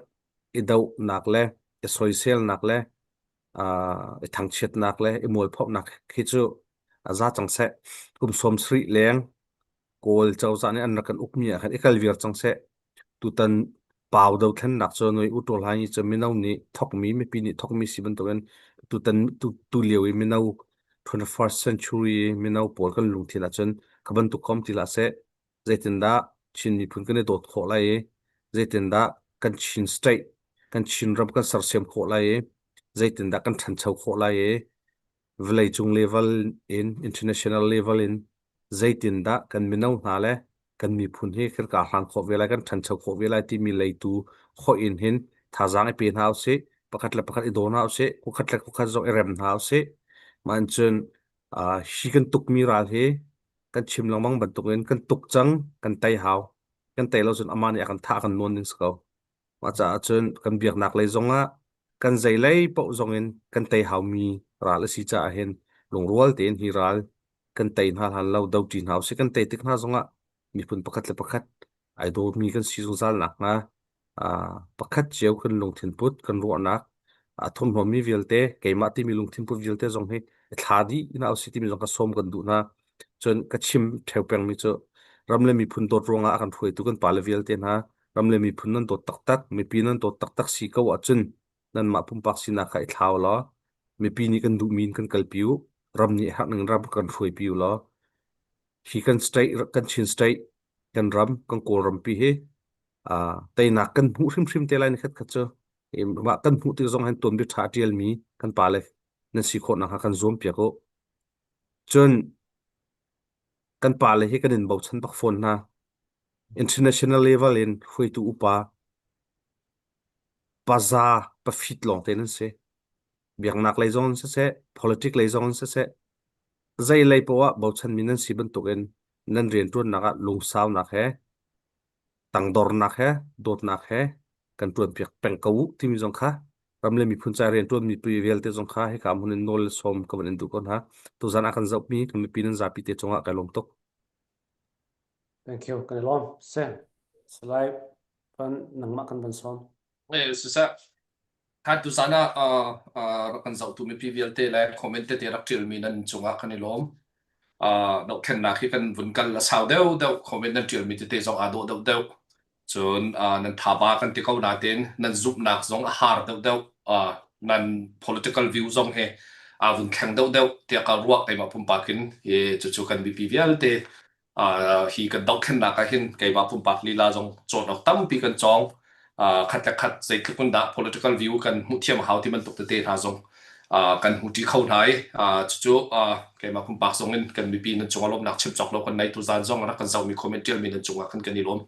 i dohnak le i soiselnak le i thangchiatnak le i mualphonak khi cu a za cang seh kum sawm sarih leng Kawl cozah nih an rak kan ukmi ah khan i kal viar cang seh. Tutan pau dothlennak cu noi u ṭawl hai cu mino nih thokmi mipi nih thokmi si bantukin tutan tu, tu lio i mino 21st century mino pawl kan lungthin ahcun kha bantuk kom ti hlah seh. Zeitindah Chin miphun kan i dawt khawh lai i zeitindah kan Chin state kan Chin ram kan sersiam khawh lai i zeitindah kan ṭhancho khawh lai i vawleicung level in international level in zeitindah kan mino hna le kan miphun hi kan karhlang khawh ve lai kan ṭhancho khawh ve lai timi leitu hoih in hin thazaang i pe hna usih pakhat le pakhat i daw hna usih khuakhat le khuakhat zong i rem hna usih mah in cun hi kan tukmi ral hi kan chim lengmang bantukin kan tuk cang kan tei hau kan tei lo cun amah nih a kan thah kan nawn ding si ko Mah caah cun kan biaknak lei zongah kan zeilei paoh zongin kan tei haumi ral a si caah hin lungrual tein hi ral kan tei hna hlan lo doṭi hna usih kan tei tik hna zongah miphun pakhat le pakhat ai dawmi kan si zungzal nakhnga pakhat cio kan lungthin put kan ruahnak a thurhnawmmi vialte keimah timi lungthin put vialte zong hi i thla dih hna usih timi zong ka sawm kan duh hna. Cun ka chim ṭheo pengmi cu ram le miphun dawt ruangah a kan hruaitu kan pale vialte hna ram le miphun nan dawt taktak, mipi nan dawt taktak si ko ahcun nanmah pumpak sinak kha i thlau law mipi nih kan duhmi in kan kalpi u, ram nih herh ning ram kan hruaipi u law hi kan state kan Chin state kan ram kan Kawlrampi hi teinak kan hmuh hrimhrim te lai ni khat khat cu mah kan hmuh tik zong hin tuanbia ṭha a ṭialmi kan pale nan si khawh nakhnga kan zuam piak u. Cun kan pale hi kan in bochan bak fawn hna. International level in hruaitu upa paza pafit lawng te nan si. Biaknak lei zong in siseh, politic lei zong in siseh, zei lei poah ah bochanmi nan si bantukin nan rianṭuannak ah lungsaunak he tangdornak he dawtnak he kan ṭuanpiak peng ko u timi zong kha ram le miphun ca rianṭuan mipi vialte zong kha hika hmun in nawl le sawm ka van in duh ko hna. Tuzan ah kan zohmi kan mipi nan zapi te cungah kai lawm tuk. Thank you. Kan i lawm. Seh. Salai van nangmah kan van sawm. Eh, siseh. Khan tuzan ah rak kan zohtu mipi vialte le comment tete rak ṭialmi nan cungah kan i lawm. Dohthlennak hi kan vun kal a sau deuh deuh comment nan ṭialmi tete zong aa dawh deuh deuh. Cun nan thaba kan ti ko nain nan zumhnak zong a har deuh deuh. Nan political view zong hi aa vun thleng deuh deuh tiah ka ruah keimah pumpak in. Cucu kan mipi vialte Hi kan dohthlennak ah hin keimah pumpak lila zong cawn awk tampi kan cawng. Khat le khat zeitluk in dah political view kan hmuh thiam a hau ti bantuk tete hna zong kan hmu ṭi kho hna i cucu keimah pumpak zong in kan mipi nan cungah lawmhnak chim cawk lo kan nei tuzaan zong rak kan zohmi comment ṭialmi nan cungah khan kan i lawm.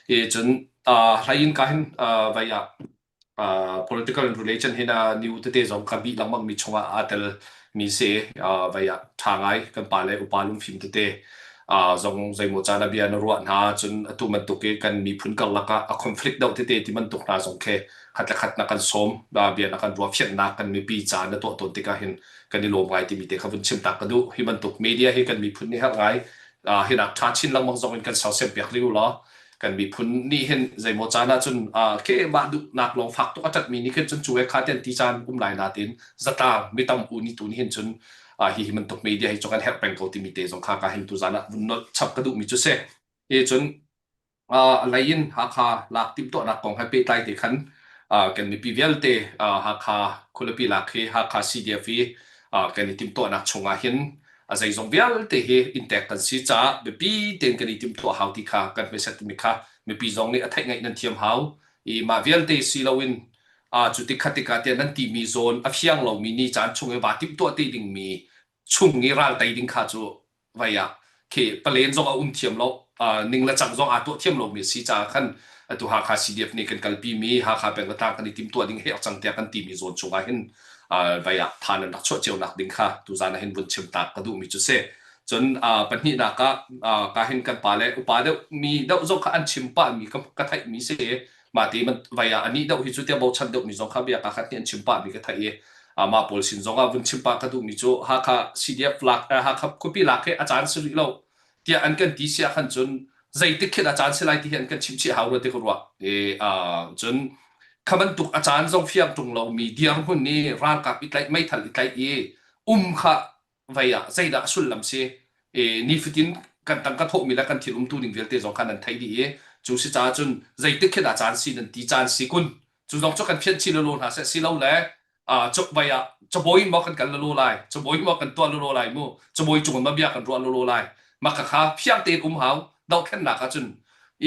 I cun hlei in ka hin vai ah political and religion hi na new tete zong ka bih lengmang mi chungah aa tel mi si vai ah ṭha ngai kan pa le upa lungfim tete zong zeimaw caan ah bia na ruah hna cun atu bantuk i kan miphun karlak ah a conflict deuh tete ti bantuk hna zong khi khat le khat na kan sawm bia na kan ruah fianhnak kan mipi ca na tuah tawn tikah hin kan i lawm ngai timi te kha vun chim tak ka duh hi bantuk media hi kan miphun nih herh ngai hi nak ṭha chin lengmang zong in kan sersiam piak rih u law kan miphun nih hin zeimaw caan ah cun ke mah duhnak lawng fak tuk a ṭatmi nih khin cun cu he kha tian ti caan um lai natin zatlang mitam u ni tu nih hin cun hi hi bantuk media hi cu kan herh peng ko timi te zong kha ka hin tu zan ah vun nolh chap ka duhmi cu si hi cun lei in Hakha lak timhtuahnak kong he pehtlai te khan kan mipi vialte Hakha khualipi lak hi Hakha CDF i kan i timhtuahnak chungah hin a zeizong vialte hi inntek kan si caah biapi tein kan i timhtuah hau ti kha kan hmaisat timi kha mipi zong nih a theih ngaih nan thiam hau i mah vialte si loin cu tik khat tikah tiah nan timi zawn a fiang lomi ni caan chung i vaa timhtuah te dingmi chung i ral tei ding kha cu vai ah khi palen zong a um thiam lo ning le cang zong aa tuah thiam lomi a si caah khan atu Hakha CDF nih kan kalpi mi Hakha peng le tlang kan i timtuah ding herh cang tiah kan timi zawn chungah hin vai ah than an rak chuah cio nak ding kha tuzan ah hin vun chim tak ka duhmi cu si. Cun pahnihnak ah ka hin kan pa le upa deuh mi deuh zong kha an chim pah mi ka theih mi si mah ti vai ah anih deuh hi cu tiah bochan deuh mi zong kha bia ka khat nih an chim pah mi ka theih i mah pawl sin zong ah vun chim pah ka duh mi cu Hakha CDF lak Hakha khuapi lak hi a caan si rih lo tiah an kan ti si ah khan cun zeitik khin a caan si lai ti hi an kan chim chih hau rua ti ka ruah i cun kha bantuk a caan zong fiang ṭung lomi dirhmun i ralkap i tlaih meithal i tlaih i um kha vei ah zeidah a sullam si i nifatin kan tangka thawhmi le kan thil umtu ning vialte zong kha nan theih dih i cu si caah cun zeitik khin a caan si nan ti caan si kun cu zong cu kan phianh chih lolo hna seh si lo le vai ah cabawi maw kan kal lolo lai cabawi maw kan tuah lolo lai mu cabawi cung in ma bia kan ruah lolo lai mah kha kha fiang tein um hau dohthlennak ah cun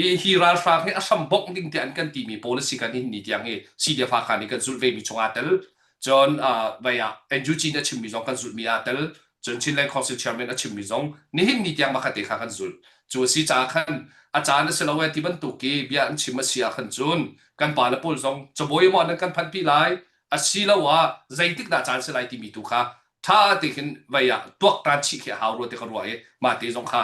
i hi ralhrang hi a hram bongh ding tiah an kan timi policy kan hin ni tiang hi CDF Hakha nih kan zulh ve mi chung aa tel cun vai ah NUG nih a chimmi zong kan zulhmi aa tel cun Chinland Council Chairman a chimmi zong nihin ni tiang makhat te kha kan zulh cu a si caah khan a caan a si lo e ti bantuk i bia an chim a si ah khan cun kan pa le pawl zong cabawi maw nan kan phanpi lai asiloah zeitik dah caan si lai timi tu kha ṭha te khin vai ah tuaktan chih khi a hau rua ti ka ruah i mah te zong kha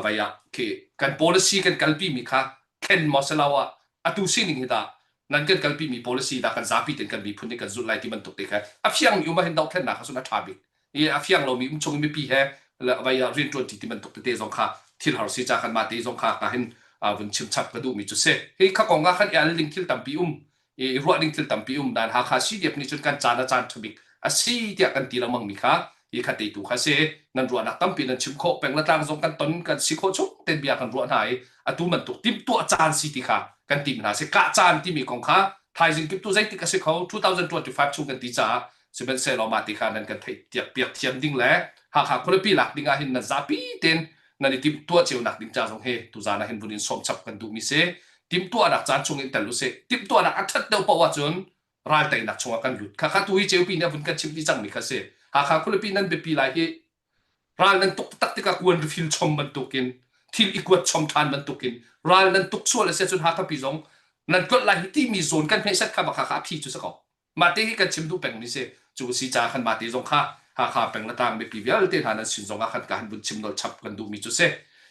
vai ah khi kan policy kan kalpi mi kha thlen maw si lo ah atu sining hi dah nan kan kalpi mi policy dah kan zapi ten kan miphun nih kan zulh lai ti bantuk te kha a fiang mi um ah hin dohthlennak kha cun a ṭha bik i a fiang lomi um chung mipi he vai ah rian ṭuan ṭi ti bantuk tete zong kha thil har si ca kan mah te zong kha ka hin vun chim chap ka duhmi cu si hi kha kong ah khan i al ding thil tampi um i ruah ding thil tampi um dan Hakha CDF nih cun kan caan a caan ṭha bik a si tiah kan ti lengmang mi kha. Hi kha teitu kha si. Nan ruahnak tampi nan chim khawh peng le tlang zong kan ton kan si khawh chung ten bia kan ruah hna i atu bantuk timhtuah caan si ti kha kan tim hna si. Kah caan timi kong kha thaizing kip tu zeitik a si kho 2025 chung kan ti caah sihmanhsehlaw mah ti kha nan kan theih tiak piak thiam ding le Hakha khualipi lak ding ah hin nan zapi ten nan i timhtuah cio nak ding ca zong hi tuzaan ah hin vun in sawm chap kan duhmi si. Timhtuahnak caan chung in tel usih. Timhtuahnak a ṭhat deuh paoh ahcun ral teinak chungah kan lut. Khakha tu hi ceupi nih a vun kan chimh dih cangmi kha si. Hakha khualipi nan biapi lai hi ral nan tuk taktak tikah kuan rifil chom bantukin thil i kuat chom ṭhan bantukin ral nan tuk sual a si ahcun Hakha pi zong nan tlolh lai hi timi zawn kan hmehset kha kha kha a phi cu si ko. Mah te hi kan chim duh pengmi si. Cu si ca khan mah te zong kha Hakha peng le tlang mipi vialte hna nan sin zong ah khan ka han vun chim nolh chap kan duhmi cu si.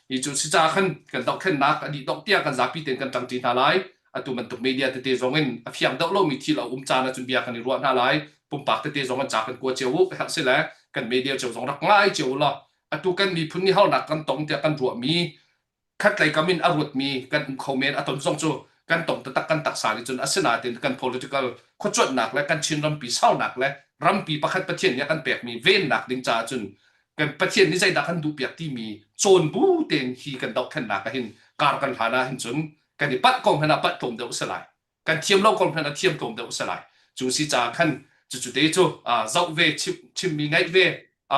Hi cu si ca khan kan dohthlennak a dih dongh tiang kan zapi tein kan ṭangṭi hna lai. Atu bantuk media tete zong in a fiang deuh lomi thil a um caan ahcun bia kan i ruah hna lai. Pumpak tete zong an ca kan kua cio u. Herh si le kan media cio zong rak ngai cio u law atu kan miphun nih harnak kan tong tiah kan ruahmi khatlei kam in a ruatmi kan um kho men a ton zong cu kan tong taktak kan taksa nih cun asinain kan political khuacuanhnak le kan Chin rampi saunak le rampi pakhat Pathian nih a kan pekmi vennak ding caah cun kan Pathian nih zeidah kan duhpiak timi cawn bu tein hi kan dohthlennak ah hin kar kan hlan ah hin cun kan i palh ko hmanh ah palh tlawm deuh a si lai kan thiam lo ko hmanh ah thiam tlawm deuh a si lai cu si caah khan cucu te cu zoh ve chimmi ngaih ve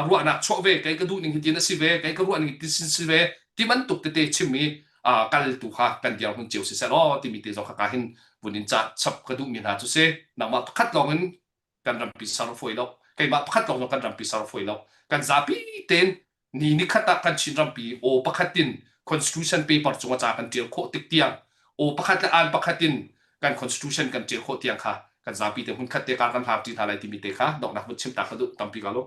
ruahnak chuah ve kei ka duh ning hi tin a si ve kei ka ruah ning ti si ve ti bantuk tete chimmi kal tu kha kan dirhmun cio si seh law timi te zong kha ka hin vun in ca chap ka duhmi hna cu si nangmah pakhat lawng in kan rampi ser a fawi lo keimah pakhat lawng zong kan rampi ser a fawi lo kan zapi tein ni nikhat ah kan Chin rampi aw pakhat in constitution paper cung a ca kan tial khawh tik tiang aw pakhat le an pakhat in kan constitution kan tial khawh tiang kha kan zapi te hmun khat te kar kan hlar ṭi hna lai timi te kha donghnak vun chim ta ka duh tampi ka lo.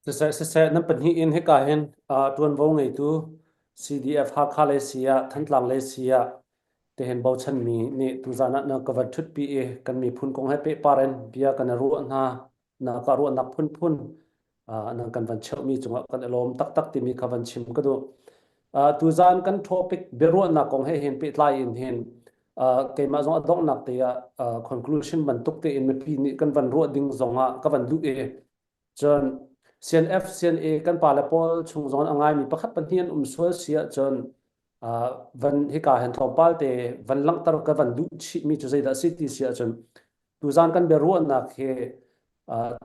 Siseh, siseh, nan pahnih in hika hin ṭuanvo ngeitu CDF Hakha lei si ah, Thantlang lei si ah, tihin bochanmi nih tuzaan ah na ka van ṭhutpi i kan miphun kong he pehpar in bia kan i ruah hna, na ka ruahnak phunphun nan kan van cheuhmi cungah kan i lawm taktak timi kha van chim ka duh. Tuzaan kan topic biaruahnak kong he hin pehtlai in hin keimah zong a donghnak te ah conclusion bantuk tein mipi nih kan van ruah ding zong ah ka van duh i Cun CNF, CNA kan pale pawl chung zong a ngaimi pakhat pahnih an um sual si ahcun van hika hin tlawmpal te van langhter ka van duh chihmi cu zeidah si ti si ahcun tuzan kan biaruahnak hi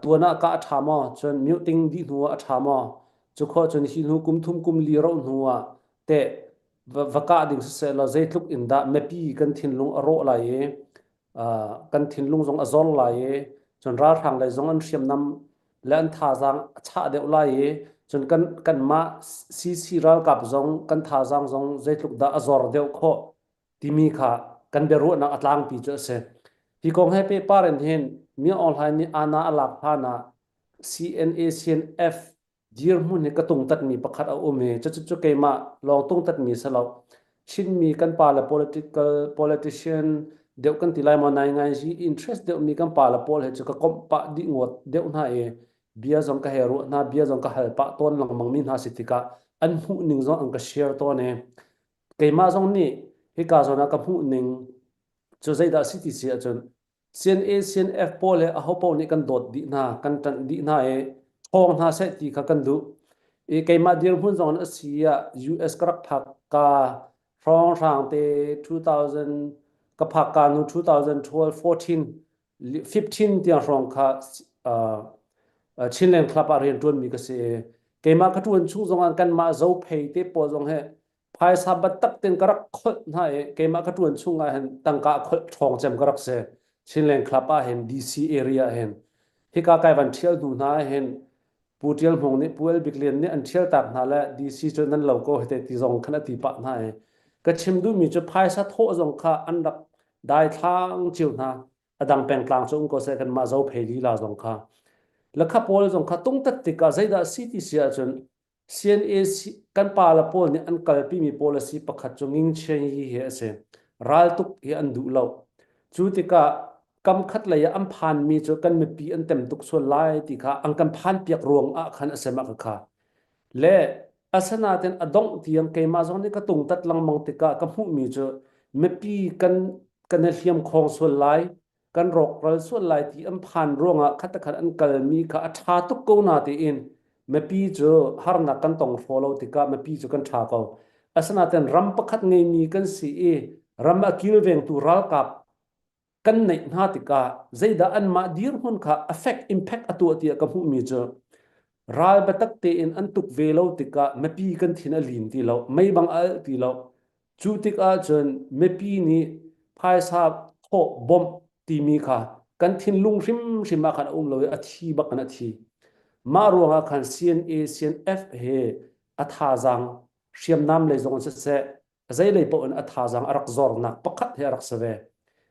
tuan ah ka a ṭha maw cun muting dih hnu ah a ṭha maw cu khawh cun hi hnu kum thum kum li roh hnu ah teh va kah ding siseh law zeitluk in dah mipi kan thinlung a rawh lai i kan thinlung zong a zor lai i cun ralhrang lei zong an hriamnam le an thazaang a chah deuh lai i cun kan kanmah CC ralkap zong kan thazaang zong zeitluk dah a zor deuh khawh timi kha kan biaruahnak a tlangpi cu a si. Hi kong he pehpar in hin Myo Aung Hlaing nih ana a lak hlan ah CNA CNF dirhmun hi ka tungtatmi pakhat a um i cucu cu keimah lawng tungtatmi si lo. Chinmi kan pale political politician deuh kan ti lai maw nai ngai hi interest deuhmi kan pale pawl he cu ka komh pah dih ngawt deuh hna i bia zong ka he ruah hna bia zong ka hal pah tawn lengmang mi hna si tikah an hmuh ning zong an ka share tawn i keimah zong nih hika zawn ah ka hmuh ning cu zeidah si ti si ahcun CNA, CNF pawl he ahopaoh nih kan dawt dih hna, kan ṭanh dih hna i ṭhawng hna seh ti kha kan duh. I keimah dirhmun zong in a si ah US ka rak phak ka hrawnghrang te 2000 ka phak ka nu 2012 14 15 tiang hrawng kha uh, Chinland Club ah rian ṭuanmi ka si i keimah ka ṭuan chung zong ah kanmah Zophei te pawl zong he phaisa biatak tein ka rak kholh hna i keimah ka ṭuan chung ah hin tangka kholh ṭhawng cem ka rak si Chinland Club ah hin DC area ah hin hika kai van ṭhial hnu hna ah hin Pu Ṭial Hmung nih Pu El Bik Lian nih an ṭhial tak hna le DC cu nan lo ko hite ti zong khan a ti pah hna i ka chim duhmi cu phaisa thawh zong kha an rak daithlang cio hna a dang pengtlang cu um ko seh kanmah Zophei lila zong kha lakha pawl zong kha tungtat tikah zeidah si ti si ahcun CNA kan pale pawl nih an kalpimi policy pakhat cu Ngingchian hi hi a si. Raltuk hi an duh lo. Cu tikah kam khat lei ah an phanmi cu kan mipi an tem tuk sual lai ti kha an kan phan piak ruang ah khan a si mah kha. Le asinain a dongh tiang keimah zong nih ka tungtat lengmang tikah ka hmuhmi cu mipi kan kan i hliam khawng sual lai. kan rawkral sual lai ti an phan ruangah khat khat an kalmi kha a ṭha tuk ko na tiin mipi cu harnak kan tong hraw lo tikah mipi cu kan ṭha ko. Asinain ram pakhat ngeimi kan si i ram a kilvengtu ralkap kan neih hna tikah zeidah anmah dirhmun kha affect impact a tuah tiah ka hmuhmi cu ral biatak tein an tuk ve lo tikah mipi kan thin a lin ti lo mei bang a alh ti lo cu tikah cun mipi nih phaisa thawh bawmh timi kha kan thinlung hrimhrim ah khan a um lo i a thi bak in a thi mah ruangah khan CNA CNF he a thazaang hriamnam lei zong in siseh zeilei paoh in a thazaang a rak zornak pakhat he a rak si ve.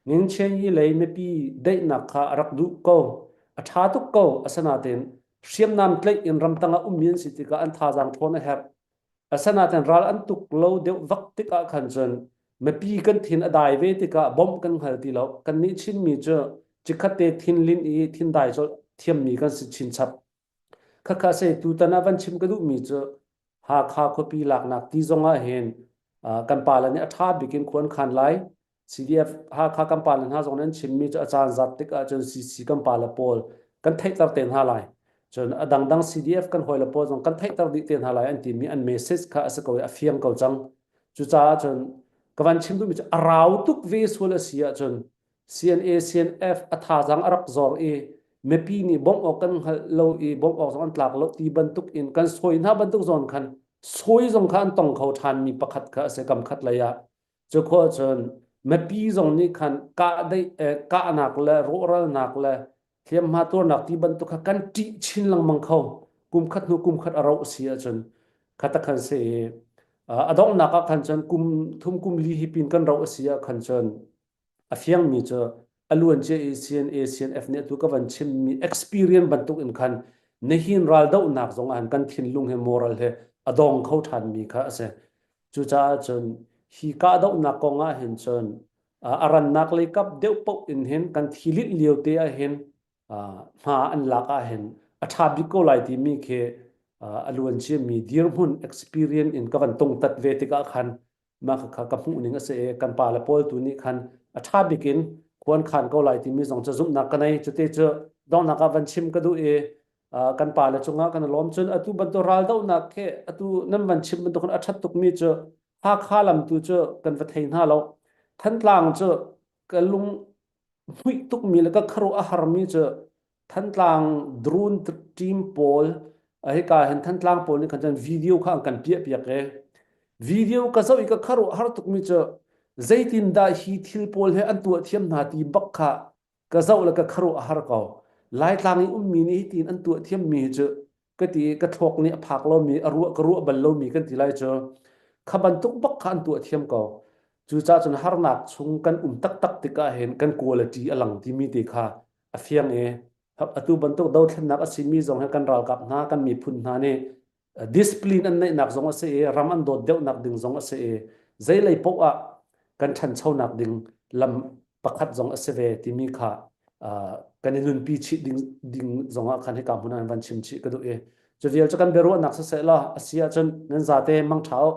Ngingchen yi lei mipi daihnak kha a rak duh ko. A ṭha tuk ko. Asinain hriamnam tlaih in ramtang ah ummi an si tikah an thazaang ṭhawn a herh. Asinain ral an tuk lo deuh vak tikah khan cun mipi kan thin a dai ve tikah bawmh kan hngal ti lo. Kannih Chinmi cu cikhat te thinlin i thindai colh thiammi kan si chinchap. Khakha se tutan ah van chim ka duhmi cu Hakha khuapi laknak ti zong ah hin kan pale nih a ṭha bik in khua an khan lai. CDF Hakha kan pale hna zong nih an chimmi cu a caan zat tik ahcun CC kan pale pawl kan theihter te hna lai. Cun a dangdang CDF kan hawile pawl zong kan theihter dih te hna lai an timi an message kha a si ko i a fiang ko cang. Cucaah cun ka van chim duhmi cu a rau tuk ve sual a si ahcun CNA CNF a thazaang a rak zor i mipi nih bawmh awk kan hngalh lo i bawmh awk zong an tlak lo ti bantuk in kan sawi hna bantuk zawn khan sawi zong kha an tong kho ṭhanmi pakhat kha a si kam khat lei ah cu khawh cun mipi zong nih khan kahdaih kahnak le rawhralnak le hliamhma tuarnak ti bantuk kha kan ṭih chin lengmang kho kum khat hnu kum khat a roh si ahcun kha khan si i a donghnak ah khan cun kum thum kum li hi pin kan roh a si ah khan cun A fiangmi cu a luancia i CNA, CNF nih atu ka van chimmi experience bantuk in khan nihin raldohnak zong ah kan thinlung he moral he a dong kho ṭhanmi kha a si. Cucaah cun hi kahdohnak kong ah hin cun a rannak lei kap deuh paoh in hin kan thilinh lio te ah hin hma an lak ah hin a ṭha bik ko lai timi khi a luanciami dirhmun experience in ka van tungtat ve tikah khan mah kha ka hmuh ning a si i kan pa le pawl tu nih khan a ṭha bik in khuan khan ko lai timi zong cu zumhnak ka nei cute cu donghnak ah van chim ka duh i kan pa le cungah kan lawm cun atu bantuk raldohnak khi atu nan van chim bantuk a ṭhat tukmi cu Hakha lam tu cu kan va thei hna lo Thantlang cu ka lung hmuih tukmi le ka kharuah a harmi cu Thantlang drone team pawl hika hin Thantlang pawl nih khan cun video kha an kan piah piak i video ka zoh i ka kharuah har tukmi cu zeitindah hi thil pawl hi an tuah thiam hna ti bak kha ka zoh le ka kharuah a har ko. Laitlang i ummi nih hitin an tuah thiammi hi cu ka ti ka thluak nih a phak lomi a ruah ka ruah bal lomi kan ti lai cu kha bantuk bak kha an tuah thiam ko. Cucaah cun harnak chung kan um taktak tikah hin kan quality a lang timi te kha a fiang i atu bantuk dothlennak a simi zong hi kan ralkap hna kan miphun hna nih discipline an neihnak zong a si i ram an dawt deuhnak ding zong a si i zeilei paoh ah kan ṭhanchonak ding lam pakhat zong a si ve timi kha kan i nunpi chih ding, ding zong ah khan hika hmun ah van chim chih ka duh i cu vial cu kan biaruahnak siseh law a si ahcun nan zate mangṭha u.